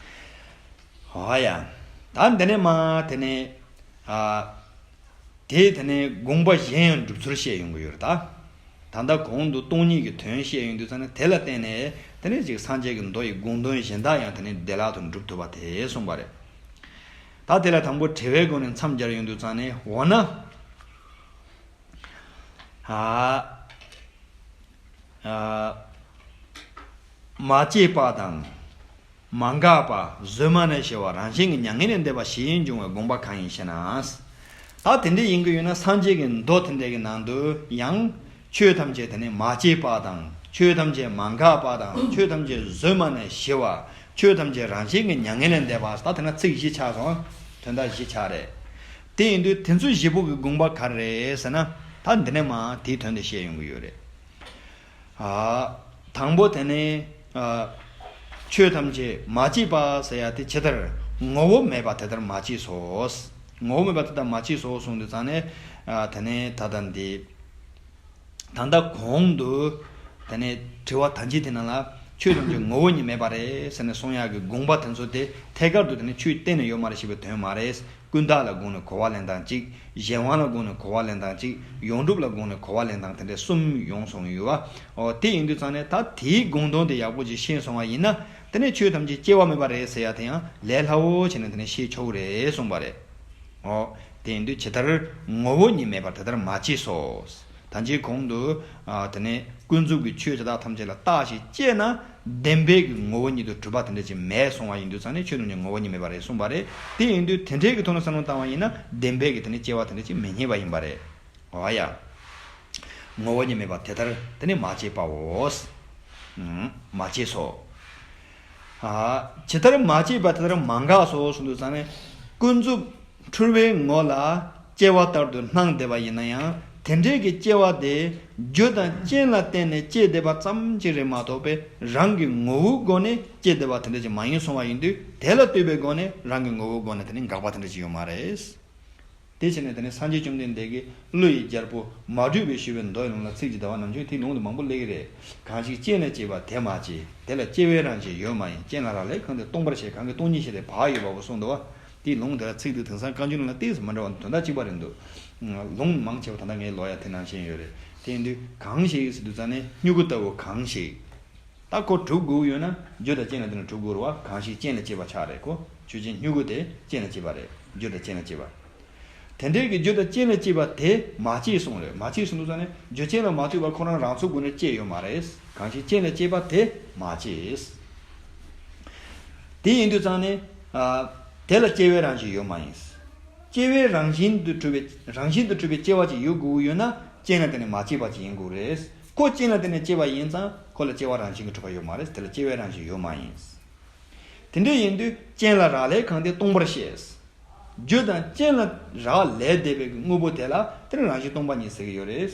འོ་ཡ། ད་འདི་ནས་མ་དེ་ནས་ཨ། དེས་དེ་ནས་དགོངས་པ་གཞན་ཡང་འགྲུབ་ཚུལ་བཤད་ཡོང་གི་ཡོད་རེད་ད། ད་ལྟ་གོང་དུ་སྟོང་ཉིད་ཀྱི་དོན་བཤད་ཡོང་དུས་ཙང་ནས་དེ་ལ་བརྟེན་ནས་དེ་ནས་ཅིག་སངས་རྒྱས་ཀྱི་མདོ་ཡི་དགོངས་དོན་གཞན་དག་ཡང་དེ་ནས་བདེ་བླག་ཏུ་འགྲུབ་ཐུབ་པ་དེ་གསུངས་པ་རེད། ད་དེ་ལ་དང་པོ་དྲི་བའི་སྒོ་ནས་མཚམས་སྦྱར་ཡོང་དུས་ཙང་ནས་འོ་ན། ཨ། ཨ། མ་སྐྱེས་པ་དང་། མ་འགགས་པ། གཟོད་མ་ནས་ཞི་བ། རང་བཞིན་གྱི་མྱ་ངན་ལས་འདས་པ་ཞེས་འབྱུང་བའི་དགོངས་པ་གང་ཡིན་ཞེ་ན། ད་དེ་འདྲ་ཡིན་གྱི་ཡོད་ན་སངས་རྒྱས་ཀྱི་མདོ་དེ་འདྲ་གི་ནང་དུ་ཡང་ཆོས་ཐམས་ཅད་དེ་ནི་མ་སྐྱེས་པ་དང་། ཆོས་ཐམས་ཅད་མ་འགགས་པ་དང་། ཆོས་ཐམས་ཅད་གཟོད་མ་ནས་ཞི་བ། ཆོས་ཐམས་ཅད་རང་བཞིན་གྱི་མྱ་ངན་ལས་འདས་པ། ད་དེ་ན་ཚིག་བཞི་ཆགས་སོང་། དོན་དག་བཞི་ཆགས་རེད། དེ་ཡིན་དུས་དེ་ཚོ་བཞི་པོ་གི་དགོངས་པ་ག་རེ་རེད་ཟེར་ན། ད་འདི་ནས་མ་དེའི་དོན་དེ་བཤད་ཡོང་གི་ཡོད་རེད། ཨ། དང་པོ་དེ་ནི། ཨ། ཆོས་ཐམས་ཅད་མ་སྐྱེས་པ་ཟེར་ཡ་དེ་ཇི་ལྟར་ངོ་བོ་མེད་པ་དེ་ལྟར་མ་སྐྱེས་སོ། ངོ་བོ་མེད་པ་དེ་ལྟར་མ་སྐྱེས་སོ་གསུངས་དུས་ཙང་ནས། ཨ། དེ་ནི་ད་ལྟ་འདི། ད་ལྟ་གོང་དུ། དེ་ནས་དྲི་བ་ད་གཅིག་དེ་ནང་ལ་ཆོས་ཐམས་ཅད་ངོ་བོ་ཉིད་མེད་པ་རེད་ཟེར་ནས་གསུང་ཡག་གི་དགོངས་པ་དེ་ཚོ་དེ་ཐད་ཀར་དུ་དེ་ནས་ཆོས་གཏན་ནས་ཡོད་མ་རེད་ཞེས་པའི་དོན་མ་རེད། ཀུན་བརྟགས་ལ་དགོངས་ནས་གོ་བ་ལེན་སྟངས་གཅིག་གཞན་དབང་ལ་དགོངས་ནས་གོ་བ་ལེན་སྟངས་གཅིག་ཡོངས་གྲུབ་ལ་དགོངས་ནས་གོ་བ་ལེན་སྟངས་དེ་འདྲ་གསུམ་ཡོང་སོང་ཡོད་པ། འོ་དེ་ཡིན་དུས་ཙང་ནས་ད་དེའི་དགོངས་དོན་དེ་ཡག་པོ་ཅིག་ཤེས་སོང་བ་ཡིན་ན། དེ་ནས་ཆོས་ཐམས་ཅད་སྐྱེ་བ་མེད་པ་རེད་ཟེར་ཡ་དེ་ཡང་ལས་སླ་བོ་བྱས་ནས་དེ་ནས་ཤེས་ཆོག་གི་རེད་གསུངས་པ་རེད། འོ། དེ་ཡིན་དུས་ཇི་ལྟར་ངོ་བོ་ཉིད་མེད་པར་དེ་ལྟར་མ་སྐྱེས་སོ། ད་ཅིའི་གོང་དུ། ཨ། དེ་ནས་ཀུན་རྫོབ་ཀྱི་ཆོས་དེ་དག་ཐམས་ཅད་ལ་བརྟགས་ཤིང་དཔྱད་ན། བདེན་པའི་གི་ངོ་བོ་ཉིད་དུ་གྲུབ་པ་དེ་འདྲ་ཅིག་མེད་གསུང་བ་ཡིན་དུས་ཙང་ནས་ཆོས་ཐམས་ཅད་ངོ་བོ་ཉིད་མེད་པ་རེད་གསུངས་པ་རེད། དེ་ཡིན་དུས་དེ་འདྲའི་གི་ཐོག་ནས་བསམ་བློ་བཏང་བ་ཡིན་ན་བདེན་པའི་གི་དེ་ནས་སྐྱེ་བ་དེ་འདྲ་ཅིག་མི་རྙེད་པ་ཡིན་པ་རེད། འོ་ཡ། ངོ་བོ་ཉིད་མེད་པ་དེ་ལྟར་དེ་ནི་མ་སྐྱེས་པའོ། ཨུམ། མ་སྐྱེས་སོ། ཨ། ཇི་ལྟར་མ་སྐྱེས་པ་དེ་ལྟར་མ་འགགས་སོ་གསུངས་དུས་ཙང་ནས། ཀུན་རྫོབ་འཁྲུལ་བའི་ངོ་ལ་སྐྱེ་བ་ལྟར་དུ་སྣང་བསྡད་པ་ཡིན་ན་ཡང་། དེ་འདྲའི་གི་སྐྱེ་བ་དེ་རྒྱུ་དང་རྐྱེན་ལ་བརྟེན་ནས་སྐྱེས་བསྡད་པ་ཙམ་ཅིག་རེད་མ་གཏོགས་པས་རང་གི་ངོ་བོའི་སྒོ་ནས་སྐྱེས་བསྡད་པ་དེ་འདྲ་ཅིག་མ་ཡིན་གསུང་བ་ཡིན་དུས། དེ་ལ་ལྟོས་པའི་སྒོ་ནས་རང་གི་ངོ་བོའི་སྒོ་ནས་དེ་ནི་འགག་པ་དེ་འདྲ་ཅིག་ཡོད་མ་རེད། དེ་བྱས་ནས་དེ་ནས་སངས་རྒྱས་བཅོམ་ལྡན་འདས་ཀྱིས་ཀླུ་ཡི་རྒྱལ་པོ་མ་གྲོས་པས་ཞུས་པའི་མདོ་ཡི་ལུང་ལ་ཚིག་གཅིག་ཟླ་བ་ནམ་ཞུགས་དེའི་ལུང་དུ་མང་པོ་སླེབས་ཀྱི་རེད། གང་ཞིག་རྐྱེན་ལས་སྐྱེས་པ་དེ་མ་སྐྱེས། དེ་ལ་སྐྱེ་བའི་རང་བཞིན་ཡོད་མ་ཡིན། རྐྱེན་ལ་རག་ལས་གང་དེ་སྟོང་པར་བཤད། གང་གིས་སྟོང་ཉིད་བཞིན་དེ་བག་ཡོད་པའོ་གསུངས་འདུག་བ། དེའི་ལུང་དེ་ལ་ཚིག་དེ་དེང་སང་བཀའ་འགྱུར་ནང་ལ་ཏོག་ཙམ་མ་འདྲ་བ་དོན་དག་གཅིག་པ་རེད་འདུག་ལུང་མང་ཆེ་བ་ད་ལྟ་ངའི་ལོ་ཡ་དེ་ནང་བཞིན་ཡོད་རེད། དེ་ཡིན་དུས་གང་ཞིག་ཟེར་དུས་ཙང་ནས་སྨྱུ་གུ་ལྟ་བུ་གང་ཞིག་ད་ཁོ་གྲུབ་དགོས་ཡོད་ན་རྒྱུ་དང་རྐྱེན་ལ་བརྟེན་ནས་གྲུབ་དགོས་རེད་བ། གང་ཞིག་རྐྱེན་ལས་སྐྱེས་པ་ཆགས་རེད་ཁོ། ཆོས་ཅན་སྨྱུ་གུ་དེ་རྐྱེན་ལས་སྐྱེས་པ་རེད། རྒྱུ་དང་རྐྱེན་ལས་སྐྱེས་པ། དེ་འདྲའི་གི་རྒྱུ་དང་རྐྱེན་ལས་སྐྱེས་པ་དེ་མ་སྐྱེས་གསུངས་རེད། མ་སྐྱེས་གསུངས་དུས་ཙང་ནས་རྒྱུ་རྐྱེན་ལ་མ་ལྟོས་པར་ཁོ་རང་རང་ཚུགས་སྒོ་ནས་སྐྱེས་ཡོད་མ་རེད། གང་ཞིག་རྐྱེན་ལས་སྐྱེས་པ་དེ་མ་སྐྱེས། དེ་ཡིན་དུས་ཙང་ནས། ཨ། དེ་ལ་སྐྱེ་བའི་རང་བཞིན་ཡོད་མ་ཡིན། སྐྱེ་བའི་རང་བཞིན་དུ་གྲུབ་པའི་རང་བཞིན་དུ་གྲུབ་པའི་སྐྱེ་བ་ཅིག་ཡོད་དགོས་ཀྱི་ཡོད་ན་རྐྱེན་ལ་བརྟེན་ནས་མ་སྐྱེས་པ་ཅིག་ཡིན་དགོས་རེད། ཁོ་རྐྱེན་ལ་བརྟེན་ནས་སྐྱེས་པ་ཡིན་ཙང་ཁོ་ལ་སྐྱེ་བ་རང་བཞིན་གྱིས་གྲུབ་པ་ཡོད་མ་རེད། དེ་ལ་སྐྱེ་བའི་རང་བཞིན་ཡོད་མ་ཡིན། དེ་འདྲ་ཡིན་དུས་རྐྱེན་ལ་རག་ལས་གང་དེ་སྟོང་པར་བཤད། རྒྱུ་དང་རྐྱེན་ལ་རག་ལས་བསྡད་པའི་དངོས་པོ་དེ་ལ་དེ་ནི་རང་བཞིན་སྟོང་པ་ཉིད་ཟེར་གྱི་ཡོད་རེད།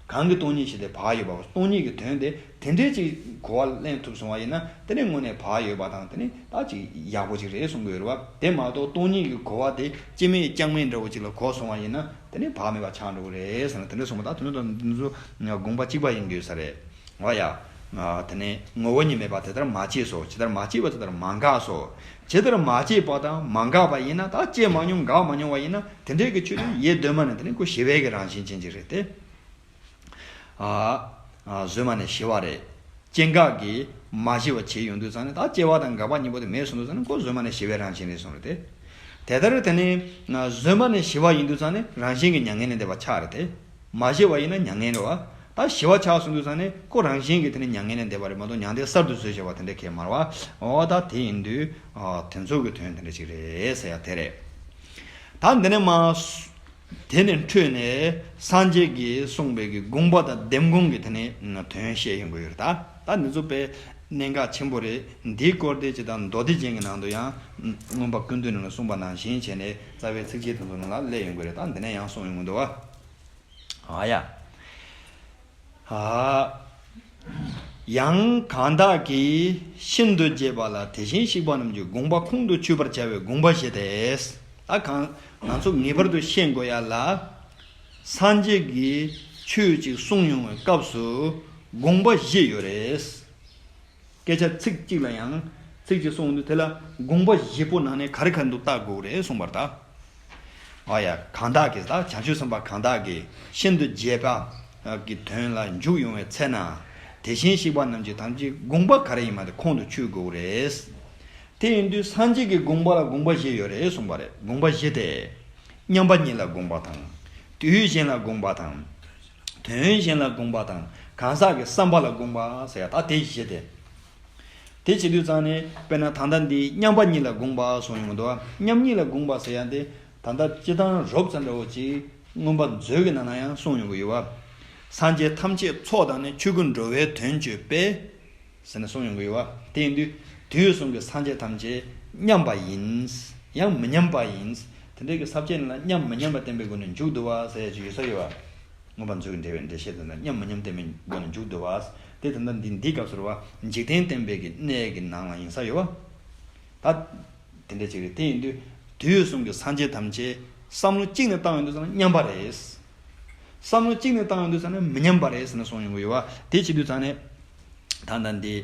གང་གིས་སྟོང་ཉིད་བཞིན་དེ་བག་ཡོད་པའོ། སྟོང་ཉིད་ཀྱི་དོན་དེ་དེ་འདྲའི་ཅིག་གོ་བ་ལེན་ཐུབ་སོང་བ་ཡིན་ན་དེ་ནི་དངོས་གནས་བག་ཡོད་པ་དང་དེ་ནི་ད་ཅིག་ཡག་པོ་ཅིག་རེད་གསུང་གི་ཡོད་རེད་བ། དེ་མ་གཏོགས་སྟོང་ཉིད་ཀྱི་གོ་བ་དེ་སྐྱེ་མེད་རྐྱང་མེད་འདྲ་བོ་ཅིག་ལ་གོ་སོང་བ་ཡིན་ན་དེ་ནི་བག་མེད་པ་ཆགས་འགྲོ་གི་རེད་ཟེར་ན་དེ་འདྲ་གསུངས་པ། ད་དོན་དུ་འདི་ཚོ་དགོངས་པ་གཅིག་པ་ཡིན་དགོས་ས་རེད། འོ་ཡ། དེ་ནས་ངོ་བོ་ཉིད་མེད་པ་དེ་ལྟར་མ་སྐྱེས་སོ། ཇི་ལྟར་མ་སྐྱེས་པ་དེ་ལྟར་མ་འགགས་སོ། ཇི་ལྟར་མ་སྐྱེས་པ་དང་མ་འགགས་པ་ཡིན་ན་ད་སྐྱེས་མ་མྱོང་འགགས་མ་མྱོང་བ་ཡིན་ན་དེ་འདྲའི་གི་ཆོས་དེ་ཡེ་གདོད་མ་ནས་དེ་ནི་ཁོ་ཞི་བའི་གི་རང་བཞིན་ཅན་ཅིག་རེད་དེ། ཨ། ཨ། གཟོད་མ་ནས་ཞི་བ་རེད། སྐྱེ་འགག་གིས་མ་ཞི་བ་བྱས་ཡོང་དུས་ཙང་ནས་ད་སྐྱེ་བ་དང་འགག་པ་གཉིས་པོ་དེ་མེད་སོང་དུས་ཙང་ནས་ཁོ་གཟོད་མ་ནས་ཞི་བའི་རང་བཞིན་རེད་གསུངས་རེད་དེ། དེ་ལྟར་དེ་ནི་གཟོད་མ་ནས་ཞི་བ་ཡིན་དུས་ཙང་ནས་རང་བཞིན་གྱི་མྱ་ངན་ལས་འདས་པ་ཆགས་རེད་དེ། མ་ཞི་བ་ཡིན་ན་མྱ་ངན་རེད་བ། ད་ཞི་བ་ཆགས་སོང་དུས་ཙང་ནས་ཁོ་རང་བཞིན་གྱིས་དེ་ནི་མྱ་ངན་ལས་འདས་པ་རེད་མ་གཏོགས་མྱང་འདས་གསར་དུ་བཟོས་བྱས་པ་དེ་འདྲ་གང་ཡང་མ་རེད་བ། འོ་ད་དེ་ཡིན་དུས་ཨ་དེ་ཚོ་གི་དོན་དེ་འདྲ་ཅིག་རེད་ཟེར་ཡ་དེ་རེད། ད་འདི་ནས་མ། དེ་ནས་འཕྲོས་ནས་སངས་རྒྱས་ཀྱིས་གསུངས་པའི་གི་དགོངས་པ་དང་ལྡེམ་དགོངས་ཀྱི་དེ་ནས་དོན་བཤད་ཡོང་གི་ཡོད་རེད། ད་ད་འདི་ཚོ་དཔེ་གནད་འགག་ཆེན་པོ་རེད། འདིའི་སྐོར་དེ་ཅི་དང་མདོ་སྡེ་རྒྱན་གྱི་ནང་དུ་ཡང་མངོན་པ་ཀུན་བཏུས་ནང་ལ་གསུངས་པ་ནང་བཞིན་བྱས་ནས་རྩ་བའི་ཚིགས་བཅད་དེ་ཚོ་ནང་ལ་སླེབས་ཡོང་གི་རེད། ད་འདི་ནས་ཡང་གསུངས་ཡོང་གི་འདུག་བ། ཨ་ཡ། ཨ། ཡང་གང་དག་གིས་ཤིན་ཏུ་རྒྱས་པ་ལ་དེ་བཞིན་གཤེགས་པ་རྣམས་ཀྱི་དགོངས་པ་ཁོང་དུ་ཆུད་པར་བྱ་བའི་དགོངས་པ་བཞི་སྟེ། ད་གང་ང་ཚོ་ངེས་པར་དུ་ཤེས་དགོས་ཡ་ལ། སངས་རྒྱས་ཀྱིས་ཆོས་ཅིག་གསུངས་ཡོང་བའི་སྐབས་སུ་དགོངས་པ་བཞི་ཡོད་རེད། སྐད་ཆ་ཚིག་གཅིག་ལ་ཡང་ཚིག་གཅིག་གསུངས་དུས་དེ་ལ་དགོངས་པ་བཞི་པོ་ནང་ནས་ག་རེ་ག་རེ་འདུག་བལྟ་དགོས་རེད་གསུངས་པར་ད། ཨ་ཡ། གང་དག་གིས་ད་བྱང་ཆུབ་སེམས་དཔའ་གང་དག་གིས་ཤིན་ཏུ་རྒྱས་པ་གི་དོན་ལ་འཇུག་ཡོང་བའི་ཚེ་ན། དེ་བཞིན་གཤེགས་པ་རྣམས་ཀྱི་ཐམས་ཅད་དགོངས་པ་ག་རེ་ཡིན་མ་དེ་ཁོང་དུ་ཆུད་དགོས་རེད། དེ་ཡིན་དུས་སངས་རྒྱས་ཀྱི་དགོངས་པ་ལ་དགོངས་པ་བཞི་ཡོད་རེད་གསུངས་པ་རེད། དགོངས་པ་བཞི་སྟེ། མཉམ་པ་ཉིད་ལ་དགོངས་པ་དང་། དུས་གཞན་ལ་དགོངས་པ་དང་། དོན་གཞན་ལ་དགོངས་པ་དང་གང་ཟག་གི་བསམ་པ་ལ་དགོངས་པ་ཟེར་ཡ་ད་དེ་བཞི་སྟེ། དེ་བྱེད་དུས་ཙང་ནས་དཔེར་ན་ད་ལྟ་འདི་མཉམ་པ་ཉིད་ལ་དགོངས་པ་གསུངས་ཡོང་གི་འདུག་བ། མཉམ་ཉིད་ལ་དགོངས་པ་ཟེར་ཡ་འདི་ད་ལྟ་སྤྱི་བཏང་རོབ་ཙམ་འདྲ་བོ་ཅིག་མངོན་པ་མཛོད་ཀྱི་ནང་ན་ཡང་གསུངས་ཡོང་གི་ཡོད་བ། སངས་རྒྱས་ཐམས་ཅད་ཚོགས་དང་ནི་ཆོས་སྐུ་འགྲོ་བའི་དོན་སྤྱོད་པས། ཟེར་ནས་གསུངས་ཡོང་གི་ཡོད་བ། དེ་ཡིན་དུས་དུས་གསུམ་གྱི་སངས་རྒྱས་ཐམས་ཅད་མཉམ་པ་ཡིན། ཡང་མི་མཉམ་པ་ཡིན། དེ་འདྲའི་གི་ས་བཅད་ནང་ལ་མཉམ་མི་མཉམ་པ་བསྟན་པའི་སྒོ་ནས་འཇུག་འདུག་བ་ཟེར་ཡ་ཅིག་ཡོད་ས་ཡོད་བ། མངོན་པ་མཛོད་ཀྱི་འགྲེལ་པའི་འགྲེལ་བཤད་དེ་ལ་མཉམ་མི་མཉམ་བསྟན་པའི་སྒོ་ནས་འཇུག་འདུག་བ། དེ་ད་ལྟ་འདི་འདིའི་སྐབས་སུ་རེད་བ། འཇིག་རྟེན་བསྟན་པའི་གི་གནས་ཀྱི་ནང་ལ་ཡིན་ས་ཡོད་བ། ད་དེ་འདྲ་ཅིག་རེད། དེ་ཡིན་དུས་དུས་གསུམ་གྱི་སངས་རྒྱས་ཐམས་ཅད་བསམ་བློ་གཅིག་ནས་བཏང་ཡོང་དུས་ཙམ་ན་མཉམ་པ་རེད། བསམ་བློ་གཅིག་ནས་བཏང་ཡོང་དུས་ཙམ་ན་མི་མཉམ་པ་རེད་ཟེར་ནས་གསུངས་ཡོང་གི་ཡོད་བ། དེ་བྱེད་དུས་ཙམ་ནས་ད་ལྟ་འདི་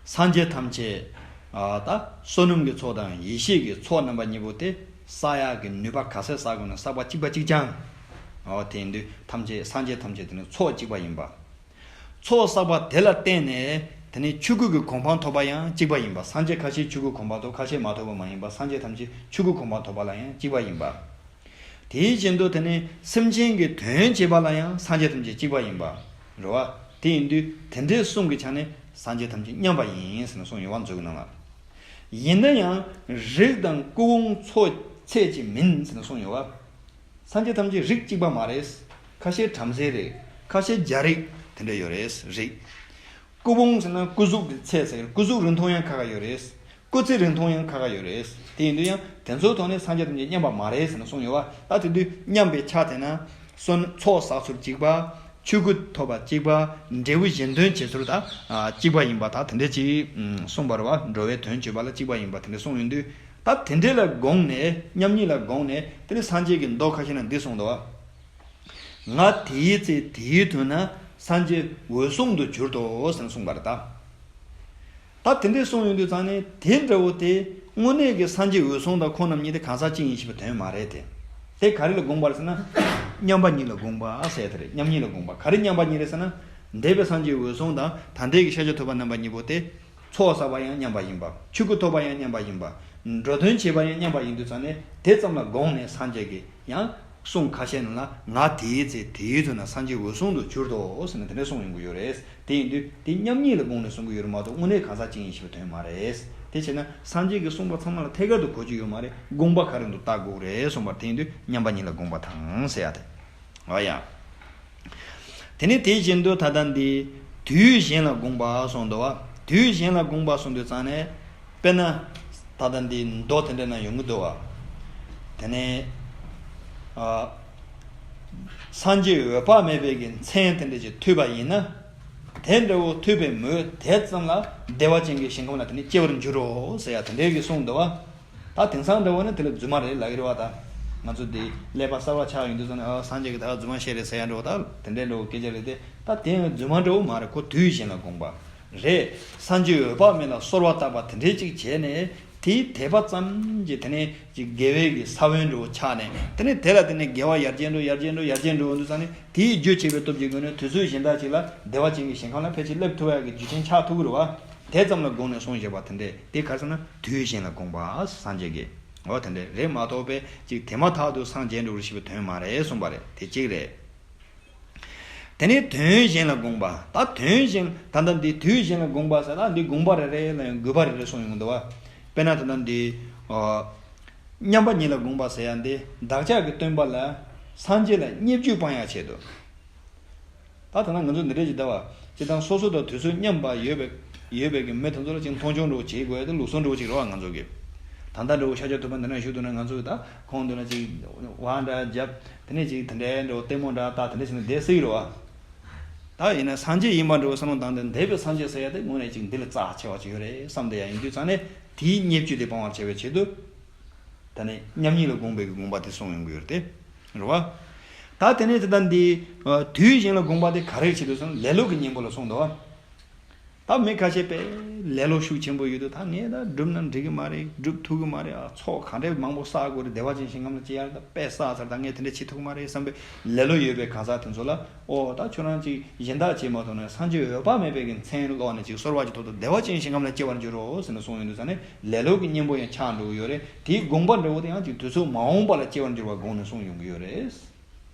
སངས་རྒྱས་ཐམས་ཅད་ཨ་ད་བསོད་ནམས་ཀྱི་ཚོགས་དང་ཡེ་ཤེས་ཀྱི་ཚོགས་རྣམ་པ་གཉིས་པོ་དེ་བསགས་ཡག་གི་ནུས་པ་ག་ཚད་བསགས་དགོས་ན་བསགས་པ་གཅིག་པ་གཅིག་རྐྱང་། ཨོ་དེ་ཡིན་དུས་ཐམས་ཅད་སངས་རྒྱས་ཐམས་ཅད་དེ་ནི་ཚོགས་གཅིག་པ་ཡིན་པ། ཚོགས་བསགས་པ་དེ་ལ་བརྟེན་ནས་དེ་ནི་ཆོས་སྐུ་གི་གོ་འཕང་ཐོབ་པ་ཡང་གཅིག་པ་ཡིན་པ། སངས་རྒྱས་ཁ་ཤས་ཆོས་སྐུ་གོ་འཕང་ཐོབ། ཁ་ཤས་མ་ཐོབ་པ་མ་ཡིན་པ། སངས་རྒྱས་ཐམས་ཅད་ཆོས་སྐུ་གོ་འཕང་ཐོབ་པ་ལ་ཡང་གཅིག་པ་ཡིན་པ། དེ་བཞིན་དུ་དེ་ནི་སེམས་ཅན་གྱི་དོན་བྱེད་པ་ལ་ཡང་སངས་རྒྱས་ཐམས་ཅད་གཅིག་པ་ཡིན་པ་རེད་བ། དེ་ཡིན་དུས་དེ་འདྲའི་གསུང་གི་ཆ་ནས་སངས་རྒྱས་ཐམས་ཅད་མཉམ་པ་ཡིན་ཟེར་ནས་གསུངས་ཡོད་བ། མཛོད་ཀྱི་ནང་ལ། ཡིན་ན་ཡང་རིགས་དང་སྐུ་བོང་ཚོགས་ཚད་ཅིག་མིན་ཟེར་ནས་གསུངས་ཡོད་བ། སངས་རྒྱས་ཐམས་ཅད་རིགས་གཅིག་པ་མ་རེད། ཁ་ཤས་བྲམ་ཟེ་རེད། ཁ་ཤས་རྒྱ་རིགས་དེ་འདྲ་ཡོད་རེད། རིགས། སྐུ་བོང་ཟེར་ན་སྐུ་གཟུགས་ཀྱི་ཚད་ཟེར། སྐུ་གཟུགས་རིང་ཐུང་ཡང་ཁ་ཁ་ཡོད་རེད། སྐུ་ཚེ་རིང་ཐུང་ཡང་ཁ་ཁ་ཡོད་རེད། དེ་ཡིན་དུས་ཡང་དེ་ཚོའི་ཐོག་ནས་སངས་རྒྱས་ཐམས་ཅད་མཉམ་པ་མ་རེད་ཟེར་ནས་གསུངས་ཡོད་བ། ད་དེ་དུས་མཉམ་པའི་ཆ་དེ་ན་སོ་ཚོགས་བསགས་ཚུལ་གཅིག་པ། ཆོས་སྐུ་ཐོབ་པ་གཅིག་པ། འབྲས་བུ་གཞན་དོན་བྱེད་ཚུལ་ད་གཅིག་པ་ཡིན་པ། ད་དེ་འདྲས་ཅིག་གསུངས་པ་རེད་བ། འགྲོ་བའི་དོན་བྱེད་པ་ལ་གཅིག་པ་ཡིན་པ་དེ་འདྲས་གསུངས་ཡོང་དུས། ད་དེ་འདྲས་ལ་དགོངས་ནས་མཉམ་ཉིད་ལ་དགོངས་ནས་དེ་ནི་སངས་རྒྱས་ཀྱི་མདོ་ཁ་ཤས་ན་འདི་གསུངས་འདུག་བ། ང་དེའི་ཚེ་དེའི་དུས་ན་སངས་རྒྱས་འོད་སྲུང་དུ་གྱུར་ཏོ་ཟེར་ནས་གསུངས་པ་རེད་ད། ད་དེ་འདྲས་གསུངས་ཡོང་དུས་ཙང་ནས་དེ་འདྲ་བོ་དེ་དངོས་གནས་ཀྱི་སངས་རྒྱས་འོད་སྲུང་དང་ཁོང་རྣམ་གཉིས་དེ་གང་ཟག་གཅིག་ཡིན་ཞེས་པའི་དོན་མ་རེད་དེ། དེ་ག་རེ་ལ་དགོངས་པ་རེད་ཟེར་ན། མཉམ་པ་ཉིད་ལ་དགོངས་པ་ཟེར་དེ་རེད། མཉམ་ཉིད་ལ་དགོངས་པ། ག་རེ་མཉམ་པ་ཉིད་རེད་ཟེར་ན། འདས་པའི་སངས་རྒྱས་འོད་སྲུང་དང་ད་ལྟའི་གི་ཤཱཀྱ་ཐུབ་པ་རྣམ་པ་གཉིས་པོ་དེ། ཚོགས་བསགས་པ་ཡང་མཉམ་པ་ཡིན་པ། ཆོས་སྐུ་ཐོབ་པ་ཡང་མཉམ་པ་ཡིན་པ། འགྲོ་དོན་བྱེད་པ་ཡང་མཉམ་པ་ཡིན་དུས་ཙང་ནས་དེ་ཙམ་ལ་དགོངས་ནས་སངས་རྒྱས་ཀྱིས་ཡང་གསུང་ཁ་ཤས་ནང་ལ་ང་དེའི་ཚེ་དེའི་དུས་ན་སངས་རྒྱས་འོད་སྲུང་དུ་གྱུར་ཏོ་ཟེར་ནས་དེ་འདྲ་གསུངས་ཡོང་གི་ཡོད་རེད། དེ་ཡིན་དུས་དེ་མཉམ་ཉིད་ལ་དགོངས་ནས་གསུང་གི་ཡོད་རེད་མ་གཏོགས་དངོས་གནས་གང་ཟག་གཅིག་ཡིན་ཞེས་པའི་དོན་མ་རེད། དེ་བྱས་ན་སངས་རྒྱས་ཀྱིས་གསུངས་པ་ཚང་མ་ལ་ཐད་ཀར་དུ་གོ་རྒྱུ་ཡོད་མ་རེད། དགོངས་པ་ག་རེ་འདུག་བལྟ་དགོས་རེད་གསུངས་པར། དེ་ཡིན་དུས་མཉམ་པ་ཉིད་ལ་དགོངས་པ་དང་ཟེར་ཡ་དེ། འོ་ཡ། དེ་ནས་དེ་བཞིན་དུ་ད་ལྟ་འདི་དུས་གཞན་ལ་དགོངས་པ་གསུངས་འདུག་བ། དུས་གཞན་ལ་དགོངས་པ་གསུངས་དུས་ཙང་ནས་དཔེར་ན་ད་ལྟ་འདི་མདོ་དེ་འདྲ་ན་ཡོང་གི་འདུག་བ། དེ་ནས་ཨ་སངས་རྒྱས་འོད་དཔག་མེད་པའི་གི་མཚན་དེ་འདྲ་ཅིག་ཐོས་པ་ཡིན་ན། དེ་འདྲ་བོ་ཐོས་པའི་མོད་དེ་ཙམ་ལ་བདེ་བ་ཅན་གྱི་ཞིང་ཁམས་ལ་དེ་ནས་སྐྱེ་བར་འགྱུར་རོ་ཟེར་ཡ་དེ་འདྲའི་གི་གསུངས་འདུག་བ། ད་དེང་སང་འདྲ་བོ་ནི་དེ་ལ་རྫུན་མ་རེད་ལབ་ཀྱི་རེད་བ། ད་ང་ཚོ་འདི་ཀླད་པ་གསར་བ་ཆགས་ཡོང་དུས་ཙམ་ནས་ཨ་སངས་རྒྱས་ཀྱིས་ད་རྫུན་མ་བཤད་རེད་ཟེར་ཡ་འདྲ་བོ་ད་དེ་འདྲའི་འདྲ་བོ་སྐད་ཆ་རེད་དེ། ད་དེ་ཡང་རྫུན་མ་འདྲ་བོ་མ་རེད། ཁོ་དུས་གཞན་ལ་དགོངས་པ་རེད། སངས་རྒྱས་འོད་དཔག་མེད་ལ་གསོལ་བ་བཏབ་པ་དེ་འདྲའི་ཅིག་བྱས་ནས་དེའི་དད་པ་ཙམ་གྱིས་དེ་ནས་ཅིག་དགེ་བའི་གི་ས་བོན་འདྲ་བོ་ཆགས་ནས་དེ་ནས་དེ་ལ་དེ་ནས་དགེ་བ་ཡར་རྒྱས་འགྲོ་ཡར་རྒྱས་འགྲོ་ཡར་རྒྱས་འགྲོ་འོང་དུས་ཙམ་ནས་དེའི་རྒྱུ་བྱས་པའི་སྟོབས་ཀྱི་སྒོ་ནས་དུས་ཚོད་གཞན་དག་ཅིག་ལ་བདེ་བ་ཅན་གྱི་ཞིང་ཁམས་ལ་ཕལ་ཆེར་སླེབས་ཐུབ་ཡག་གི་རྒྱུ་རྐྱེན་ཆགས་ཐུབ་ཀྱི་རེད་བ། དེ་ཙམ་ལ་དགོངས་ནས་གསུངས་བཞག་པ་དེ་འདྲས་དེ་ག་རེ་ཟེར་ན་དུས་གཞན་ལ་དགོངས་པ་སངས་རྒྱས་ཀྱིས། འོ་དེ་འདྲས་རེད་མ་གཏོགས་པའི་ཅིག་དེ་མ་ཐག་ཏུ་སངས་རྒྱས་འགྲོ་རུ་ཞེས་པའི་དོན་མ་རེད་གསུངས་པ་རེད། དེ་གཅིག་རེད། དེ་ནས་དོན་གཞན་ལ་དགོངས་པ། ད་དོན་གཞན་ད་ལྟ་འདི་དུས་གཞན་ལ་དགོངས་པ་ཟེར་ན་འདི་དགོངས་པ་རེ་རེ་ལ་ཡང་དགོས་པ་རེ་རེ་གསུངས་ཡོང་གི་འདུག་བ། དཔེར་ན་ད་ལྟ་འདི་ཨོ། མཉམ་པ་ཉིད་ལ་དགོངས་པ་ཟེར་ཡ་འདི་བདག་ཅག་གི་སྟོན་པ་ལ་ སངས་རྒྱས་ལ་བརྙས་བཅོས་སྤང་ཡག་ཆེད་དུ། ད་ཐ་ན་ང་ཚོ་འདི་འདྲས་ཅིག་ལྟ་བ། སྤྱིར་བཏང་སོ་སོ་དང་དུས་ཚོད་མཉམ་པ་ཡོད་པའི་ཡོད་པའི་གི་མི་དེ་ཚོ་ལ་ཅིག་མཐོང་ཆུང་འདྲ་བོ་བྱེད་དགོས་ཡ་དེ་ལུགས་སྲོལ་འདྲ་བོ་ཅིག་རེད་བ་ང་ཚོ་གི། ད་ལྟ་འདྲ་བོ་ཤཱཀྱ་ཐུབ་པ་འདི་ན་བཞུགས་འདུག་ན་ང་ཚོ་གི་ད་ཁོང་འདུག་ན་ཅིག་བ་འདྲ་རྒྱབ། དེ་ནས་ཅིག་དེ་འདྲས་འདྲ་བོ་ལྟད་མོ་འདྲ་ལྟ་དེ་འདྲས་བྱས་ནས་བསྡད་སྲིད་རེད་བ། ད་ཡིན་ན་སངས་རྒྱས་ཡིན་པ་འདྲ་བོ་བསམ་བློ་བཏང་སྟེ་འདས་པའི་སངས་རྒྱས་ཟེར་ཡ་དེ་དངོས་གནས་ཅིག་འདི་ལས་རྩ་ཆེ་བ་ཅིག་ཡོད་རེད་བསམ་བསྡད་ཡ་ཡིན་དུས་ཙང་ནས་དེའི་བརྙས་བཅོས་དེ་སྤང་བར་བྱ་བའི་ཆེད་དུ། ད་ནི་མཉམ་ཉིད་ལ་དགོངས་པའི་གི་དགོངས་པ་དེ་གསུངས་ཡོང་གི་ཡོད་རེད་དེ། རེད་བ། ད་དེ་ནས་དེ་ལྟར་འདི། དུས་གཞན་ལ་དགོངས་པ་དེ་ག་རེ་ཆེད་དུ་སོང་ལེ་ལོ་གི་གཉེན་པོ་ལ་སོང་འདུག་བ། ད་མི་ཁ་ཤས་པས་ལེ་ལོ་ཤུགས་ཆེན་པོ་ཡོད་དུས་ད་ངས་ད་བསྒྲུབས་ན་འགྲིག་གི་མ་རེད། བསྒྲུབ་ཐུབ་ཀྱི་མ་རེད། ཨ་ཚོགས་ག་འདྲས་མང་པོ་བསགས་དགོས་རེད། བདེ་བ་ཅན་ཞིང་ཁམས་ལ་སྐྱེ་ཡག་ད་དཔེ་བསགས་ཚར། ད་ངས་དེ་འདྲས་བྱེད་ཐུབ་ཀྱི་མ་རེད་བསམ་པའི་ལེ་ལོ་ཡོད་པའི་གང་ཟག་དེ་ཚོ་ལ་ཨོ་ད་ཁྱོད་རང་ཅིག་གཞན་དག་བྱེད་མ་ཐུབ་ན་སངས་རྒྱས་འོད་དཔག་མེད་པའི་གི་མཚན་ཀློག་ནས་ཅིག་གསོལ་བ་ཅིག་ཐོབ་ཏུ་བདེ་བ་ཅན་ཞིང་ཁམས་ལ་སྐྱེ་བར་འགྱུར་རོ་ཟེར་ནས་གསུངས་ཡོང་དུས་ཙང་ནས་ལེ་ལོ་གི་གཉེན་པོ་ཡང་ཆགས་འགྲོ་གི་ཡོད་རེད། དེའི་དགོངས་པ་འདྲ་བོ་དེ་ཡང་ཅིག་དུས་ཚོད་མ་འོངས་པ་ལ་སྐྱེ་བར་འགྱུར་བ་དགོངས་ནས་གསུངས་ཡོང་གི་ཡོད་རེད།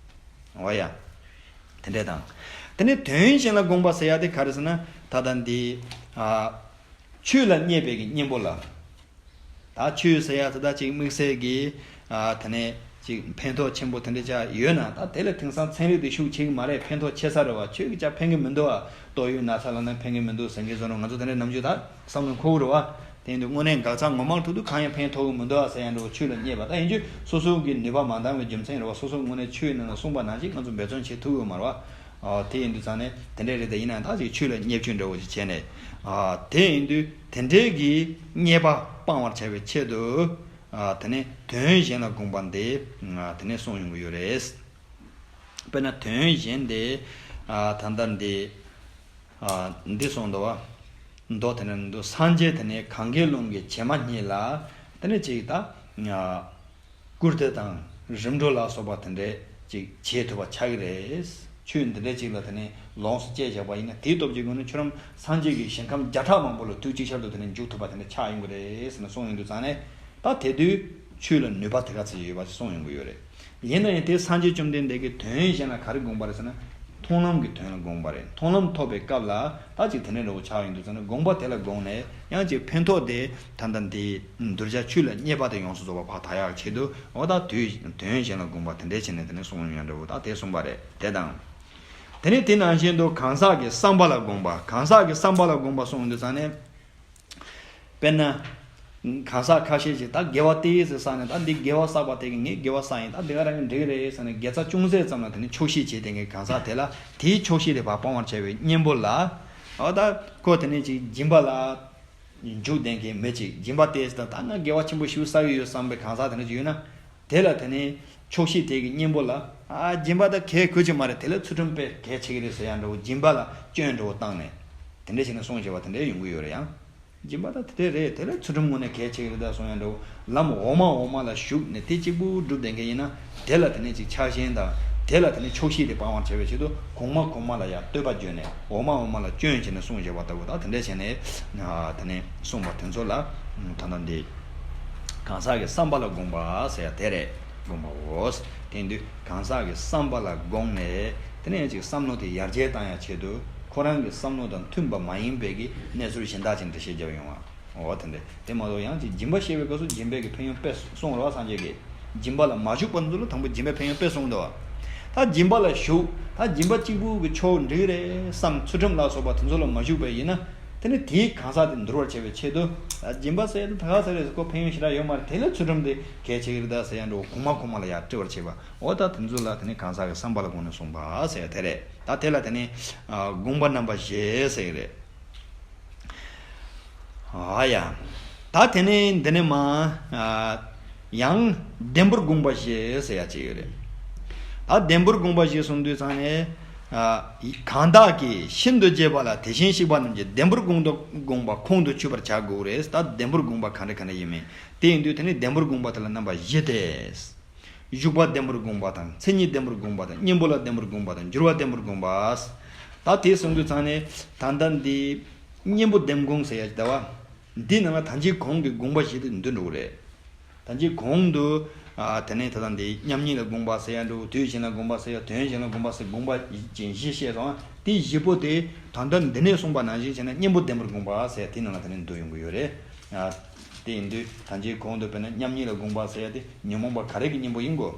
འོ་ཡ། དེ་འདྲས་དང་། དེ་ནས་དོན་གཞན་ལ་དགོངས་པ་ཟེར་ཡ་དེ་ག་རེ་ཟེར་ན་ད་ལྟ་འདི། ཨ། ཆོས་ལ་བརྙས་པའི་གི་གཉེན་པོ་ལ། ད་ཆོས་ཟེར་ཡ་དེ་ད་ཅིག་དམིགས་བསལ་གྱི། ཨ། དེ་ནས་ཅིག་ཕན་ཐོགས་ཆེན་པོ་དེ་འདྲས་ཅིག་ཡོད་ན་ད་དེ་ལ་དེང་སང་ཚན་རིག་དེ་ཤུགས་ཆེ་གི་མ་རེད། ཕན་ཐོགས་ཆེ་ས་རེད་བ། ཆོས་ཀྱི་ཅིག་ཕན་གི་མི་འདུག་ཨ། ཏོག་དབྱིབས་ན་ཚ་ལ་ན་ཕན་གི་མི་འདུག་ཟེར་མཁན་བཟོ་འདྲ་ང་ཚོ་དེ་འདྲས་ནམ་རྒྱུན་ད་བསམ་བློ་འཁོར་གི་རེད་བ། དེ་ཡིན་དུས་དངོས་གནས་འགག་རྩ་ངོ་མ་ཐུག་དུས་གང་ཡང་ཕན་ཐོགས་གི་མི་འདུག་ཨ་ཟེར་ཡ་འདྲ་བོ་ཆོས་ལ་བརྙས་པ་ད་ཡིན་རྒྱུ་སོ་སོ་གི་ནུས་པ་མ་འདང་བའི་རྒྱུ་མཚན་རེད་བ། སོ་སོ་དངོས་གནས་ཆོས་ནང་ལ་གསུངས་པ་ནང་བཞིན་ང་ཚོ་འབད་བརྩོན་བྱེད་ཐུབ་ཡོད་མ་རེད་བ། ཨ། དེ་ཡིན་དུས་ཙང་ནས་དེ་འདྲས་རེད། དེ་ཡིན་ན་ད་ཅིག་ཆོས་ལ་བརྙས་བཅོས་འདྲ་བོ་ཅིག་བྱས་ནས། ཨ། དེ་ཡིན་དུས་དེ་འདྲས་ཀྱི་བརྙས་པ་སྤང་བར་བྱ་བའི་ཆེད་དུ། ཨ། དེ་ནས་དོན་གཞན་ལ་དགོངས་པ་འདི། ཨ། དེ་ནས་གསུངས་ཡོང་གི་ཡོད་རེད། དཔེར་ན་དོན་གཞན་དེ། ཨ། ད་ལྟ་འདི། ཨ། འདི་གསུངས་འདུག་བ། མདོ་དེ་ནས་འདུག་སངས་རྒྱས་དེ་ནས་གང་གཱའི་ཀླུང་གི་བྱེ་མ་སྙེད་ལ། དེ་ནས་ཅིག་ད། ཨ། བཀུར་སྟི་དང་རིམ་གྲོ་ལ་སོགས་པ་དེ་འདྲས་ཅིག་བྱེད་ཐུབ་པ་ཆགས་ཀྱི་རེད། ཆོས་འདི་འདྲས་ཅིག་ལ་དེ་ནས་ལོངས་སུ་སྤྱད་བཞག་པ་ཡིན་ན་དེའི་སྟོབས་ཀྱི་སྒོ་ནས་ཁྱོད་རང་སངས་རྒྱས་ཀྱི་ཞིང་ཁམས་བརྒྱ་ཕྲག་མང་པོ་ལ་དུས་གཅིག་ཆར་དུ་དེ་ནས་འཇུག་ཐུབ་པ་དེ་འདྲས་ཆགས་ཡོང་གི་རེད་ཟེར་ནས་གསུངས་ཡོང་དུས་ཙང་ནས། ད་དེ་དུས་ཆོས་ལ་ནུས་པ་དེ་ག་ཚད་ཡོད་པ་ཞིག་གསུངས་ཡོང་གི་ཡོད་རེད། ཡིན་ན་ཡང་དེ་སངས་རྒྱས་བཅོམ་ལྡན་འདས་ཀྱིས་དོན་གཞན་ལ་ག་རེ་དགོངས་པ་རེད་ཟེར་ན། མཐོང་ལམ་གྱི་དོན་ལ་དགོངས་པ་རེད། མཐོང་ལམ་ཐོབ་པའི་སྐབས་ལ་ད་ཅིག་དེ་འདྲ་འདྲ་བོ་ཆགས་ཡོང་དུས་ཙང་ནས་དགོངས་པ་དེ་ལ་དགོངས་ནས་ཡང་ཅིག་ཕན་ཐོགས་དེ་ད་ལྟ་འདི་གདུལ་བྱ་ཆོས་ལ་བརྙས་པ་དེ་ཡོངས་སུ་རྫོགས་པ་ཕར་དག་ཡག་ཆེད་དུ་འོ་ད་དུས་དོན་གཞན་ལ་དགོངས་པ་དེ་འདྲ་བྱས་ནས་དེ་ནས་གསུངས་ཡོང་འདྲ་བོ་ད་དེ་གསུངས་པ་རེད་དེ་དང་། དེ་ནས་དེ་ནང་བཞིན་དུ་གང་ཟག་གི་བསམ་པ་ལ་དགོངས་པ། གང་ཟག་གི་བསམ་པ་ལ་དགོངས་པ་གསུངས་ཡོང་དུས་ཙང་ནས། དཔེར་ན། གང་ཟག་ཁ་ཤས་ཤིག་ད་དགེ་བ་དེ་ཡིས་བསགས་ནས་ད་འདི་དགེ་བ་བསགས་པ་དེ་གིས་ངས་དགེ་བ་བསགས་ཡིན། ད་འདི་ག་རང་གི་འགྲིག་རེད་ཟེར་ནས་དགེ་རྩ་ཅུང་ཟད་ཙམ་ལ་དེ་ནི་ཆོག་ཤེས་བྱེད་དེ་གི་གང་ཟག་དེ་ལ་དེའི་ཆོག་ཤེས་དེ་ཕར་སྤང་བར་བྱ་བའི་གཉེན་པོ་ལ། འོ་ད་ཁོ་དེ་ནི་ཅིག་སྦྱིན་པ་ལ་འཇུག་ལྡན་གྱི་མི་ཅིག་སྦྱིན་པ་དེ་ད་ད་ང་དགེ་བ་ཆེན་པོ་ཞིག་བསགས་ཡོད་བསམ་པའི་གང་ཟག་དེ་འདྲ་ཅིག་ཡོད་ན། དེ་ལ་དེ་ནི་ཆོག་ཤེས་དེ་གི་གཉེན་པོ་ལ། ཨ་སྦྱིན་པ་ད་གལ་དགོས་ཀྱི་མ་རེད། དེ་ལ་ཚུལ་ཁྲིམས་དཔེ་གལ་ཆེ་གི་རེད་ཟེར་ཡང་འདྲ་བོ་སྦྱིན་པ་ལ་སྐྱོན་འདྲ་བོ་བཏང་ནས། དེ་འདྲ་བྱས་ནས་གསུངས་བྱས་པ་དེ་འདྲ་ཡོང་གི་ཡོད་རེད་ཡང་། སྦྱིན་པ་ད་དེ་འདྲ་རེད། དེ་ལ་ཚུལ་ཁྲིམས་ངོས་ནས་གལ་ཆེ་གི་རེད་ད་གསུངས་ཡང་འདྲ་བོ་ལམ་འོག་མ་འོག་མ་ལ་ཞུགས་ནས་དེ་གཅིག་པུ་སྒྲུབ་བསྡད་མཁན་ཡིན་ན། དེ་ལ་དེ་ནས་ཅིག་ཆགས་ཞེན་དང་དེ་ལ་དེ་ནས་ཆོག་ཤེས་དེ་སྤང་བར་བྱ་བའི་ཆེད་དུ་གོང་མ་གོང་མ་ལ་ཡང་བསྟོད་པ་བརྗོད་ནས་འོག་མ་འོག་མ་ལ་སྐྱོན་བྱས་ནས་གསུངས་བྱས་པ་ལྟ་བུ་དང་དེ་འདྲ་བྱས་ནས་དེ་ནས་གསུངས་པ་དེ་ཚོ་ལ་ད་ལྟ་འདི། གང་ཟག་གི་བསམ་པ་ལ་དགོངས་པ་ཟེར་ཡ་དེ་རེད། དགོངས་པའོ། དེ་ཡིན་དུས་གང་ཟག་གི་བསམ་པ་ལ་དགོངས་ནས་དེ་ནས་ཅིག་བསམ་བློ་དེ་ཡར་རྒྱས་བཏང་ཡ་ཆེད་དུ་ཁོ་རང་གི་བསམ་བློ་དང་མཐུན་པ་མ་ཡིན་པའི་གི་གནས་ཚུལ་གཞན་དག་ཅིག་འགྲེལ་བཤད་རྒྱབ་ཡོང་བ། འོ་དེ་འདྲ་དེ་མ་གཏོགས་ཡང་ཅིག་སྦྱིན་པ་བཤད་པའི་སྐབས་སུ་སྦྱིན་པའི་གི་ཕན་ཡོན་དཔེ་གསུངས་རེད་བ་སངས་རྒྱས་ཀྱིས། སྦྱིན་པ་ལ་མ་ཞུགས་པ་ཚོ་ལ་དང་པོ་སྦྱིན་པའི་ཕན་ཡོན་དཔེ་གསུངས་འདུག་བ། ད་སྦྱིན་པ་ལ་ཞུགས་ད་སྦྱིན་པ་གཅིག་པུ་གི་ཆོག་འགྲིག་རེད་བསམ་ཚུལ་ཁྲིམས་ལ་སོགས་པ་དེ་ཚོ་ལ་མ་ཞུགས་པ་ཡིན་ན། དེ་ནི་དེའི་གང་ཟག་དེ་འདུལ་བར་བྱ་བའི་ཆེད་དུ། ད་སྦྱིན་པ་ཟེར་ཡ་དེ་ད་ག་ཟེ་རེད་ཟེར་ཁོ་ཕན་ཡོན་ཞེ་དྲག་ཡོད་མ་རེད། དེ་ལ་ཚུལ་ཁྲིམས་དེ་གལ་ཆེ་གི་རེད་ད་ཟེར་ཡ་འདྲ་བོ་གོང་མ་གོང་མ་ལ་ཡར་དཀྲི་བར་བྱེད་པ། འོ་ད་དེ་ཚོ་ལ་དེ་ནི་གང་ཟག་གི་བསམ་པ་ལ་དགོངས་ནས་གསུངས་པ་ཟེར་ཡ་དེ་རེད། ད་དེ་ལ་དེ་ནི་དགོངས་པ་རྣམ་པ་བཞི་ཟེར་གི་རེད། ཨ་ཡ། ད་དེ་ནས་འདི་ནས་མ། ཡང་ལྡེམ་པོར་དགོངས་པ་བཞི་ཟེར་ཡ་ཅིག་ཡོད་རེད། ད་ལྡེམ་པོར་དགོངས་པ་བཞི་གསུངས་དུས་ཙང་ནས། གང་དག་གིས་ཤིན་ཏུ་རྒྱས་པ་ལ་དེ་བཞིན་གཤེགས་པ་རྣམས་ཀྱི་ལྡེམ་པོར་དགོངས་དགོངས་པ་ཁོང་དུ་ཆུད་པར་བྱ་དགོས་རེད། ད་ལྡེམ་པོར་དགོངས་པ་ག་འདྲ་ག་འདྲ་ཡིན་མིན་དེ་ཡིན་དུས་དེ་ནས་ལྡེམ་པོར་དགོངས་པ་དེ་ལ་རྣམ་པ་བཞི་སྟེ། བཞུགས་པ་ལྡེམ་པོར་དགོངས་པ་དང་མཚན་ཉིད་ལྡེམ་པོར་དགོངས་པ་དང་གཉེན་པོ་ལ་ལྡེམ་པོར་དགོངས་པ་དང་འགྱུར་བ་ལྡེམ་པོར་དགོངས་པ། ད་དེ་གསུངས་དུས་ཙང་ནས་ད་ལྟ་འདི་གཉེན་པོ་ལྡེམ་དགོངས་ཟེར་ཡ་ཅིག་ད་བ། འདི་ནང་ལ་ད་ཅིག་གོང་གི་དགོངས་པ་བཞི་དེ་འདུས་འགྲོ་གི་རེད། ད་ཅིག་གོང་དུ། ཨ། དེ་ནས་ད་ལྟ་འདི་མཉམ་ཉིད་ལ་དགོངས་པ་ཟེར་ཡ་འདུག་དུས་གཞན་ལ་དགོངས་པ་ཟེར་ཡ། དོན་གཞན་ལ་དགོངས་པ་ཟེར་དགོངས་པ་ཅན་བཞི་བཤད་སོང་། དེ་བཞི་པོ་དེ་ད་ལྟ་འདི་ནས་གསུངས་པ་ནང་བཞིན་བྱས་ན་གཉེན་པོ་ལྡེམ་པོར་དགོངས་པ་ཟེར་ཡ་དེ་ནང་ལ་དེ་ནས་འདུས་ཡོང་གི་ཡོད་རེད། ཨ། དེ་ཡིན་དུས་ད་ཅིག་གོང་དུ་དཔེར་ན་མཉམ་ཉིད་ལ་དགོངས་པ་ཟེར་ཡ་དེ་ཉོན་མོངས་པ་ག་རེ་གི་གཉེན་པོ་ཡིན་གོ།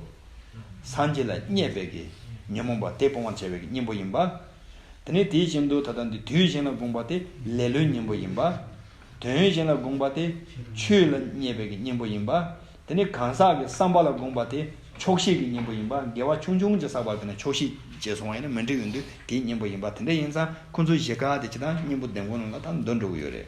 སངས་རྒྱས་ལ་བརྙས་པའི་གི་ཉོན་མོངས་པ་དེ་སྤོང་བར་བྱ་བའི་གི་གཉེན་པོ་ཡིན་པ། དེ་ནས་དེའི་བཞིན་དུ་ད་ལྟ་འདི་དུས་གཞན་ལ་དགོངས་པ་དེ་ལེ་ལོའི་གཉེན་པོ་ཡིན་པ། དོན་གཞན་ལ་དགོངས་པ་དེ་ཆོས་ལ་བརྙས་པའི་གི་གཉེན་པོ་ཡིན་པ། དེ་ནས་གང་ཟག་གི་བསམ་པ་ལ་དགོངས་པ་དེ་ཆོག་ཤེས་ཀྱི་གཉེན་པོ་ཡིན་པ། དགེ་བ་ཆུང་ཆུང་ཅིག་བསགས་པ་དེ་ནི་ཆོག་ཤེས་བྱས་སོང་བ་ཡིན་ན་མི་འགྲིག་ཡོང་དུས་དེའི་གཉེན་པོ་ཡིན་པ། དེ་འདྲ་ཡིན་ཙང་ཁོ་ཚོ་བཞི་ཀ་དེ་ཅི་ལྟར་གཉེན་པོ་ལྡན་དགོས་ནོ་ལ་ད་འདོན་འགྲོ་གི་ཡོད་རེད།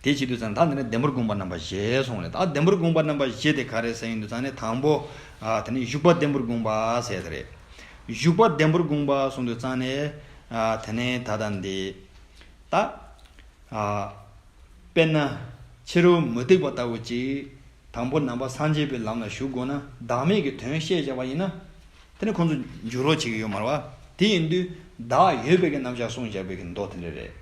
དེ་བྱེད་དུས་ཙང་ད་འདི་ནས་ལྡན་པར་དགོངས་པ་རྣམ་པ་བཞི་སོང་རེད། ད་ལྡན་པར་དགོངས་པ་རྣམ་པ་བཞི་དེ་ག་རེ་ཟེར་ཡིན་དུས་ཙང་ནས་དང་པོ། ཨ་དེ་ནས་བཞུགས་པ་ལྡན་པར་དགོངས་པ་ཟེར་དེ་རེད། བཞུགས་པ་ལྡན་པར་དགོངས་པ་གསུངས་དུས་ཙང་ནས། ཨ་དེ་ནས་ད་ལྟ་འདི། ད། ཨ་དཔེར་ན། ཕྱི་རོལ་མུ་སྟེགས་པ་ལྟ་བུ་ཅིག་དང་པོ་ནང་པ་སངས་རྒྱས་པའི་ལམ་ལ་ཞུགས་དགོས་ན་བདག་མེད་ཀྱི་དོན་བཤད་བཞག་པ་ཡིན་ན། དེ་ནི་ཁོང་ཚོ་འཇུག་རོགས་བྱེད་ཀྱི་ཡོད་མ་རེད་བ། དེ་ཡིན་དུས་བདག་ཡོད་པའི་གི་རྣམ་གཞག་གསུངས་བཞག་པའི་གི་མདོ་དེ་འདྲ་རེད།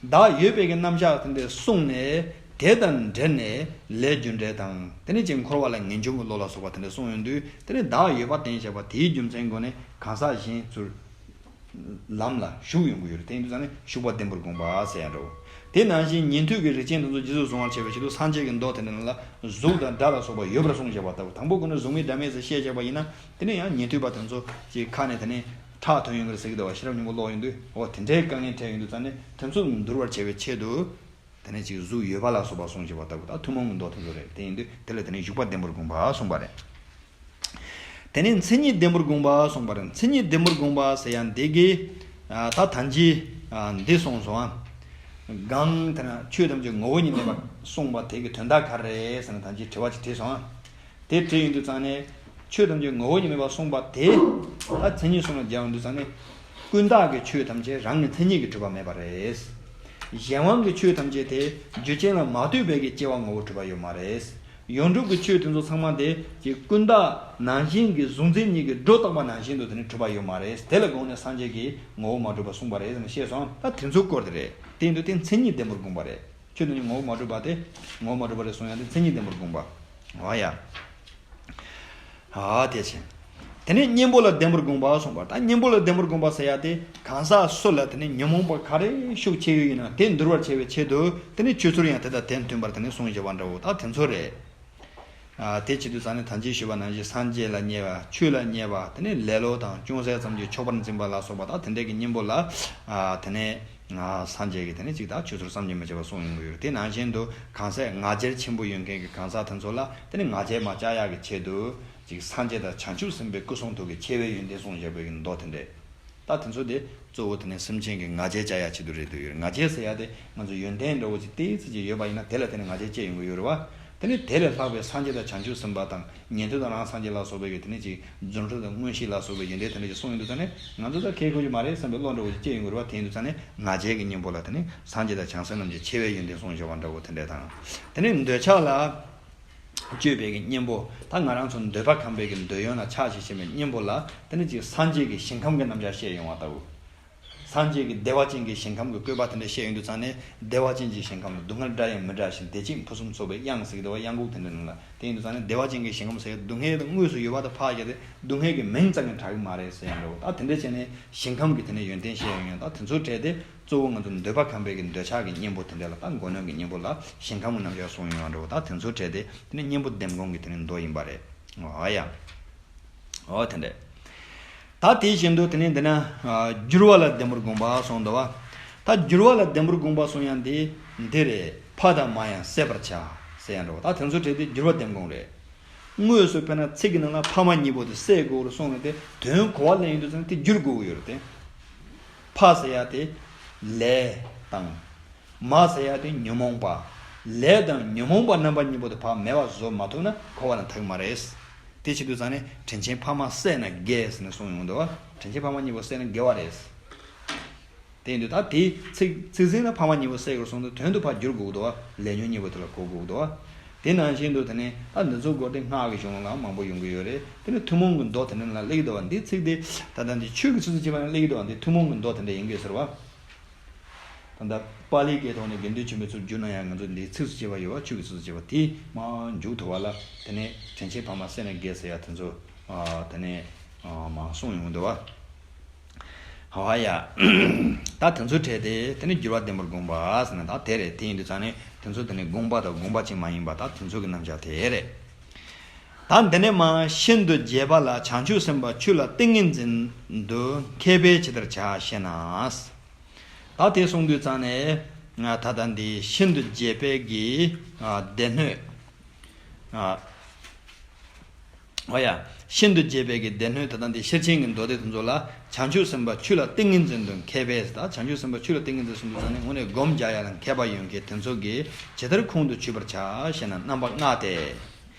བདག་ཡོད་པའི་གི་རྣམ་གཞག་དེ་འདྲ་གསུངས་ནས་དེ་དང་འབྲེལ་ནས་ལས་རྒྱུ་འབྲས་དང་དེ་ནས་ཅིག་འཁོར་བ་ལ་ངེས་འབྱུང་གི་བློ་ལ་སོགས་པ་དེ་འདྲ་གསུངས་ཡོང་དུས་དེ་ནི་བདག་ཡོད་པ་བསྟན་བཞག་པ་དེའི་རྒྱུ་མཚན་སྒོ་ནས་གང་ཟག་གཞན་ཚུར། ལམ་ལ་ཞུགས་ཡོང་གི་ཡོད་རེད། དེ་ཡིན་དུས་ཙང་ནས་ཞུགས་པ་ལྡན་པར་དགོངས་པ་ཟེར་ཡ་འདྲ་བོ། དེ་ནང་བཞིན་ཉན་ཐོས་ཀྱི་རིགས་ཅན་དེ་ཚོ་རྗེས་སུ་བཟུང་བར་བྱ་བའི་ཆེད་དུ་སངས་རྒྱས་ཀྱི་མདོ་དེ་འདྲ་ནང་ལ་གཟུགས་དང་སྒྲ་ལ་སོགས་པ་ཡོད་པར་གསུངས་བཞག་པ་ལྟ་བུ། དང་པོ་ཁོ་ན་གཟུགས་མེད་སྒྲ་མེད་ཟེར་བཤད་བཞག་པ་ཡིན་ན་དེ་ནས་ཡང་ཉན་ཐོས་པ་དེ་ཚོ་གི་ཁ་ནས་དེ་ནས་ཁྲག་ཐོན་ཡོང་གི་རེད་ཟེར་གི་འདུག་བ། ཤེས་རབ་སྙིང་པོ་ཀློག་ཡོང་དུས་འོ་དེ་འདྲའི་དཀའ་ངལ་འཕྲད་ཡོང་དུས་ཙང་ནས་དེ་ཚོ་འདུལ་བར་བྱ་བའི་ཆེད་དུ། དེ་ནས་ཅིག་གཟུགས་ཡོད་པ་ལ་སོགས་པ་གསུངས་བཞག་པ་ལྟ་བུ་ད་ཐུན་མོང་གི་མདོ་དེ་ཚོ་རེད། དེ་ཡིན་དུས་དེ་ལ་དེ་ནས་བཞུགས་པ་ལྡན་པར་དགོངས་པ་གསུངས་པ་རེད། དེ་ནས་མཚན་ཉིད་ལྡན་པར་དགོངས་པ་གསུངས་པ་རེད། མཚན་ཉིད་ལྡན་པར་དགོངས་པ་ཟེར་ཡ་འདི་གི་ད་ཐང་ཅིག་འདི་གསུངས་སོང་ཨ། གང་དེ་ན་ཆོས་ཐམས་ཅད་ངོ་བོ་ཉིད་མེད་པ་གསུངས་པ་དེ་གི་དོན་དག་ག་རེ་རེད་ཟེར་ན་ཐང་ཅིག་དྲི་བ་ཅིག་དྲིས་སོང་ཨ། དེ་དྲིས་ཡོང་དུས་ཙང་ནས་ཆོས་ཐམས་ཅད་ངོ་བོ་ཉིད་མེད་པ་གསུངས་པ་དེ་ད་མཚན་ཉིད་གསུམ་ལ་སྦྱར་ཡོང་དུས་ཙང་ནས་ཀུན་བརྟགས་ཀྱི་ཆོས་ཐམས་ཅད་རང་གི་མཚན་ཉིད་ཀྱིས་གྲུབ་པ་མེད་པ་རེད། གཞན་དབང་གི་ཆོས་ཐམས་ཅད་དེ་རྒྱུ་རྐྱེན་ལ་མ་ལྟོས་པའི་གི་སྐྱེ་བ་ངོ་བོར་གྲུབ་པ་ཡོད་མ་རེད། ཡོངས་གྲུབ་ཀྱི་ཆོས་དེ་ཚོ་ཚང་མ་དེ་ཀྱི་ཀུན་བརྟགས་ནང་བཞིན་གྱི་གཟུང་འཛིན་གཉིས་ཀྱིས་སྒྲོ་བཏགས་པ་ནང་བཞིན་དུ་དེ་ནི་གྲུབ་པ་ཡོད་མ་རེད། དེ་ལ་དགོངས་ནས་སངས་རྒྱས་ཀྱིས་ངོ་བོ་མ་གྲུབ་པ་གསུངས་པ་རེད་ཟེར་ནས་བཤད་སོང་། ད་དེ་ཚོའི་སྐོར་དེ་རེད། དེ་ཡིན་དུས་དེ་མཚན་ཉིད་ལྡན་པར་དགོངས་པ་རེད། ཆོས་དེ་ནི་ངོ་བོ་མ་གྲུབ་པ་དེ་ངོ་བོ་མ་གྲུབ་པ་རེད་གསུངས་ཡ་དེ་མཚན་ཉིད་ལྡན་པར་དགོངས་པ། འོ་ཡ། ཨ་དེ་བཞིན། དེ་ནས་གཉེན་པོ་ལ་ལྡན་པར་དགོངས་པ་གསུངས་པ། ད་གཉེན་པོ་ལ་ལྡན་པར་དགོངས་པ་ཟེར་ཡ་དེ་གང་ཟག་སུ་ལ་དེ་ནས་ཉོན་མོངས་པ་ག་རེ་ཤུགས་ཆེ་ཡོད་ཡིན་ན་དེ་འདུལ་བར་བྱ་བའི་ཆེད་དུ་དེ་ནས་ཆོས་ཚུལ་ཡང་དེ་དང་དེ་མཐུན་པར་དེ་ནས་གསུངས་བཞག་པ་འདྲ་བོ་ད་དེ་ཚོ་རེད། ཨ་དེ་བྱེད་དུས་ཙང་ནས་ད་ཅི་ཞུས་པ་ནང་བཞིན་སངས་རྒྱས་ལ་བརྙས་པ་ཆོས་ལ་བརྙས་པ་དེ་ནས་ལེ་ལོ་དང་ཅུང་ཟད་ཙམ་གྱིས་ཆོག་པར་འཛིན་པ་ལ་སོགས་པ་ད་དེ་འདྲས་ཀྱི་གཉེན་པོ་ལ་ཨ་དེ་ནས། སངས་རྒྱས་ཀྱིས་དེ་ནས་ཅིག་ད་ཆོས་ཚུལ་བསམ་གྱིས་མི་ཁྱབ་པ་གསུངས་ཡོང་གི་ཡོད་རེད། དེ་ནང་བཞིན་དུ་གང་ཟག་ང་རྒྱལ་ཆེན་པོ་ཡོད་མཁན་གྱི་གང་ཟག་དེ་ཚོ་ལ་དེ་ནས་ང་རྒྱལ་མ་བཅག་ཡག་གི་ཆེད་དུ་ཅིག་སངས་རྒྱས་དང་བྱང་ཆུབ་སེམས་དཔའི་སྐུ་གསུང་ཐུགས་ཀྱི་ཆེ་བའི་ཡོན་ཏན་གསུངས་བཞག་པའི་མདོ་དེ་འདྲས། ད་དེ་ཚོ་དེ་གཙོ་བོ་དེ་ནས་སེམས་ཅན་གྱི་ང་རྒྱལ་བཅག་ཡག་ཆེད་དུ་རེད་འདུག་ཡོད་རེད། ང་རྒྱལ་ཟེར་ཡག་དེ་ང་ཚོ་ཡོན་ཏན་འདྲ་བོ་ཅིག་ཏོག་ཙམ་ཅིག་ཡོད་པ་ཡིན་ན་དེ་ལ་དེ་ནས་ང་རྒྱལ་སྐྱེ་ཡོང་གི་ཡོད་རེད་བ། དེ་ནས་དེ་ལས་ལྷག་པའི་སངས་རྒྱས་དང་བྱང་ཆུབ་སེམས་དཔའ་དང་ཉན་ཐོས་དང་རང་སངས་རྒྱས་ལ་སོགས་པའི་གི་དེ་ནས་ཅིག་རྫུ་འཕྲུལ་དང་མངོན་ཤེས་ལ་སོགས་པའི་ཡོན་ཏན་དེ་འདྲ་ཅིག་གསུངས་ཡོང་དུས་ཙང་ནས་ང་ཚོ་ད་ཁེ་ཁོ་ཅིག་མ་རེད་བསམ་པའི་བློ་འདྲ་བོ་ཅིག་སྐྱེ་ཡོང་གི་རེད་བ། དེ་ཡིན་དུས་ཙང་ནས་ང་རྒྱལ་གྱི་གཉེན་པོ་ལ་དེ་ནས་སངས་རྒྱས་དང་བྱང་སེམས་རྣམས་ཀྱི་ཆེ་བའི་ཡོན་ཏན་གསུངས་བཞག་པ་འདྲ་བོ་དེ་འདྲ་དང་། དེ་ནས་འདོད་ཆགས་ལ་སྤྱོད་པའི་གི་གཉེན་པོ་ད་ང་རང་ཚོ་འདོད་པ་ཁམས་པའི་གི་འདོད་ཡོན་ལ་ཆགས་ཤིང་ཞེན་པའི་གཉེན་པོ་ལ་དེ་ནས་ཅིག་སངས་རྒྱས་ཀྱི་ཞིང་ཁམས་ཀྱི་རྣམ་གཞག་བཤད་ཡོང་བ་ལྟ་བུ། སངས་རྒྱས་ཀྱི་བདེ་བ་ཅན་གྱི་ཞིང་ཁམས་ཀྱི་བཀོད་པ་དེ་འདྲ་བཤད་ཡོང་དུས་ཙང་ནས་བདེ་བ་ཅན་གྱི་ཞིང་ཁམས་ལ་སྡུག་བསྔལ་འདྲ་ཡང་མི་འདྲ་ཞིང་བདེ་སྐྱིད་ཕུན་སུམ་ཚོགས་པའི་གཡང་ཟེར་གྱི་འདུག་བ། གཡང་འགུགས་དེ་འདྲ་ནང་ལ་དེ་ཡིན་དུས་ཙང་ནས་བདེ་བ་ཅན་གྱི་ཞིང་ཁམས་ཟེར་སྡུག་བསྔལ་དང་དངོས་སུ་ཡོད་པ་དང་ཕར་བཞག་སྟེ་སྡུག་བསྔལ་གྱི་མིང་ཙམ་གྱིས་གྲགས་ཀྱི་མ་རེད་ཟེར་ཡང་འདྲ་བོ། ད་དེ་འདྲ་བྱས་ནས་ཞིང་ཁམས་ཀྱི་དེ་ནས་ཡོན་ཏན་བཤད་ཡོང་ཡང་ད་དེ་ཚོའི་གྲས་དེ་གཙོ་བོ་ང་ཚོ་འདོད་པ་ཁམས་པའི་གི་འདོད་ཆགས་ཀྱི་གཉེན་པོ་དེ་འདྲ་ལ་ད་མགོ་གནོན་གྱི་གཉེན་པོ་ལ་ཞིང་ཁམས་ཀྱི་རྣམ་གཞག་གསུངས་ཡོང་ཡང་འདྲ་བོ། ད་དེ་ཚོའི་གྲས་དེ་དེ་ནས་གཉེན་པོ་ལྡན་དགོངས་ཀྱི་དེ་ནས་མདོ་ཡིན་པ་རེད། འོ་ཡ། འོ་དེ་འདྲས། ད་དེ་བཞིན་དུ་དེ་ནས་འདི་ན་ཨ་འགྱུར་བ་ལ་ལྡན་པར་དགོངས་པ་གསུངས་འདུག་བ། ད་འགྱུར་བ་ལ་ལྡན་པར་དགོངས་པ་གསུངས་ཡང་འདི་འདི་རེད། ཕ་དང་མ་ཡང་བསད་པར་བྱ་ཟེར་ཡང་འགྲོ་བ། ད་དེ་ཚོ་གྲས་དེ་འགྱུར་བ་ལྡན་དགོངས་རེད། དངོས་སུ་དཔེར་ན་ཚིག་གི་ནང་ལ་ཕ་མ་གཉིས་པོ་དེ་བསད་དགོས་རེད་གསུངས་ནས་དེ་དོན་གོ་བ་ལེན་ཡོང་དུས་ཙང་དེ་འགྱུར་དགོས་ཀྱི་ཡོད་རེད་དེ། ཕ་ཟེར་ཡ་དེ་ལས་དང་། མ་ཟེར་ཡ་དེ་ཉོན་མོངས་པ། ལས་དང་ཉོན་མོངས་པ་རྣམ་པ་གཉིས་པོ་དེ་ཕར་མེད་པ་བཟོ་མ་ཐུབ་ན་གོ་བ་ལ་འཐག་མ་རེད། དེ་བྱེད་དུས་ཙང་ནས་དྲིན་ཆེན་ཕ་མ་བསད་ན་དགེ་ཟེར་ནས་གསུངས་ཡོང་འདུག་བ། དྲིན་ཆེན་ཕ་མ་གཉིས་པོ་བསད་ན་དགེ་བ་རེད། དེ་ཡིན་དུས་ད་དེའི་ཚིག་ཚིག་ཟིན་ན་ཕ་མ་གཉིས་པོ་བསད་དགོས་གསུངས་དུས་དོན་དུ་ཕར་བསྒྱུར་དགོས་འདུག་བ། ལས་ཉོན་གཉིས་པོ་དེ་ལ་གོ་དགོས་འདུག་བ། དེ་ནང་བཞིན་དུ་དེ་ནས་ད་འདི་ཚོ་སྐོར་དེ་སྔགས་ཀྱི་གཞུང་ལ་མང་པོ་ཡོང་གི་ཡོད་རེད། དེ་ནས་ཐུན་མོང་གི་མདོ་དེ་འདྲ་ལ་སླེབས་ཀྱི་འདུག་བ། འདི་ཚིག་དེ་ད་ལྟ་འདི་ཆོས་ཀྱི་ཚིགས་སུ་བཅད་པ་ལ་སླེབས་ཀྱི་འདུག་བ། འདི་ཐུན་མོང་གི་མདོ་དེ་འདྲ་ཡིན་དགོས་ཟེར་བ། ད་ལྟ་པཱ་ལིའི་སྐད་ཐོག་ནས་དགེ་འདུན་ཆོས་འཕེལ་ཚུར་བསྒྱུར་ན་ཡང་ང་ཚོ་འདིའི་ཚིགས་སུ་བཅད་པ་ཡོད་བ། ཆོས་ཀྱི་ཚིགས་སུ་བཅད་པ་དེ་མར་མཇུག་ཐུབ་པ་ལ་དེ་ནས་དྲིན་ཆེན་ཕ་མ་བསད་ན་དགེ་ཟེར་ཡ་དེ་ཚོ་ཨ་དེ་ནས་ཨ་མར་གསུངས་ཡོང་གི་འདུག་བ། ཧ་ཡ། ད་དེ་ཚོའི་གྲས་དེ་དེ་ནས་འགྱུར་བ་ལྡན་པར་དགོངས་པ་ཟེར་ན་ད་དེ་རེད། དེ་ཡིན་དུས་ཙང་ནས་དེ་ཚོ་དེ་ནས་དགོངས་པ་དང་དགོངས་པ་ཅན་མ་ཡིན་པ་ད་དེ་ཚོ་གི་རྣམ་གཞག་དེ་རེད། ད་འདི་ནས་མར་ཤིན་ཏུ་རྒྱས་པ་ལ། བྱང་ཆུབ་སེམས་དཔའ་ཆོས་ལ་ཏིང་ངེ་འཛིན་དུ་མཁས་པས་ཇི་ལྟར་བྱ་ཞེ་ན། ད་དེ་གསུངས་དུས་ཙང་ནས་ད་ལྟ་འདི་ཤིན་ཏུ་རྒྱས་པའི་གི་སྡེ་སྣོད། ཨོ་ཡ། ཤིན་ཏུ་རྒྱས་པའི་གི་སྡེ་སྣོད་ད་ལྟ་འདི་ཤེར་ཕྱིན་གྱི་མདོ་སྡེ་དེ་ཚོ་ལ། བྱང་ཆུབ་སེམས་དཔའ་ཆོས་ལ་ཏིང་ངེ་འཛིན་དུ་མཁས་པས། ད་བྱང་ཆུབ་སེམས་དཔའ་ཆོས་ལ་ཏིང་ངེ་འཛིན་གསུངས་དུས་ཙང་ནས་དངོས་གནས་སྒོམ་རྒྱག་ཡ་ལ་མཁས་པ་ཡོད་མཁན་དེ་ཚོ་གིས་ཇི་ལྟར་ཁོང་དུ་ཆུད་པར་བྱ་ཞེ་ན། རྣམ་པ་ལྔ་སྟེ།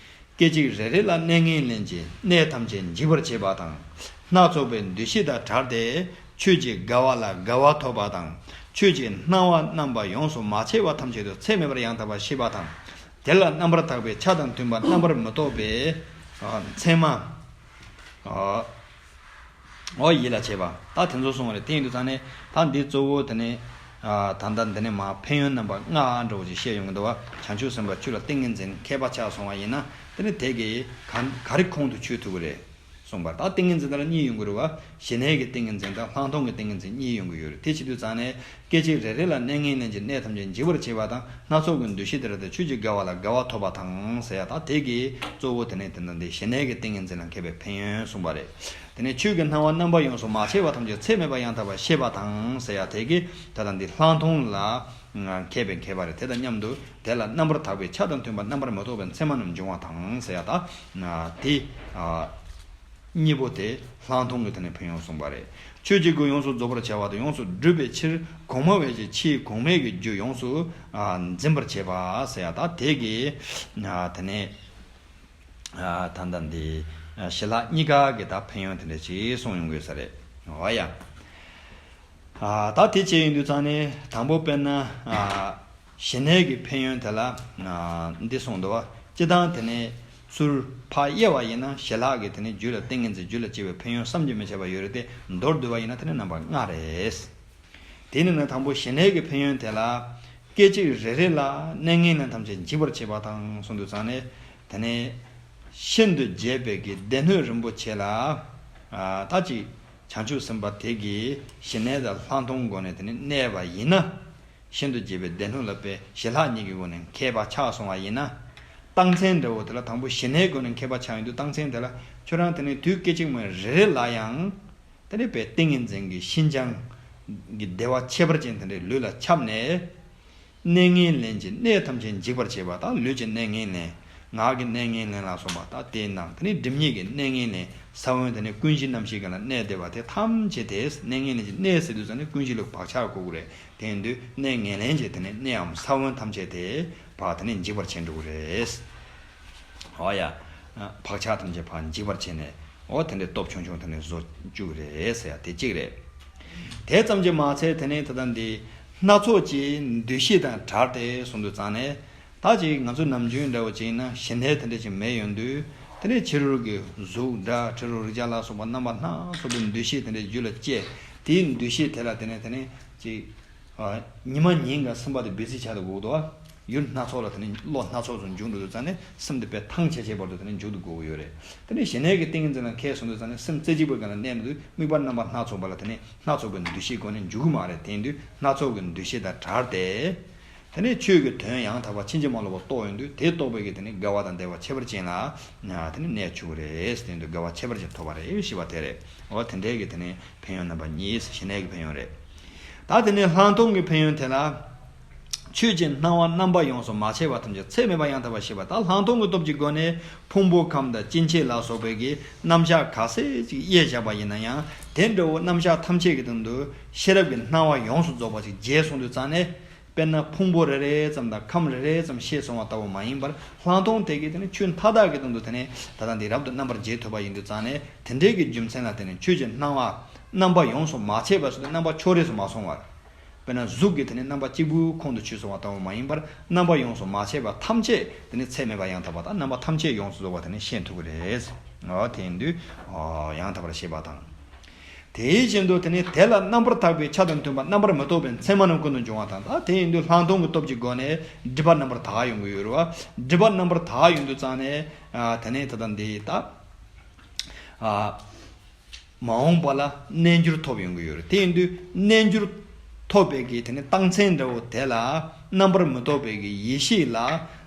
སྐད་ཅིག་རེ་རེ་ལ་གནས་ངན་ལེན་གྱི་གནས་ཐམས་ཅད་འཇིག་པར་བྱེད་པ་དང་། སྣ་ཚོགས་པའི་འདུ་ཤེས་དང་བྲལ་ཏེ་ཆོས་ཀྱི་དགའ་བ་ལ་དགའ་བ་ཐོབ་པ་དང་། ཆོས་ཀྱི་སྣང་བ་རྣམ་པ་ཡོངས་སུ་མ་ཕྱེ་བ་ཐམས་ཅད་དུ་ཚད་མེད་པར་ཡང་དག་པར་ཤེས་པ་དང་། དེ་ལ་རྣམ་པར་དག་པའི་ཆ་དང་མཐུན་པ་རྣམ་པར་མི་རྟོག་པའི་མཚན་མ། ཨོ་ཡིད་ལ་བྱེད་པ། ད་དེ་ཚོ་གསུངས་པ་རེད། དེ་ཡིན་དུས་ཙང་ནས་ད་འདི་གཙོ་བོ་དེ་ནས་ད་ལྟ་འདི་ནས་མར་ཕན་ཡོན་རྣམ་པ་ལྔ་འདྲ་བོ་ཅིག་བཤད་ཡོང་གི་འདུག་བ། བྱང་ཆུབ་སེམས་དཔའ་ཆོས་ལ་ཏིང་ངེ་འཛིན་མཁས་པ་ཆགས་སོང་བ་ཡིན་ན། དེ་ནས་དེ་གིས་ག་ག་རེ་ཁོང་དུ་ཆུད་ཐུབ་ཀྱི་རེད་གསུངས་པ། ད་ཏིང་ངེ་འཛིན་དེ་ལ་གཉིས་ཡོང་གི་རེད་བ། ཞི་གནས་ཀྱི་ཏིང་ངེ་འཛིན་དང་ལྷག་མཐོང་གི་ཏིང་ངེ་འཛིན་གཉིས་ཡོང་གི་ཡོད་རེད། དེ་བྱེད་དུས་ཙང་ནས། སྐད་ཅིག་རེ་རེ་ལ་གནས་ངན་ལེན་གྱི་གནས་ཐམས་ཅད་འཇིག་པར་བྱེད་པ་དང་། སྣ་ཚོགས་ཀྱི་འདུ་ཤེས་དེ་ར་དེ་ཆོས་ཀྱི་དགའ་བ་ལ་དགའ་བ་ཐོབ་པ་དང་ཟེར་ཡ། ད་དེ་གིས་གཙོ་བོ་དེ་ནས་དེ་འདྲ་འདི་ཞི་གནས་ཀྱི་ཏིང་ངེ་འཛིན་ལ་མཁས་པའི་ཕན་ཡོན་གསུངས་པ་རེད། དེ་ནས་ཆོས་ཀྱི་སྣང་བ་རྣམ་པ་ཡོངས་སུ་མ་ཕྱེ་བ་ཐམས་ཅད་ཚད་མེད་པ་ཡང་དག་པར་ཤེས་པ་དང་ཟེར་ཡ། དེ་གིས་ད་ལྟ་འདི་ལྷག་མཐོང་ལ་མཁས་པའི་མཁས་པ་རེད། དེ་དང་མཉམ་དུ་དེ་ལ་རྣམ་པར་དག་པའི་ཆ་དང་མཐུན་པ་རྣམ་པར་མི་རྟོག་པའི་མཚན་མ་རྣམས་འབྱུང་བ་དང་ཟེར་ཡ། ད་དེ། གཉིས་པོ་དེ་ལྷག་མཐོང་གི་དེ་ནས་ཕན་ཡོན་གསུངས་པ་རེད། ཆོས་ཀྱི་སྒོ་ཡོངས་སུ་རྫོགས་པར་བྱ་བ་དང་ཡོངས་སུ་བསྒྲུབ་པའི་ཕྱིར་གོང་མ་བས་ཀྱི་ཆེས་གོང་མའི་གི་རྒྱུ་ཡོངས་སུ་འཛིན་པར་བྱེད་པ་ཟེར་ཡ། ད་དེ་གི་དེ་ནས་ད་ལྟ་འདི་ཞི་ལྷག་གཉིས་ཀ་གི་ད་ཕན་ཡོན་དེ་འདྲ་ཅིག་གསུངས་ཡོང་དགོས་ས་རེད། འོ་ཡ། ད་དེ་བྱས་ཡོང་དུས་ཙང་ནས་དང་པོ་དཔེར་ན། ཞི་གནས་ཀྱི་ཕན་ཡོན་དེ་ལ་འདི་གསུངས་འདུག་བ། སྤྱིར་བཏང་དེ་ནས་ཚུར་ཕར་དབྱེ་བ་ཡིན་ན་ཞི་ལྷག་གི་དེ་ནས་རྒྱུད་ལ་ཏིང་ངེ་འཛིན་རྒྱུད་ལ་སྐྱེ་བའི་ཕན་ཡོན་བསམ་གྱིས་མི་ཁྱབ་པ་ཡོད་རེད་དེ། མདོར་བསྡུ་བ་ཡིན་ན་དེ་ནས་རྣམ་པ་ལྔ་རེད། དེ་ནས་ན་དང་པོ་ཞི་གནས་ཀྱི་ཕན་ཡོན་དེ་ལ། སྐད་ཅིག་རེ་རེ་ལ་གནས་ངན་ལེན་ཐམས་ཅད་འཇིག་པར་བྱེད་པ་དང་གསུངས་དུས་ཙང་ནས། དེ་ནས་ཤིན་ཏུ་རྒྱས་པའི་གི་སྡེ་སྣོད་རིན་པོ་ཆེ་ལ། ད་ཅིག་བྱང་ཆུབ་སེམས་དཔའ་དེ་གིས་ཞི་གནས་དང་ལྷག་མཐོང་སྒོ་ནས་དེ་ནས་གནས་པ་ཡིན་ན། ཤིན་ཏུ་རྒྱས་པའི་སྡེ་སྣོད་ལ་དཔེ་ཞི་ལྷག་གཉིས་ཀྱི་སྒོ་ནས་མཁས་པ་ཆགས་སོང་བ་ཡིན་ན། རྟགས་མཚན་འདྲ་བོ་དེ་ལ་དང་པོ་ཞི་གནས་སྒོ་ནས་མཁས་པ་ཆགས་ཡོང་དུས་རྟགས་མཚན་དེ་ལ་ཁྱོད་རང་དེ་ནས་དུས་སྐད་ཅིག་མ་རེ་རེ་ལ་ཡང་། དེ་ནས་དཔེ་ཏིང་ངེ་འཛིན་གྱི་ཤིན་སྦྱངས་ཀྱི་བདེ་བ་ཁྱད་པར་ཅན་དེ་འདྲའི་ལུས་ལ་ཁྱབ་ནས། གནས་ངན་ལེན་གྱི་གནས་ཐམས་ཅད་འཇིག་པར་བྱེད་པ་དང་། ལུས་ཀྱི་གནས་ངན་ལེན། ངག་གི་གནས་ངན་ལེན་ལ་སོགས་པ་དང་། དེའི་ནང་དེ་ནས་སྒྲིབ་གཉིས་ཀྱི་གནས་ངན་ལེན། ས་བོན་དེ་ནས་ཀུན་གཞི་རྣམ་ཤེས་ཀྱི་ལ་གནས་བསྡད་པ་དེ་ཐམས་ཅད་དེ་གནས་ངན་ལེན་གྱི་གནས་ཟེར་དུས་ཙམ་ནས་ཀུན་གཞི་ལ་བག་ཆགས་དགོས་ཀྱི་རེད། དེ་ཡིན་དུས་གནས་ངན་ལེན་གྱི་དེ་ནས་གནས་འམ་ས་བོན་ཐམས་ཅད་དེ་བག་དེ་ནས་འཇིག་པར་བྱེད་འགྲོ་གི་རེད། འོ་ཡ། བག་ཆགས་ཐམས་ཅད་ཕར་འཇིག་པར་བྱས་ནས། འོ་དེ་འདྲའི་སྟོབས་ཆུང་ཆུང་དེ་འདྲའི་བཟོ་བཅུག་རེད་ཟེར་ཡ་དེ་གཅིག་རེད། དེ་ཙམ་གྱིས་མ་ཚད་དེ་ནས་ད་ལྟ་འདི་སྣ་ཚོགས་ཀྱི་འདུ་ཤེས་དང་བྲལ་ཏེ་གསུངས་དུས་ཙང་ནས། ད་ཅིག་ང་ཚོ་ནམ་རྒྱུན་འདྲ་བོ་ཅིག་ཡིན་ན་ཞི་གནས་དེ་འདྲ་ཅིག་མེད་ཡོང་དུས། དེ་ནས་ཕྱི་རོལ་གྱི་གཟུགས་སྒྲ་དྲི་རོ་རེག་བྱ་ལ་སོགས་པ་རྣམ་པ་སྣ་ཚོགས་པའི་འདུ་ཤེས་དེ་འདྲ་རྒྱུད་ལ་སྐྱེ། དེའི་འདུ་ཤེས་དེ་ལ་དེ་ནས་དེ་ནས་ཅིག་ཉི་མ་ཉིན་གང་སེམས་པ་དེ་འབད་རྩོལ་བྱ་དུ་འགོག་འདུག་བ། ཡུལ་སྣ་ཚོགས་ལ་དེ་ནས་བློ་སྣ་ཚོགས་སུ་འཇུག་འགྲོ་དུས་ཙང་ནས་སེམས་དེ་དཔེ་ཐང་ཆད་ཆད་བར་དུ་དེ་ནས་འཇུག་ཏུ་དགོས་ཀྱི་ཡོད་རེད། དེ་ནས་ཞི་གནས་ཀྱི་ཏིང་ངེ་འཛིན་ལ་མཁས་སོང་དུས་ཙང་ནས་སེམས་རྩེ་གཅིག་པའི་སྒང་ལ་གནས་འདུག་དམིགས་པ་རྣམ་པ་སྣ་ཚོགས་པ་ལ་དེ་ནས་སྣ་ཚོགས་ཀྱི་འདུ་ཤེས་སྒོ་ནས་འཇུག་གི་མ་རེད། དེ་ཡིན་དུས་སྣ་ཚོགས་ཀྱི་འདུ་ཤེས་དང་བྲལ་ཏེ། དེ་ནས་ཆོས་ཀྱི་དོན་ཡང་དག་པ་ཕྱིན་ཅི་མ་ལོག་པ་རྟོགས་ཡོང་དུས་དེ་རྟོགས་པའི་གི་དེ་ནས་དགའ་བ་དང་བདེ་བ་ཁྱད་པར་ཅན་ལ་དེ་ནས་གནས་ཆོག་གི་རེད། དེ་ཡིན་དུས་དགའ་བ་ཁྱད་པར་ཅན་ཐོབ་པ་རེད་ཞེས་པ་དེ་རེད། འོ་དེ་འདྲའི་གི་དེ་ནས་ཕན་ཡོན་རྣམ་པ་གཉིས། ཞི་གནས་ཀྱི་ཕན་ཡོན་རེད། ད་དེ་ནས་ལྷག་མཐོང་གི་ཕན་ཡོན་དེ་ལ། ཆོས་ཀྱི་སྣང་བ་རྣམ་པ་ཡོངས་སུ་མ་ཕྱེ་བ་ཐམས་ཅད་ཚད་མེད་པ་ཡང་དག་པར་ཤེས་པ་དང་། ལྷག་མཐོང་གི་སྟོབས་ཀྱི་སྒོ་ནས་ཕུང་པོ་ཁམས་དང་སྐྱེ་མཆེད་ལ་སོགས་པའི་གི་རྣམ་གཞག་ག་ཚད་ཅིག་དབྱེ་བཞག་པ་ཡིན་ན་ཡང་། དེ་འདྲ་བོ་རྣམ་གཞག་ཐམས་ཅད་ཀྱི་སྟེང་དུ་ཤེས་རབ་ཀྱི་སྣང་བ་ཡོངས་སུ་རྫོགས་པ་ཅིག་རྒྱས་སོང་དུས་ཙང་ནས། དཔེར་ན་ཕུང་པོ་རེ་རེ་ཙམ་དང་ཁམས་རེ་རེ་ཙམ་ཤེས་སོང་བ་ལྟ་བུ་མ་ཡིན་པར། ལྷག་མཐོང་དེ་གིས་དེ་ནི་ཆོས་མཐའ་དག་གི་སྟེང་དུ་དེ་ནི་ད་ལྟ་འདི་རབ་ཏུ་རྣམ་པར་འབྱེད་ཐུབ་པ་ཡིན་དུས་ཙང་ནས། དེ་འདྲའི་གི་རྒྱུ་མཚན་ལ་བརྟེན་ནས་ཆོས་ཀྱི་སྣང་བ་རྣམ་པ་ཡོངས་སུ་མ་ཕྱེ་བ་ཟེར་དུས་རྣམ་པ་ཕྱོགས་རིས་སུ་མ་སོང་བར། དཔེར་ན་གཟུགས་ཀྱི་དེ་ནི་རྣམ་པ་གཅིག་པུའི་ཁོང་དུ་ཆུད་སོང་བ་ལྟ་བུ་མ་ཡིན་པར། རྣམ་པ་ཡོངས་སུ་མ་ཕྱེ་བ་ཐམས་ཅད་དེ་ནི་ཚད་མེད་པ་ཡང་དག་པ་དང་རྣམ་པ་ཐམས་ཅད་ཡོངས་སུ་རྫོགས་པ་དེ་ནི་ཤེས་ཐུབ་ཀྱི་རེད། འོ་དེ་ཡིན་དུས་ཡང་དག་པར་ཤེས་པ་དང་། དེ་བཞིན་དུ་དེ་ནི་དེ་ལ་རྣམ་པར་དག་པའི་ཆ་དང་མཐུན་པ་རྣམ་པར་མི་རྟོག་པའི་མཚན་མ་རྣམས་ཀུན་ཏུ་འབྱུང་བ་དང་། ད་དེ་ཡིན་དུས་ལྷག་མཐོང་གི་སྟོབས་ཀྱི་སྒོ་ནས་སྒྲིབ་པ་རྣམ་པར་དག་ཡོང་གི་ཡོད་རེད་བ། སྒྲིབ་པ་རྣམ་པར་དག་ཡོང་དུས་ཙང་ནས། ཨ། དེ་ནས་ད་ལྟ་འདི་ད། ཨ། མ་འོངས་པ་ལ་རྣལ་འབྱོར་ཐོབ་ཡོང་གི་ཡོད་རེད། དེ་ཡིན་དུས་རྣལ་འབྱོར་ཐོབ་པའི་གི་དེ་ནི་རྟགས་མཚན་འདྲ་བོ་དེ་ལ་རྣམ་པར་མི་རྟོག་པའི་གི་ཡེ་ཤེས་ལ་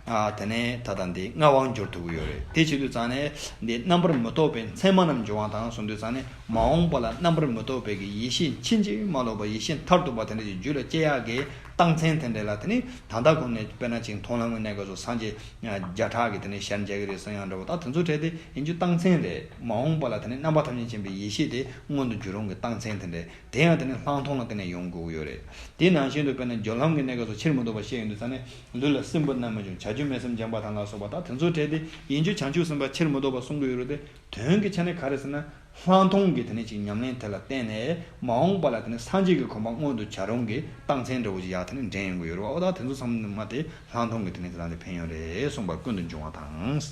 ཨ་དེ་ནས་ད་ལྟ་འདི་མངའ་དབང་འབྱོར་ཐུབ་ཀྱི་ཡོད་རེད། དེ་བྱེད་དུས་ཙང་ནས་འདི་རྣམ་པར་མི་རྟོག་པའི་མཚན་མ་རྣམས་འབྱུང་བ་དང་གསུངས་དུས་ཙང་ནས། མ་འོངས་པ་ལ་རྣམ་པར་མི་རྟོག་པའི་གི་ཡེ་ཤེས་ཕྱིན་ཅི་མ་ལོག་པ། ཡེ་ཤེས་མཐར་ཐུག་པ་དེ་འདྲ་ཞིག་རྒྱུད་ལ་སྐྱེ་ཡག་གི་རྟགས་མཚན་དེ་འདྲ་ལ། དེ་ནི་ད་ལྟ་ཁོང་ནས་དཔེར་ན་ཅིག་མཐོང་ལམ་གྱི་གནས་སྐབས་སུ་སངས་རྒྱས་བརྒྱ་ཕྲག་གིས་དེ་ནི་ཞལ་མཇལ་གྱི་རེད་གསུང་ཡག་འདྲ་བོ། ད་དེ་ཚོ་གྲས་དེ་ཡིན་རྒྱུ་རྟགས་མཚན་རེད། མ་འོངས་པ་ལ་དེ་ནི་རྣམ་པ་ཐམས་ཅད་མཁྱེན་པའི་ཡེ་ཤེས་དེ་མངོན་དུ་འགྱུར་རུང་གི་རྟགས་མཚན་དེ་འདྲ། དེ་ཡང་དེ་ནི་ལྷག་མཐོང་ལ་བརྟེན་ནས་ཡོང་དགོས་ཀྱི་ཡོད་རེད། དེ་ནང་བཞིན་དུ་དཔེར་ན་སྦྱོར་ལམ་གྱི་གནས་སྐབས་སུ་ཕྱིར་མི་ལྡོག་པ་བཤད་ཡོང་དུས་ཙང་ནས། ལུས་ལ་སྲིན་བུ་རྣམས་མི་འབྱུང་། བྱ་རྒྱུད་མེ་བསྲེགས་འཇོམས་པ་དང་ལ་སོགས་པ། ད་དེ་ཚོ་གྲས་དེ་ཡིན་རྒྱུ་བྱང་ཆུབ་སེམས་དཔའ་ཕྱིར་མི་ལྡོག་པ་གསུང་གི་ཡོད་རེད་དེ། དོན་གྱི་ཆ་ནས་ག་རེ་ཟེར་ན། ལྷག་མཐོང་གི་དེ་ནས་ཅིག་ཉམས་ལེན་དེ་ལ་བརྟེན་ནས་མ་འོངས་པ་ལ་དེ་ནས་སངས་རྒྱས་ཀྱི་གོ་འཕང་མངོན་དུ་བྱ་རུང་གི་རྟགས་མཚན་འདྲ་བོ་ཞིག་ཡར་དེ་ནས་འདྲེན་ཡོང་གི་ཡོད་རེད་བ། འོ་ད་དེ་ཚོ་ཚང་མ་དེ་ལྷག་མཐོང་གི་དེ་ནས་དེ་དང་དེ་ཕན་ཡོན་རེད་གསུངས་པ་ཀུན་ཏུ་འབྱུང་བ་དང་།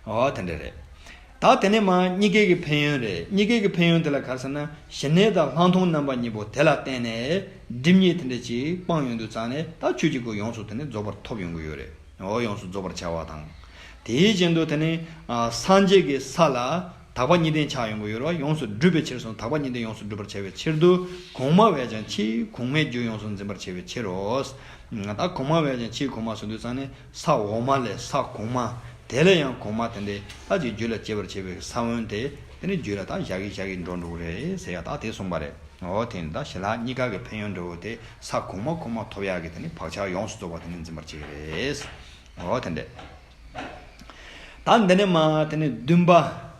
འོ་དེ་འདྲ་རེད། ད་དེ་ནས་མ་གཉིས་ཀའི་གི་ཕན་ཡོན་རེད། གཉིས་ཀའི་གི་ཕན་ཡོན་དེ་ལ་ག་རེ་ཟེར་ན། ཞི་གནས་དང་ལྷག་མཐོང་རྣམ་པ་གཉིས་པོ་དེ་ལ་བརྟེན་ནས་སྒྲིབ་གཉིས་དེ་འདྲ་ཅིག་སྤངས་ཡོང་དུས་ཙང་ནས། ད་ཆོས་ཀྱི་སྒོ་ཡོངས་སུ་དེ་ནས་རྫོགས་པར་ཐོབ་ཡོང་གི་ཡོད་རེད། འོ་ཡོངས་སུ་རྫོགས་པར་བྱ་བ་དང་། དེའི་རྐྱེན་དུ་དེ་ནི་ཨ་སངས་རྒྱས་ཀྱི་ས་ལ་དག་པ་གཉིས་ལྡན་ཆགས་ཡོང་གི་ཡོད་རེད་བ། ཡོངས་སུ་གྲུབ་པའི་ཕྱིར་སོང་། དག་པ་གཉིས་ལྡན་ཡོངས་སུ་གྲུབ་པར་བྱ་བའི་ཕྱིར་དུ། གོང་མ་བས་ཀྱང་ཆེས་གོང་མའི་རྒྱུ་ཡོངས་སུ་འཛིན་པར་བྱ་བའི་ཕྱིར་རོ། ད་གོང་མ་བས་ཀྱང་ཆེས་གོང་མ་ཟེར་དུས་ཙང་ནས་ས་འོག་མ་ལས་ས་གོང་མ། དེ་ལས་ཡང་གོང་མ་དེ་འདྲའི་ད་ཅིག་རྒྱུད་ལ་སྐྱེ་བར་བྱེད་པའི་ས་བོན་དེ་དེ་ནི་རྒྱུད་ལ་ད་བཞག་གི་བཞག་གི་འགྲོ་འགྲོ་གི་རེད་ཟེར་ཡ་ད་དེ་གསུངས་པ་རེད། འོ་དེ་ནི་ད་ཞི་ལྷག་གཉིས་ཀ་གི་ཕན་ཡོན་འདྲ་བོ་དེ་ས་གོང་མ་གོང་མ་ཐོབ་ཡག་གི་དེ་ནི་བག་ཆགས་ཡོངས་སུ་རྫོགས་པ་དེ་ནི་འཛིན་པར་བྱེད་ཀྱི་རེད། འོ་དེ་འདྲ། ད་འདི་ནས་མ་དེ་ནི་བདུན་པ།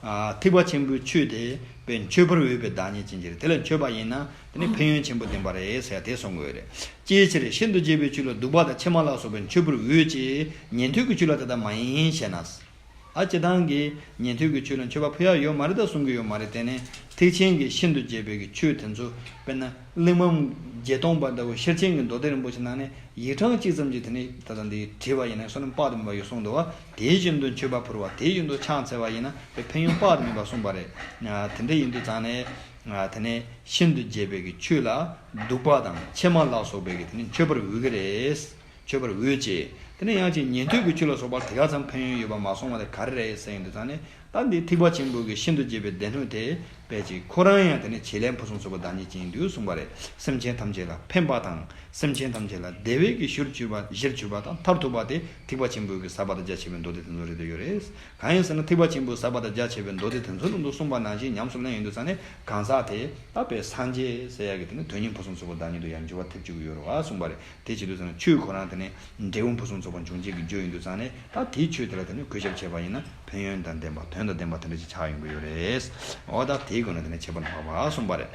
ཨ་ཐེག་པ་ཆེན་པོའི་ཆོས་དེ་དཔེ་མཆོད་པར་འོས་པའི་བདག་ཉིད་ཅན་གྱི་རེད། དེ་ལ་མཆོད་པ་ཡིན་ན་དེ་ནི་ཕན་ཡོན་ཆེན་པོ་ལྡན་པ་རེད་ཟེར་ཡ་དེ་གསུང་གི་ཡོད་རེད། ཅིའི་ཕྱིར་ཤིན་ཏུ་རྒྱས་པའི་ཆོས་ལ་བདུག་པ་དང་ཕྱེ་མ་ལ་སོགས་པས་མཆོད་པར་འོས་ཀྱི། ཉན་ཐོས་ཀྱི་ཆོས་ལ་དེ་ལྟར་མ་ཡིན་ཞེ་ན། ཨ་སྤྱིར་བཏང་གི་ཉན་ཐོས་ཀྱི་ཆོས་ལ་མཆོད་པ་ཕུལ་ཡ་ཡོད་མ་རེད་ད་གསུང་གི་ཡོད་མ་རེད། དེ་ནི་ཐེག་ཆེན་གྱི་ཤིན་ཏུ་རྒྱས་པའི་གི་ཆོས་དེ་ཚོ་དཔེར་ན་གླེགས་བམ་བརྒྱད་སྟོང་པ་ལྟ་བུ་ཤེར་ཕྱིན་གྱི་མདོ་སྡེ་རིན་པོ་ཆེ་ནང་ནས་ཡིག་ཕྲེང་གཅིག་ཙམ་གྱིས་དེ་ནི་ད་ལྟ་འདི་བྲིས་པ་ཡིན་ན་བསོད་ནམས་དཔག་ཏུ་མེད་པ་ཡོད་གསུངས་འདུག་བ། དེ་བཞིན་དུ་མཆོད་པ་ཕུལ་བ་དེ་བཞིན་དུ་ཕྱག་འཚལ་བ་ཡིན་ན་དེ་ཕན་ཡོན་དཔག་ཏུ་མེད་པ་གསུངས་པ་རེད། དེ་འདྲ་ཡིན་དུས་ཙང་ནས་དེ་ནི་ཤིན་ཏུ་རྒྱས་པའི་གི་ཆོས་ལ་བདུག་པ་དང་ཕྱེ་མ་ལ་སོགས་པའི་གི་དེ་ནི་མཆོད་པར་འོས་ཀྱི་རེད། མཆོད་པར་འོས་ཅེས། དེ་ནས་ཡང་ཅིག་ཉན་ཐོས་ཀྱི་ཆོས་ལ་སོགས་པར་དེ་ག་ཙམ་ཕན་ཡོན་ཡོད་པ་མ་གསུངས་པ་དེ་ག་རེ་རེད་ཟེར་ཡོང་དུས་ཙང་ནས། ད་འདི་ཐེག་པ་ཆེན་པོ་གི་ཤིན་ཏུ་རྒྱས་པའི་སྡེ་སྣོད་དེ་དཔེ་ཅིག་ཁོ་རང་ཡང་དེ་ནས་བྱེད་ལས་ཕུན་སུམ་ཚོགས་པའི་བདག་ཉིད་ཅན་ཡིན་དུས་གསུངས་པ་རེད། སེམས་ཅན་ཐམས་ཅད་ལ་ཕན་པ་དང་། སེམས་ཅན་ཐམས་ཅད་ལ་བདེ་བའི་གི་གཞིར་གྱུར་པ་གཞིར་གྱུར་པ་དང་མཐར་ཐུག་པ་དེ་ཐེག་པ་ཆེན་པོའི་གི་ཟབ་པ་དང་རྒྱ་ཆེ་བའི་མདོ་སྡེ་དེ་ཚོ་རེད་དུ་ཡོད་རེད། གང་ཡིན་ཟེར་ན་ཐེག་པ་ཆེན་པོའི་ཟབ་པ་དང་རྒྱ་ཆེ་བའི་མདོ་སྡེ་དེ་ཚོ་ལུང་དུ་གསུངས་པ་ནང་བཞིན་ཉམས་སུ་ལེན་ཡོང་དུས་ཙང་ནས་གང་ཟག་དེ་ད་དཔེ་སངས་རྒྱས་ཟེར་ཡག་གི་དེ་ནི་དོན་གཉེར་ཕུན་སུམ་ཚོགས་པའི་བདག་ཉིད་དུ་ཡང་འགྱུར་བ་ཐེབས་བཅུག་གི་ཡོད་རེད་བ་གསུངས་པ་རེད། དེ་བྱེད་དུས་ཙང་ཆོས་ཁོ་རང་དེ་ནི་འབྲས་བུ་ཕུན་སུམ་ཚོགས་པ་འབྱུང་བྱེད་ཀྱི་རྒྱུ་ཡིན་དུས་ཙང་ནས། ད་དེའི་ཆོས་དེ་ལ་དེ་ནི་གུས་ཞབས་བྱས་པ་ཡིན་ན་ཕན་ཡོན་དང་ལྡན་པ་དོན་དང་ལྡན་པ་དེ་འདྲ་ཞིག་ཆགས་ཡོང་གི་ཡོད་རེད། འོ་ད་དེའི་སྒོ་ནས་དེ་ནི་བྱེད་པ་ནི་འཕགས་པ་གསུངས་པ་རེད།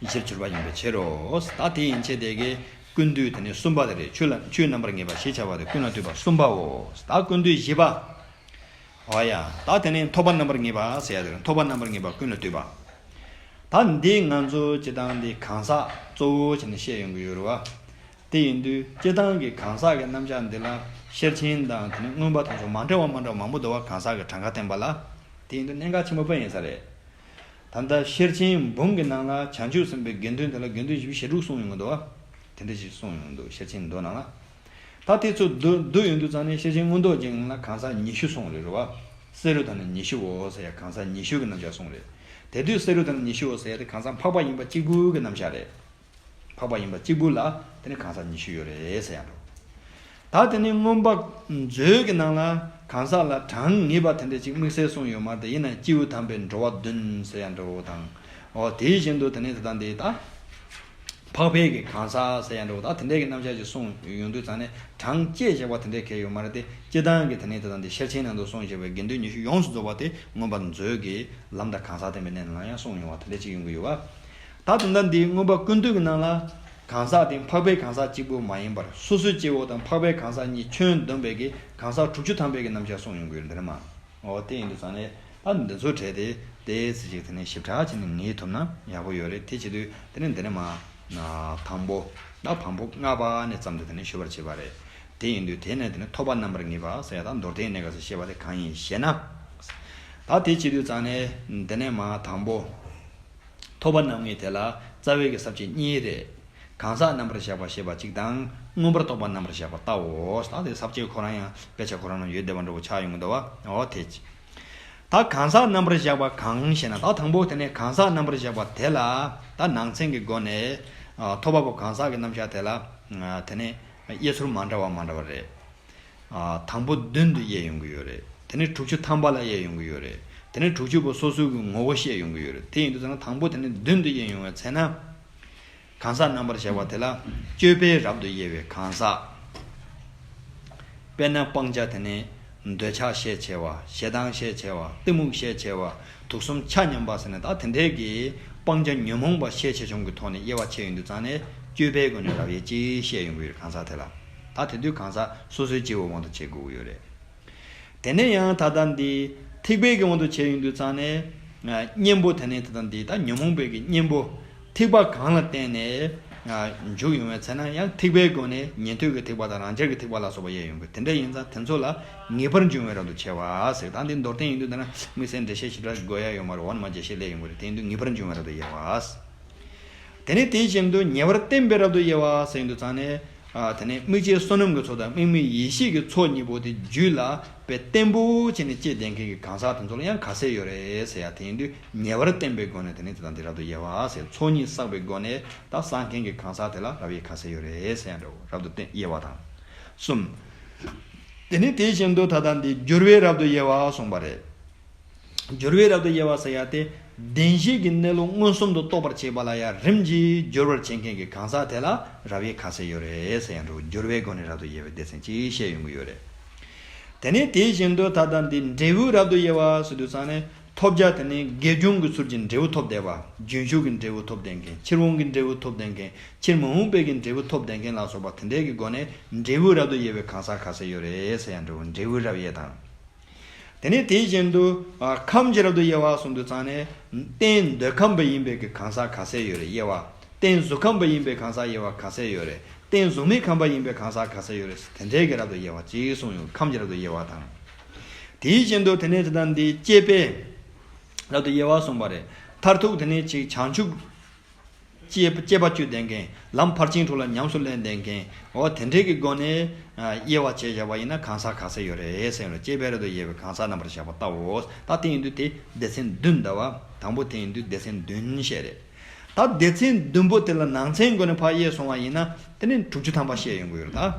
གཞིར་གྱུར་པ་ཡིན་པའི་ཕྱིར་རོ། ད་དེ་ཡན་ཆད་དེ་གའི་ཀུན་བཏུས་དེ་ནི་གསུམ་པ་དེ་རེད། ཆོས་ལ་ཆོས་རྣམ་པར་ངེས་པ་ཞེས་བྱ་བ་དེ་ཀུན་ལ་ལྟོས་པ་གསུམ་པའོ། ད་ཀུན་བཏུས་བཞི་པ། འོ་ཡ། ད་དེ་ནི་ཐོབ་པ་རྣམ་པར་ངེས་པ་ཟེར་ཡ་དེ་རེད། ཐོབ་པ་རྣམ་པར་ངེས་པ་ཀུན་ལ་ལྟོས་པ། ད་འདི་ང་ཚོ་སྤྱིར་བཏང་འདི་གང་ཟག་གཙོ་བོ་བྱས་ནས་བཤད་ཡོང་གི་ཡོད་རེད་བ། དེ་ཡིན་དུས་སྤྱིར་བཏང་གི་གང་ཟག་གི་རྣམ་གཞག་འདི་ལ་ཤེར་ཕྱིན་དང་དེ་ནས་མངོན་པ་དེ་ཚོ་མ་འདྲ་བ་མ་འདྲ་བ་མང་པོ་འདུག་བ། གང་ཟག་གི་གྲངས་ཀ་བསྟན་པ་ལ། དེ་ཡིན་དུས་གནད་འགག་ཆེན་པོ་དཔེ་ཡིན་ས་རེད། ད་ལྟ་ཤེར་ཕྱིན་འབུམ་གྱི་ནང་ལ་བྱང་ཆུབ་སེམས་དཔའི་དགེ་འདུན་དེ་ལ་དགེ་འདུན་བཞི་བཅུ་ཞེ་དྲུག་གསུངས་ཡོང་གི་འདུག་བ། དེ་འདྲ་ཞིག་གསུངས་ཡོང་གི་འདུག་ཤེར་ཕྱིན་མདོ་ནང་ལ། ད་དེ་ཚོ་བསྡུ་བསྡུ་ཡོང་དུས་ཙང་ནས་ཤེར་ཕྱིན་མངོན་རྟོགས་རྒྱན་ལ་གང་ཟག་ཉི་ཤུ་གསུངས་རེད་རེད་བ། བསེ་རུ་དང་ནི་ཉི་ཤུའོ་ཟེར་ཡ་གང་ཟག་ཉི་ཤུ་གི་རྣམ་གཞག་གསུངས་རེད། དེ་དུས་བསེ་རུ་དང་ནི་ཉི་ཤུའོ་ཟེར་ཡ་དེ་གང་ཟག་འཕགས་པ་ཡིན་པ་གཅིག་པུ་གི་རྣམ་གཞག་རེད། འཕགས་པ་ཡིན་པ་གཅིག་པུ་ལ་དེ་ནི་གང་ཟག་ཉི་ཤུ་ཡོད་རེད་ཟེར་ཡ་འགྲོ། ད་དེ་ནི་མངོན་པ་མཛོད་ཀྱི་ནང་ལ་གང་ཟག་ལ་གྲངས་ངེས་པ་དེ་འདྲ་ཅིག་དམིགས་བསལ་གསུངས་ཡོད་མ་རེད། དེ་ཡིན་ན་སྐྱེས་བུ་དམ་པའི་འགྲོ་བ་བདུན་ཟེར་ཡ་འདྲ་བོ་དང་། འོ་དེ་བཞིན་དུ་དེ་ནི་དེ་དང་དེ་ད། འཕགས་པའི་གི་གང་ཟག་ཟེར་ཡ་འདྲ་བོ་ད་དེ་འདྲའི་གི་རྣམ་གཞག་ཅིག་གསུངས་ཡོང་དུས་ཙང་ནས་གྲངས་བཅད་བཞག་པ་དེ་འདྲའི་གལ་ཡོད་མ་རེད་དེ། སྤྱིར་བཏང་གི་དེ་ནས་དེ་དང་དེ་ཤེར་ཕྱིན་ནང་དུ་གསུངས་བཞག་པའི་དགེ་འདུན་ཉི་ཤུ་ཡོངས་སུ་རྫོགས་པ་དེ་མངོན་པ་མཛོད་ཀྱི་ལམ་དང་གང་ཟག་བསྟན་པའི་གནས་ནང་ལ་ཡང་གསུངས་ཡོང་བ་དེ་འདྲ་ཅིག་ཡོང་གི་ཡོད་བ། ད་དོན་དག་འདི་མངོན་པ་ཀུན་བཏུས་ཀྱི་ནང་ལ་གང་ཟག་དེ་འཕགས་པའི་གང་ཟག་གཅིག་པུ་མ་ཡིན་པར་སོ་སོའི་སྐྱེ་བོ་དང་འཕགས་པའི་གང་ཟག་གཉིས་ཁྱོན་བསྡོམས་པའི་གི་གང་ཟག་དྲུག་ཅུ་ཐམ་པའི་གི་རྣམ་གཞག་གསུངས་ཡོང་གི་ཡོད་རེད་མ། འོ་དེ་ཡིན་དུས་ཙང་ནས་ད་འདི་ཚོ་གྲས་དེ་ཏོག་ཙམ་ཅིག་དེ་ནས་ཞིབ་ཕྲ་བྱས་ནས་ངེས་ཐུབ་ན་ཡག་པོ་ཡོད་རེད། དེ་བྱེད་དུས་དེ་ནས་འདི་ནས་མ་དང་པོ་ད་བམ་པོ་ལྔ་པ་ནས་བརྩམས་ཏེ་དེ་ནས་ཞུ་བར་བྱེད་པ་རེད། དེ་ཡིན་དུས་དེ་ནས་དེ་ནས་ཐོབ་པ་རྣམ་པར་ངེས་པ་ཟེར་ཡ་ད་མདོར་བསྟན་གནས་སྐབས་སུ་བཤད་པ་དེ་གང་ཡིན་ཞེ་ན། ད་དེ་བྱེད་དུས་ཙང་ནས་འདི་ནས་མ་དང་པོ། ཐོབ་པ་རྣམ་ངེས་དེ་ལ་རྩ་བའི་གི་ས་བཅད་གཉིས་རེད། གང་ཟག་རྣམ་པར་གཞག་པ་ཞེས་པ་གཅིག་དང་མངོན་པར་རྟོགས་པ་རྣམ་པར་གཞག་པ་ལྟའོ། ད་དེ་ས་བཅད་ཁོ་རང་ཡང་དཔེ་ཆ་ཁོ་རང་ནང་ཡོད་བསྡད་པ་འདྲ་བོ་ཆགས་ཡོང་གི་འདུག་བ། འོ་དེ་ཅི། ད་གང་ཟག་རྣམ་པར་གཞག་པ་གང་ཞེ་ན། ད་དང་པོ་དེ་ནས་གང་ཟག་རྣམ་པར་གཞག་པ་དེ་ལ་ད་ནང་ཚན་གྱི་སྒོ་ནས་ཨ་ཐོབ་པ་པོ་གང་ཟག་གི་རྣམ་གཞག་དེ་ལ་ཨ་དེ་ནས་ དབྱེ་ཚུལ་མ་འདྲ་བ་མ་འདྲ་བ་རེད། ཨ། དང་པོ་བདུན་དུ་དབྱེ་ཡོང་གི་ཡོད་རེད། དེ་ནས་དྲུག་ཅུ་ཐམ་པ་ལ་དབྱེ་ཡོང་གི་ཡོད་རེད། དེ་ནས་དྲུག་ཅུ་པོ་སོ་སོའི་གི་ངོ་བོ་བཤད་ཡོང་གི་ཡོད་རེད། དེ་ཡིན་དུས་ཙང་ན་དང་པོ་དེ་ནས་བདུན་དུ་དབྱེ་ཡོང་བའི་ཚེ་ན། གང་ཟག་རྣམ་པར་བཞག་པ་དེ་ལ་སྤྱོད་པས་རབ་ཏུ་དབྱེ་བའི་གང་ཟག། དཔེར་ན་སྤང་བྱ་དེ་ནི་འདོད་ཆགས་ཤས་ཆེ་བ། ཞེ་སྡང་ཤས་ཆེ་བ། གཏི་མུག་ཤས་ཆེ་བ། དུག་གསུམ་ཆ་མཉམ་པ་ཟེར་ནས་ད་དེ་འདྲའི་གི་སྤང་བྱ་ཉོན་མོངས་པ་ཤས་ཆེ་ཆུང་གི་ཐོག་ནས་དབྱེ་བ་ཕྱེ་ཡོང་དུས་ཙང་ནས་སྤྱོད་པའི་སྒོ་ནས་རབ་དབྱེ་ཅེས་བཤད་ཡོང་གི་ཡོད་གང་ཟག་དེ་ལ། ད་དེ་དུས་གང་ཟག་སོ་སོའི་སྐྱེ་བོའི་དབང་དུ་བྱེད་དགོས་ཀྱི་ཡོད་རེད། དེ་ནས་ཡང་ད་ལྟ་འདི་ཐེག་པའི་གི་དབང་དུ་བྱས་ཡོང་དུས་ཙང་ནས། ཨ། གཉེན་པོ་དེ་ནས་ད་ལྟ་འདི་ད་ཉོན་མོངས་པའི་གི་གཉེན་པོ་ཐེག་པ་གང་ལ་བརྟེན་ནས། ཨ། འཇུག་ཡོང་བའི་ཚེ་ན་ཡང་ཐེག་པའི་སྒོ་ནས་ཉན་ཐོས་ཀྱི་ཐེག་པ་དང་རང་རྒྱལ་གྱི་ཐེག་པ་ལ་སོགས་པ་དབྱེ་ཡོང་གི། དེ་འདྲ་ཡིན་ཙང་དེ་ཚོ་ལ་ངེས་པར་འབྱུང་བའི་རབ་ཏུ་ཕྱེ་བ་ཟེར། ད་འདི་མདོར་བསྟན་ཡིན་དུས་ད་ན་དམིགས་བསལ་འགྲེལ་བཤད་ཞིབ་ཕྲ་དགོས་ཡ་ཡོད་མ་རེད། འོ་ན་མ་རྒྱས་བཤད་ལས་ཡོང་གི་རེད། དེ་ཡིན་དུས་ངེས་པར་འབྱུང་བའི་རབ་ཏུ་དབྱེ་བ། དེ་ནས་དེ་བཞིན་དུ་ཉེ་བར་བསྟན་པའི་རབ་ཏུ་དབྱེ་བ་ཟེར་ཡོང་དུས་ཙང་ནས། ཨ། དེ་ནས་དམིགས་བཅས་བསོད་ནམས་ཀྱི་ཚོགས་དང་དམིགས་མེད་ཡེ་ཤེས་ཀྱི་ཚོགས་གཉིས་པོ་དེ་རྒྱུད་ལ་དཔེ་བརྟན་པོ་བྱས་ནས་སྐྱེས་བསྡད་མཁན་གྱི་གང་ཟག་དེ་ཚོ་ལ་ཡང་ཁ་གསལ་ཡོད་རེད་ཟེར་ཡ། དེ་ཡིན་དུས་ཉེ་བར་བསྟན་པའི་སྒོ་ནས་དེ་ནས་དེ་དང་དེ་རབ་ཏུ་དབྱེ་བ་ཟེར། ཚོགས་གཉིས་བསགས་པའི་སྒོ་ནས་ད་བསགས་མཁན་གྱི་གང་ཟག་དེ་ལ་རབ་དབྱེ་ཁ་གསལ་ཡོད་རེད་ཟེར་ཡ་འདྲ་བོ། རབ་ཏུ་བསྟན་དབྱེ་བ་དང་གསུམ། དེ་ནས་དེ་བཞིན་དུ་ད་ལྟ་འདི་སྦྱོར་བའི་རབ་ཏུ་དབྱེ་བ་གསུངས་པ་རེད། སྦྱོར་བའི་རབ་ཏུ་དབྱེ་བ་ཟེར་ཡ་དེ། བདེན་བཞིའི་གནས་ལུགས་མངོན་སུམ་དུ་རྟོགས་པར་བྱེད་པ་ལ་ཡང་རིམ་གྱིས་སྦྱོར་བར་བྱེད་མཁན་གྱི་གང་ཟག་དེ་ལ་རབ་དབྱེ་ཁ་གསལ་ཡོད་རེད་ཟེར་ཡང་འགྲོ། སྦྱོར་བའི་སྒོ་ནས་རབ་ཏུ་དབྱེ་བའི་སྡེ་ཚན་གཅིག་བཤད་ཡོང་གི་ཡོད་རེད། དེ་ནས་དེ་བཞིན་དུ་ད་ལྟ་འདི་འབྲས་བུའི་རབ་ཏུ་དབྱེ་བ་ཟེར་དུས་ཙང་ནས་ཐོབ་བྱ་དེ་ནི་དགེ་སྦྱོང་གི་ཚུལ་གྱིས་འབྲས་བུ་ཐོབ་བསྡད་པ། རྒྱུན་ཞུགས་ཀྱི་འབྲས་བུ་ཐོབ་བསྡད་མཁན། ཕྱིར་འོང་གི་འབྲས་བུ་ཐོབ་བསྡད་མཁན། ཕྱིར་མི་འོང་བའི་གི་འབྲས་བུ་ཐོབ་བསྡད་མཁན་ལ་སོགས་པ་དེ་འདྲའི་གི་སྒོ་ནས་འབྲས་བུའི་རབ་ཏུ་དབྱེ་བའི་གང་ཟག་ཁ་གསལ་ཡོད་རེད་ཟེར་ཡང་འགྲོ། འབྲས་བུའི་རབ་དབྱེ་དང་། དེ་ནས་དེ་བཞིན་དུ། ཨ། ཁམས་ཀྱི་རབ་ཏུ་དབྱེ་བ་གསུངས་དུས་ཙང་ནས། རྟེན་འདོད་ཁམས་པ་ཡིན་པའི་གི་གང་ཟག་ཁ་གསལ་ཡོད་རེད། དབྱེ་བ། རྟེན་གཟུགས་ཁམས་པ་ཡིན་པའི་གང་ཟག་དབྱེ་བ་ཁ་གསལ་ཡོད་རེད། རྟེན་གཟུགས་མེད་ཁམས་པ་ཡིན་པའི་གང་ཟག་ཁ་གསལ་ཡོད་རེད། དེ་འདྲའི་གི་རབ་ཏུ་དབྱེ་བ་གཅིག་གསུངས་ཡོད། ཁམས་ཀྱི་རབ་ཏུ་དབྱེ་བ་དང་། དེ་བཞིན་དུ་དེ་ནས་དེ་དང་འདི་སྤྱོད་པའི་རབ་ཏུ་དབྱེ་བ་གསུངས་པ་རེད། མཐར་ཐུག་དེ་ནས་ཅིག་བྱང་ཆུབ། སྤྱོད་སྤྱོད་པ་སྤྱོད་བསྡད་མཁན། ལམ་ཕར་ཕྱིན་དྲུག་ལ་ཉམས་སུ་ལེན་བསྡད་མཁན། འོ་དེ་འདྲའི་གི་སྒོ་ནས། ཨ། དབྱེ་བ་ཕྱེ་བཞག་པ་ཡིན་ན་གང་ཟག་ཁ་གསལ་ཡོད་རེད་ཟེར་ཡོད་རེད། སྤྱོད་པའི་རབ་ཏུ་དབྱེ་བའི་གང་ཟག་རྣམ་པར་བཞག་པ་ལྟ་བུའོ། ད་དེ་ཡིན་དུས་དེ་སྡེ་ཚན་བདུན་ཟླ་བ། དང་པོ་དེ་ཡིན་དུས་སྡེ་ཚན་བདུན་བཤད་རེད། ད་སྡེ་ཚན་བདུན་པོ་དེ་ལ་ནང་ཚན་སྒོ་ནས་ཕར་དབྱེ་སོང་བ་ཡིན་ན་དེ་ནི་དྲུག་ཅུ་ཐམ་པ་བཤད་ཡོང་གི་ཡོད་རེད་ད།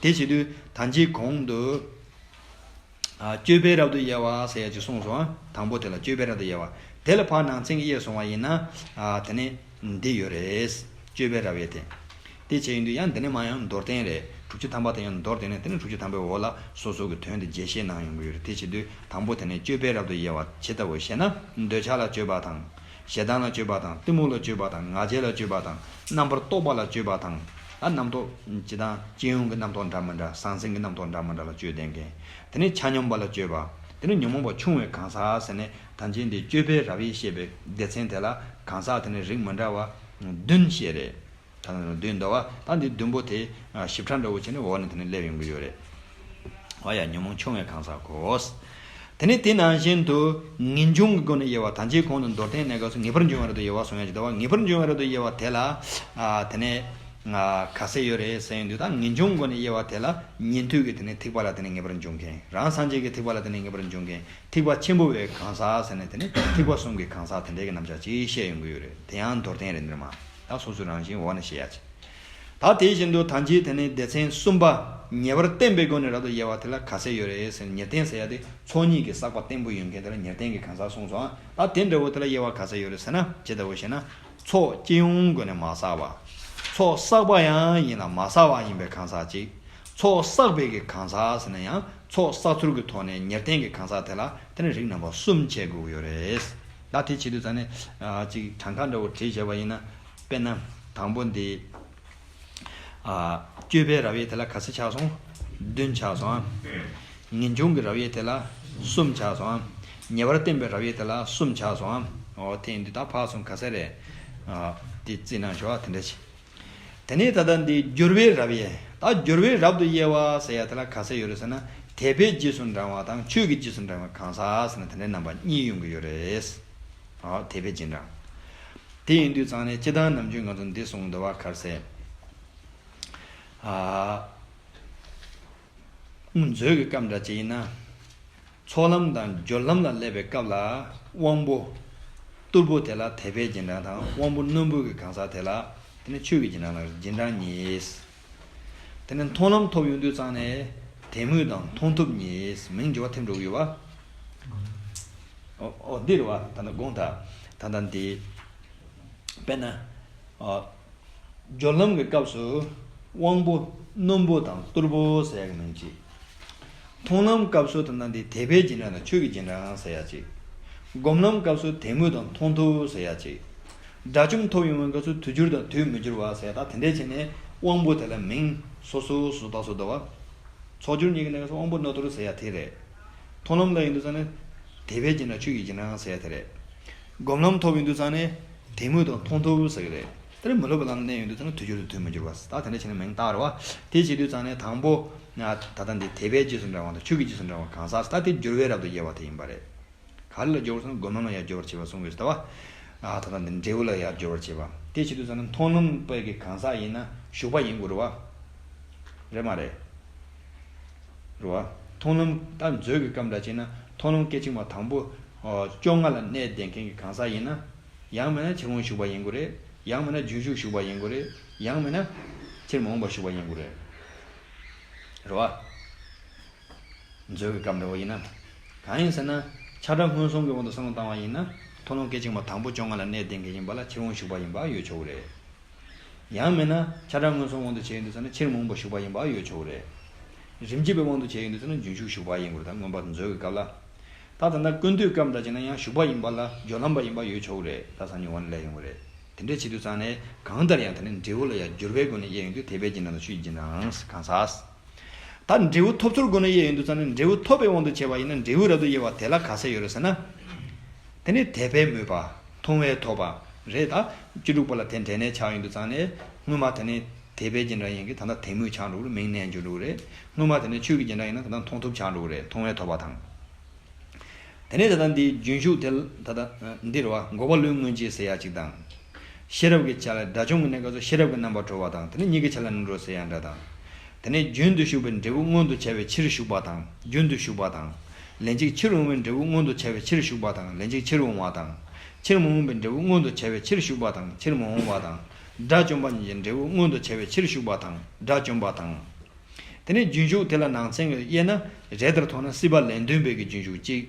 དེ་བྱེད་དུས་ད་ཅིའི་གོང་དུ། ཨ། སྤྱོད་པའི་རབ་ཏུ་དབྱེ་བ་ཟེར་ཡ་ཅིག་གསུངས་སོང་། ཨ། དང་པོ་དེ་ལ་སྤྱོད་པའི་རབ་ཏུ་དབྱེ་བ། དེ་ལ་ཕར་ནང་ཚན་གྱི་དབྱེ་སོང་བ་ཡིན་ན། ཨ། དེ་ནས་འདི་ཡོད་རེད། སྤྱོད་པའི་རབ་དབྱེ་དེ། དེ་བྱས་ཡིན་དུས་ཡང་འདི་ནས་མ་ཡང་མདོར་བསྟན་རེད། དྲུག་ཅུ་ཐམ་པ་དེ་ཡང་མདོར་བསྟན་ནས་དེ་ནས་དྲུག་ཅུ་ཐམ་པའི་འོག་ལ་སོ་སོ་གི་དོན་དེ་རྒྱས་བཤད་གནང་ཡོང་གི་ཡོད་རེད། དེ་བྱེད་དུས་དང་པོ་དེ་ནས་སྤྱོད་པའི་རབ་ཏུ་དབྱེ་བ་ཇི་ལྟ་བུ་ཞེ་ན། འདོད་ཆགས་ལ་སྤྱོད་པ་དང་། ཞེ་སྡང་ལ་སྤྱོད་པ་དང་། གཏི་མུག་ལ་སྤྱོད་པ་དང་། ང་རྒྱལ་ལ་སྤྱོད་པ་དང་། རྣམ་པར་རྟོག་པ་ལ་སྤྱོད་པ་དང་། ཨ། རྣམ་རྟོག་སྤྱི་དང་སྤྱི་ཡོངས་ཀྱི་རྣམ་རྟོག་འདྲ་མི་འདྲ། ཟང་ཟིང་གི་རྣམ་རྟོག་འདྲ་མི་འདྲ་ལ་སྤྱོད་བསྡད་མཁན། དེ་ནས་ཆ་སྙོམས་པ་ལ་སྤྱོད་པ། དེ་ནས་ཉོན་མོངས་པ་ཆུང་བའི་གང་ཟག་ཟེར་ནས་ད་ཅི་འདི་སྤྱོད་པའི་རབ་དབྱེ་བཤད་པའི་སྡེ་ཚན་དེ་ལ་གང་ཟག་དེ་ནས་རིགས་མི་འདྲ་བ་བདུན་བཤད་རེད། ད་ནི་བདུན་འདུག་བ། ད་འདི་བདུན་པོ་དེ་ཞིབ་ཕྲ་འདྲ་བོ་བྱས་ནས་འོག་ནས་དེ་ནས་སླེབས་ཡོང་གི་ཡོད་རེད། འོ་ཡ། ཉོན་མོངས་ཆུང་བའི་གང་ཟག་གོ། དེ་ནས་དེ་ནང་བཞིན་དུ་ངེས་འབྱུང་གི་སྒོ་ནས་དབྱེ་བ། ད་ཅིའི་གོང་དུ་མདོར་བསྟན་གནས་སྐབས་སུ་ངེས་པར་འབྱུང་བའི་རབ་ཏུ་དབྱེ་བ་གསུང་ཡ་ཅིག་འདུག་བ། ངེས་པར་འབྱུང་བའི་རབ་ཏུ་དབྱེ་བ་དེ་ལ། ཨ། དེ་ནས། ཨ། ཁ་གསལ་ཡོད་རེད་ཟེར་ཡོང་དུས་ད་ངེས་འབྱུང་སྒོ་ནས་དབྱེ་བ་དེ་ལ་ཉན་ཐོས་ཀྱི་དེ་ནས་ཐེག་པ་ལ་དེ་ནས་ངེས་པར་འབྱུང་མཁན། རང་སངས་རྒྱས་ཀྱི་ཐེག་པ་ལ་དེ་ནས་ངེས་པར་འབྱུང་མཁན། ཐེག་པ་ཆེན་པོ་བའི་གང་ཟག་ཟེར་ནས་དེ་ནི་ཐེག་པ་གསུམ་གྱི་གང་ཟག་དེ་འདྲའི་གི་རྣམ་གཞག་ཅིག་བཤད་ཡོང་གི་ཡོད་རེད། དེ་ཡང་མདོར་བསྟན་རེད། འདིར་མ་ད་སོ་སོའི་རང་བཞིན་འོག་ནས་བཤད་ཡ་ཅིག་ད་དེ་བཞིན་དུ་ད་ཅིའི་དེ་ནི་སྡེ་ཚན་གསུམ་པ། ཉེ་བར་བསྟན་པའི་སྒོ་ནས་རབ་ཏུ་དབྱེ་བ་དེ་ལ་ཁ་གསལ་ཡོད་རེད་ཟེར། ཉེར་བསྟན་ཟེར་ཡ་དེ་ཚོགས་གཉིས་ཀྱི་བསགས་པ་བརྟན་པོ་ཡོད་མཁན་དེ་ལ་ཉེར་བསྟན་གྱི་གང་ཟག་གསུངས་སོང་། ད་དེ་འདྲ་བོ་དེ་ལ་དབྱེ་བ་ག་ཚོད་ཡོད་རེད་ཟེར་ན། ཇི་ལྟ་བུ་ཞེ་ན། ཚོགས་སྤྱི་ཡོངས་སྒོ་ནས་མ་བསགས་པ། ཚོགས་བསགས་པ་ཡང་ཡིན་ལ་མ་བསགས་པ་ཡིན་པའི་གང་ཟག་ཅིག་ཚོགས་བསགས་པའི་གི་གང་ཟག་ཟེར་ན་ཡང་ཚོགས་བསགས་ཚུལ་གྱི་ཐོག་ནས་ཉེར་བསྟན་གྱི་གང་ཟག་དེ་ལ་དེ་ནི་རིགས་རྣམ་པ་གསུམ་བྱེད་དགོས་ཀྱི་ཡོད་རེད། ད་དེ་བྱེད་དུས་ཙང་ནས་ཅིག་གྲངས་ཀ་འདྲ་བོ་བྲིས་བྱས་པ་ཡིན་ན། དཔེར་ན་དང་པོ་འདི། ཨ། སྤྱོད་པའི་རབ་དབྱེ་དེ་ལ་ག་ཚོད་ཆགས་སོང་། བདུན་ཆགས་སོང་ཨ། ངེས་འབྱུང་གི་རབ་དབྱེ་དེ་ལ་གསུམ་ཆགས་སོང་ཨ། ཉེ་བར་བསྟན་པའི་རབ་དབྱེ་དེ་ལ་གསུམ་ཆགས་སོང་ཨ། འོ་དེ་ཡིན་དུས་ད་ཕར་ཚུར་ག་ཚོད་རེད། ཨ། དེ་རྩིས་གནང་ཤོག་ཨ། དེ་འདྲ་བྱེད། དེ་ནས་ད་ལྟ་འདི་སྦྱོར་བའི་རབ་དབྱེ། ད་སྦྱོར་བའི་རབ་ཏུ་དབྱེ་བ་ཟེར་ཡ་དེ་ལ་ག་ཚོད་ཡོད་རེད་ཟེར་ན། དད་པའི་རྗེས་སུ་འབྲང་བ་དང་ཆོས་ཀྱི་རྗེས་སུ་འབྲང་བའི་གང་ཟག་ཟེར་ན་དེ་འདྲའི་རྣམ་པ་གཉིས་ཡོང་གི་ཡོད་རེད། ཨ། དད་པའི་རྗེས་འབྲང་། དེ་ཡིན་དུས་ཙང་ནས་སྤྱིར་བཏང་ནམ་རྒྱུན་ང་ཚོ་འདི་གསུངས་འདུག་བ། ག་རེ་ཟེར། ཨ། མཛོད་ཀྱི་སྐབས་འདྲ་ཅིག་ཡིན་ན། ཚོགས་ལམ་དང་སྦྱོར་ལམ་ལ་སླེབས་པའི་སྐབས་ལ་དབང་པོ་རྟུལ་པོ་དེ་ལ་དད་པའི་རྗེས་འབྲང་དང་། དབང་པོ་རྣོན་པོ་གི་གང་ཟག་དེ་ལ་དེ་ནི་ཆོས་ཀྱི་རྗེས་འབྲང་ལ་རྗེས་འབྲང་གཉིས། དེ་ནས་མཐོང་ལམ་ཐོབ་ཡོང་དུས་ཙང་ནས་དད་མོས་དང་མཐོང་ཐུབ་གཉིས་མིང་འགྱུར་བ་ཐེབས་འགྲོ་གི་ཡོད་པ། ཨོ་ཨོ་འདི་རེད་བ། ད་ནི་དགོངས་དག་ད་ལྟ་འདི། དཔེར་ན། ཨ། སྦྱོར་ལམ་གྱི་སྐབས་སུ་དབང་པོ་རྣོན་པོ་དང་རྟུལ་པོ་ཟེར་ཡག་གི་མིང་གཅིག་མཐོང་ལམ་སྐབས་སུ་ད་ལྟ་འདི་དད་པའི་རྗེས་འབྲང་དང་ཆོས་ཀྱི་རྗེས་འབྲང་ཟེར་ཡག་གཅིག་སྒོམ་ལམ་སྐབས་སུ་དད་མོས་དང་མཐོང་ཐུབ་ཟེར་ཡག་གཅིག་དགྲ་བཅོམ་ཐོབ་ཡོང་བའི་སྐབས་སུ་དུས་འགྱུར་དང་དུས་མི་འགྱུར་བ་ཟེར་ཡག་ད་དེ་འདྲས་བྱས་ནས་དབང་པོ་དེ་ལ་མིང་སོ་སོ་སོ་སོ་བཏགས་སོ་འདུག་བ། ཚོགས་སྦྱོར་གཉིས་ཀྱི་གནས་སྐབས་སུ་དབང་པོ་རྣོ་རྟུལ་ཟེར་ཡག་དེ་རེད། མཐོང་ལམ་ལ་ཡིན་དུས་ཙང་ནས་དད་པའི་རྗེས་འབྲང་ཆོས་ཀྱི་རྗེས་འབྲང་ཟེར་ཡག་དེ་རེད། སྒོམ་ལམ་ཐོབ་ཡོང་དུས་ཙང་ནས་དད་མོས་དང་མཐོང་ཐུབ་ཟེར་གི་རེད། དེ་རིང་མི་སློབ་པའི་ལམ་ལ་གནས་ཡོང་དུས་ཙང་ནས་དུས་འགྱུར་དང་དུས་མི་འགྱུར་བ། ད་དེ་འདྲ་བྱས་ནས་མིང་བཏགས་རེད་བ། དེ་བྱེད་དུས་ཙང་ནས་དང་པོ། ད་ལྟ་འདི་དད་པའི་རྗེས་སུ་འབྲང་བ་དང་ཆོས་ཀྱི་རྗེས་སུ་འབྲང་བ་གང་ཟག་ད་དེ་སྦྱོར་བའི་རབ་ཏུ་དབྱེ་བ་དེ་ཡིན་པ་རེད། ག་རེ་ལ་སྦྱོར་བ་སོང་སྒོམ་ལམ་ལ་ཡང་སྦྱོར་བར་བྱེད་པ་གསུངས་ཡོད་ཟེར་བ། ད་ལྟ་འདི་འབྲས་བུ་ལ་ཡང་སྦྱོར་བར་བྱེད་པ། དེ་བྱེད་དུས་ཙང་ནས་མཐོང་ལམ་པའི་གི་གང་ཟག་ཡིན་ན་ཞུགས་པ་ཡིན་དགོས་རེད་བ། རེད་མ་རེད། རེད་བ། མཐོང་ལམ་ད་མཛོད་ཀྱི་སྐབས་འདྲ་བྱས་ན་མཐོང་ལམ་སྐད་ཅིག་མ་དང་པོ། བཅོ་ལྔ་ལ་གནས་བསྡད་མཁན་གྱི་གང་ཟག་ཡིན་ན། ཡང་མིན་ན་ཕྱིར་འོང་ཞུགས་པ་ཡིན་དགོས་རེད། ཡང་མིན་ན་རྒྱུན་ཞུགས་ཞུགས་པ་ཡིན་དགོས་རེད། ཡང་མིན་ན་ཕྱིར་མ་འོངས་པ་ཞུགས་པ་ཡིན་དགོས་རེད། རེད་བ། མཛོད་ཀྱི་སྐབས་འདྲ་བོ་ཡིན་ན། གང་ཡིན་ཟེར་ན། ཆ་འདྲ་སྔོན་སོང་གི་དབང་དུ་བསམ་བློ་བཏང་བ་ཡིན་ན། མཐོང་ལམ་སྐད་ཅིག་མ་དང་པོ་བཅོ་ལྔ་ལ་གནས་བསྡད་མཁན་ཡིན་པ་ལ་ཕྱིར་འོང་ཞུགས་པ་ཡིན་པ་ཡོད་ཆོག་གི་རེད། ཡང་མིན་ན་ཆ་འདྲ་སྔོན་སོང་དབང་དུ་བྱས་ཡོང་དུས་ཙང་ནས་ཕྱིར་མ་འོངས་པ་ཞུགས་པ་ཡིན་པ་ཡོད་ཆོག་གི་རེད། རིམ་གྱིས་པའི་དབང་དུ་བྱས་ཡོང་དུས་ཙང་ནས་རྒྱུན་ཞུགས་ཞུགས་པ་ཡིན་དགོས་རེད། ད་མངོན་པ་མཛོད་ཀྱི་སྐབས་ལ། ད་ད་ལྟ་ཀུན་བཏུས་སྐབས་འདྲ་བྱས་ན་ཡང་ཞུགས་པ་ཡིན་པ་ལ་སྦྱོར་ལམ་པ་ཡིན་པ་ཡོད་ཆོག་གི་རེད། ད་སང་ཉིན་འོག་ནས་སླེབས་ཡོང་གི་རེད། དེ་འདྲ་བྱེད་དུས་ཙང་ནས་གང་ལྟར་ཡང་དེ་ནི་འབྲས་བུ་ལ་ཡང་འགྱུར་བའི་སྒོ་ནས་དབྱེ་ཡོང་དུས་དད་པའི་རྗེས་འབྲང་དང་ཆོས་ཀྱི་རྗེས་འབྲང་གང་ཟག་ད་འབྲས་བུ་ཐོབ་ཚུལ་སྒོ་ནས་དབྱེ་ཡོང་དུས་ཙང་ནས་འབྲས་བུ་ཐོབ་པའི་དབང་དུ་བྱས་པ་ཡིན་ན་འབྲས་བུ་རབ་ཏུ་དབྱེ་བ་དེ་ལ་ག་ཚད་ཡོད་རེད་ཟེར་ན། དེ་ནི་དད་པས་མོས་པ། མཐོང་བས་ཐོབ་པ། རེད་ད། བཅུ་དྲུག་པ་ལ་དེ་འབྲས་གནས་ཆགས་ཡོང་དུས་ཙང་ནས་སྔོན་མ་དེ་ནི་དད་པའི་རྗེས་འབྲང་ཡིན་གྱི་ད་ལྟ་དད་མོས་ཆགས་འགྲོ་གི་རེད། མིང་གནས་འགྱུར་འགྲོ་གི་རེད། སྔོན་མ་དེ་ནི་ཆོས་ཀྱི་རྗེས་འབྲང་ཡིན་ན་ད་ལྟ་མཐོང་ཐུབ་ཆགས་འགྲོ་གི་རེད། མཐོང་བས་ཐོབ་པ་དང་། དེ་ནས་ད་ལྟ་འདིའི་རྒྱུན་ཞུགས་དེ་ད་ལྟ་འདི་རེད་བ། འགོག་པ་ལུས་མངོན་བྱེད་ཟེར་ཡ་གཅིག་དང་། ཤེས་རབ་ཀྱི་ཆ་ལ་དགྲ་བཅོམ་གྱི་གནས་སྐབས་སུ་ཤེས་རབ་ཀྱི་རྣམ་པར་གྲོལ་བ་དང་དེ་ནས་གཉིད་ཀྱི་ཆ་ལ་ནུབ་འགྲོ་ཟེར་ཡ་འདྲ་དང་། དེ་ནས་རྒྱུན་དུ་ཞུགས་པའི་འབྲས་བུ་མངོན་དུ་བྱ་བའི་ཕྱིར་ཞུགས་པ་དང་རྒྱུན་དུ་ཞུགས་པ་དང་། ལན་གཅིག་ཕྱིར་འོང་བའི་འབྲས་བུ་མངོན་དུ་བྱ་བའི་ཕྱིར་ཞུགས་པ་དང་ལན་གཅིག་ཕྱིར་འོང་བ་དང་། ཕྱིར་མ་འོངས་པའི་འབྲས་བུ་མངོན་དུ་བྱ་བའི་ཕྱིར་ཞུགས་པ་དང་ཕྱིར་མ་འོང་བ་དང་། དགྲ་བཅོམ་པ་ཉིད་ཀྱི་འབྲས་བུ་མངོན་དུ་བྱ་བའི་ཕྱིར་ཞུགས་པ་དང་དགྲ་བཅོམ་པ་དང་། དེ་ནས་རྒྱུན་ཞུགས་དེ་ལ་ནང་ཚན་གྱིས་དབྱེ་ན་རེ་ལྟར་མཐོང་ན་སྲིད་པ་ལན་ལྡོན་པའི་གི་རྒྱུན་ཞུགས་གཅིག་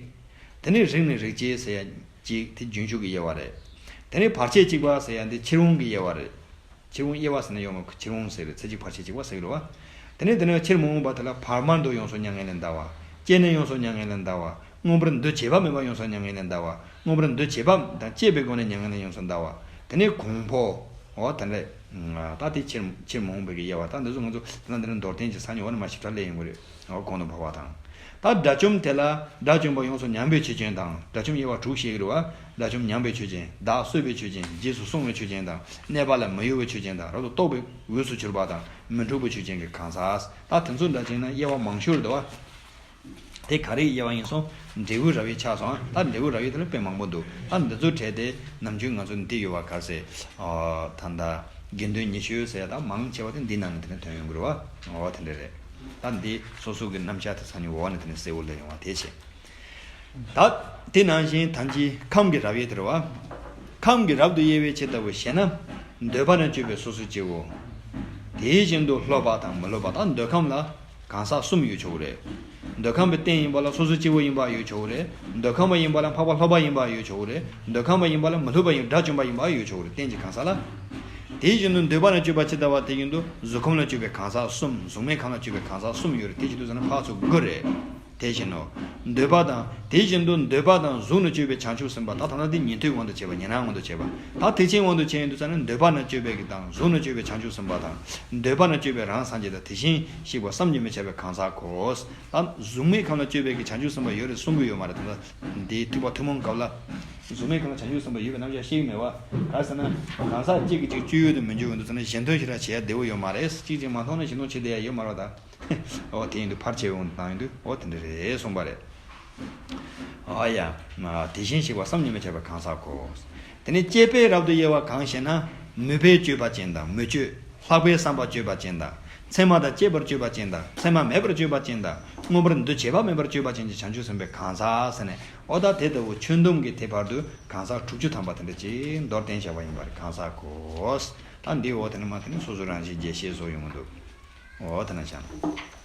དེ་ནས་རིགས་ནི་རིགས་སྐྱེས་ཟེར་ཡ་གཅིག་དེ་རྒྱུན་ཞུགས་ཀྱི་དབྱེ་བ་རེད། དེ་ནས་བར་ཆད་གཅིག་པ་ཟེར་ཡ་འདི་ཕྱིར་འོང་གི་དབྱེ་བ་རེད། ཕྱིར་འོང་དབྱེ་བ་ཟེར་ན་ཡོང་ངོ་། ཕྱིར་འོང་ཟེར་རེད། ཚེ་གཅིག་བར་ཆད་གཅིག་པ་ཟེར་གི་རེད་བ། དེ་ནས་དེ་ནས་ཕྱིར་མ་འོངས་པ་དེ་ལ་བར་མ་དོ་ཡོངས་སུ་མྱ་ངན་ལས་འདའ་བ། སྐྱེས་ནས་ཡོངས་སུ་མྱ་ངན་ལས་འདའ་བ། མངོན་པར་འདུ་བྱེད་པ་མེད་པ་ཡོངས་སུ་མྱ་ངན་ལས་འདའ་བ། མངོན་པར་འདུ་བྱེད་པ་དང་བཅས་པའི་སྒོ་ནས་མྱ་ངན་ལས་ཡོངས་སུ་འདའ་བ། དེ་ནས་གོང་འཕེལ། འོ་དེ་འདྲ། ད་དེ་ཕྱིར་ཕྱིར་མ་འོངས་པའི་གི་དབྱེ་བ། ད་འདི་ཚོ་ང་ཚོ་དེ་ལ་འདི་འདྲ་མདོར་བསྟན་གྱི་ས་ཉིན་འོ་ནས་མ་ཞིབ་ཕྲ་སླེབས་ཡོང་གི་རེད། འོ་གོང་དུ་འཕེལ་བ་དང་། ད་དགྲ་བཅོམ་དེ་ལ་དགྲ་བཅོམ་པ་ཡོངས་སུ་ཉམས་པའི་ཆོས་ཅན་དང་། དགྲ་བཅོམ་དབྱེ་བ་དྲུག་བཤད་ཀྱི་རེད་བ། དགྲ་བཅོམ་ཉམས་པའི་ཆོས་ཅན། བདག་གསོད་པའི་ཆོས་ཅན། རྗེས་སུ་སྲུང་བའི་ཆོས་ཅན་དང་། གནས་པ་ལ་མི་གཡོ་བའི་ཆོས་ཅན་དང་། རབ་ཏུ་རྟོག་པའི་འོས་སུ་གྱུར་པ་དང་། མི་འཁྲུགས་པའི་ཆོས་ཅན་གྱི་གང་ཟག་ད་དེ་ཚོ་འདྲ་བྱས་ན་དབྱེ་བ་མང་ཤོས་རེད་བ། དེ་ག་རེའི་དབྱེ་བ་ཡིན་སོང་། འབྲས་བུ་རབ་དབྱེ་ཆགས་སོང་། ད་འབྲས་བུ་རབ་དབྱེ་དེ་ལ་དཔེ་མང་པོ་འདུག་ད་འདི་ཚོ་གྲས་དེ་ནམ་རྒྱུན་ང་ཚོ་འདི་ཡོད་བ་ག་རེ་ཟེར། ད་ལྟ་དགེ་འདུན་ཉི་ཤུ་ཟེར་ད་མང་ཆེ་བ་དེ་འདི་ནང་ནས་དེ་ནས་ཐོན་ཡོང་གི་རེད་བ། འོ་དེ་འདྲ་རེད། ད་འདི་སོ་སོ་གི་རྣམ་གཞག་དེ་ཚ་ནི་འོག་ནས་དེ་ནས་གསལ་བོ་སླེབས་ཡོང་བ་དེ་བྱས། ད་དེ་ནང་བཞིན་ཐམས་ཅད་ཁམས་ཀྱི་རབ་དབྱེ་དེ་རེད་བ། ཁམས་ཀྱི་རབ་ཏུ་དབྱེ་བའི་ཕྱིར་ལྟ་བུ་ཞེ་ན། འདོད་པ་ན་སྤྱོད་པའི་སོ་སོ་སྐྱེ་བོ། དེ་བཞིན་དུ་སློབ་པ་དང་མི་སློབ་པ་དང་འདོད་ཁམས་ལ་གང་ཟག་གསུམ་ཡོད་ཆོག་གི་རེད། འདོད་ཁམས་པའི་རྟེན་ཡིན་པ་ལ་སོ་སོ་སྐྱེ་བོ་ཡིན་པ་ཡོད་ཆོག་གི་རེད། འདོད་ཁམས་པ་ཡིན་པ་ལ་འཕགས་པ་སློབ་པ་ཡིན་པ་ཡོད་ཆོག་གི་རེད། འདོད་ཁམས་པ་ཡིན་པ་ལ་མི་སློབ་པ་ཡིན་དགྲ་བཅོམ་པ་ཡིན་པ་ཡོད་ཆོག་གི་རེད། རྟེན་གྱི་གང་ཟག་ལ། དེ་བཞིན་དུ་འདོད་པ་ན་སྤྱོད་པ་ཇི་ལྟ་བ་དེ་བཞིན་དུ་གཟུགས་ཁམས་ལ་སྤྱོད་པའི་གང་ཟག་གསུམ། གཟུགས་མེད་ཁམས་ལ་སྤྱོད་པའི་གང་ཟག་གསུམ་ཡོད་རེད། དེ་བཞིན་དུ་ཟེར་ན་ཕར་ཚུར་དགུ་རེད། དེ་བཞིན་ནོ། འདོད་པ་དང་དེ་བཞིན་དུ་འདོད་པ་དང་གཟུགས་ནི་སྤྱོད་པའི་བྱང་ཆུབ་སེམས་དཔའ། ད་ད་ལྟ་འདི་ཉན་ཐོས་དབང་དུ་བྱས་པ། ཉན་རང་དབང་དུ་བྱས་པ། ད་ཐེག་ཆེན་དབང་དུ་བྱས་ཡོང་དུས་ཙ་ན་འདོད་པ་ན་སྤྱོད་པའི་གི་དང་གཟུགས་ནི་སྤྱོད་པའི་བྱང་ཆུབ་སེམས་དཔའ་དང་། འདོད་པ་ན་སྤྱོད་པའི་རང་སངས་རྒྱས་དང་དེ་བཞིན་གཤེགས་པ་བསམ་གྱིས་མི་ཁྱབ་པའི་གང་ཟག་གོ། ད་གཟུགས་མེད་ཁམས་ལ་སྤྱོད་པའི་གི་བྱང་ཆུབ་སེམས་དཔའ་ཡོད་རེད་གསུང་གི་ཡོད་མ་རེད། ད་ལྟ་འདིའི་ཐེག་པ་ཐུན་མོང་སྐབས་ལ། གཟུགས་མེད་ཁམས་ལ་བྱང་ཆུབ་སེམས་དཔའ་ཡོད་པའི་རྣམ་གཞག་བཤད་ཀྱི་མེད་བ། ག་རེ་ཟེར་ན། གང་ཟག་གཅིག་གིས་གཅིག་སྤྱོད་ཡུལ་དུ་མི་འགྱུར་བའི་དུས་ཙ་ན་གཞན་དོན་ཞེ་དྲག་བྱེད་ཡ་བདེ་བོ་ཡོད་མ་རེད། གཅིག་གཅིག་མ་མཐོང་ན་གཞན་དོན་བྱེད་བསྡད་ཡ་ཡོད་མ་རེད་བ་ད། འོ་དེ་ཡིན་དུས་ཕར་ཆེ་འོང་དུ་བཏང་ཡོང་དུས་འོ་དེ་འདྲ་རེད་གསུངས་པ་རེད། ཨ་ཡ། དེ་བཞིན་གཤེགས་པ་བསམ་གྱིས་མི་ཁྱབ་པའི་གང་ཟག་གོ། དེ་ནས་སྤྱད་པས་རབ་ཏུ་དབྱེ་བ་གང་ཞེ་ན། མོས་པས་སྤྱོད་པ་ཅན་དང་མི་སྤྱོད། ལྷག་པའི་བསམ་པ་སྤྱོད་པ་ཅན་དང་། མཚན་མ་དང་བཅས་པར་སྤྱོད་པ་ཅན་དང་མཚན་མ་མེད་པར་སྤྱོད་པ་ཅན་དང་། མངོན་པར་འདུ་བྱེད་པ་མེད་པར་སྤྱོད་པ་ཅན་གྱི་བྱང་ཆུབ་སེམས་དཔའི་གང་ཟག་ཟེར་ནས་འོ་ད་དེ་ལྟ་བུ་ཁྱོན་བསྡོམས་ཀྱི་ཐད་བར་དུ་གང་ཟག་དྲུག་ཅུ་ཐམ་པ་དེ་འདྲ་ཅིག་མདོར་བསྟན་བྱ་བ་ཡིན་པར་གང་ཟག་གོ། ད་འདི་འོ་དེ་ནས་མ་དེ་ནས་སོ་སོ་རང་བཞིན་རྒྱས་བཤད་བཟོ་ཡོང་གི་འདུག་འོ་ད་ན་ཅང་།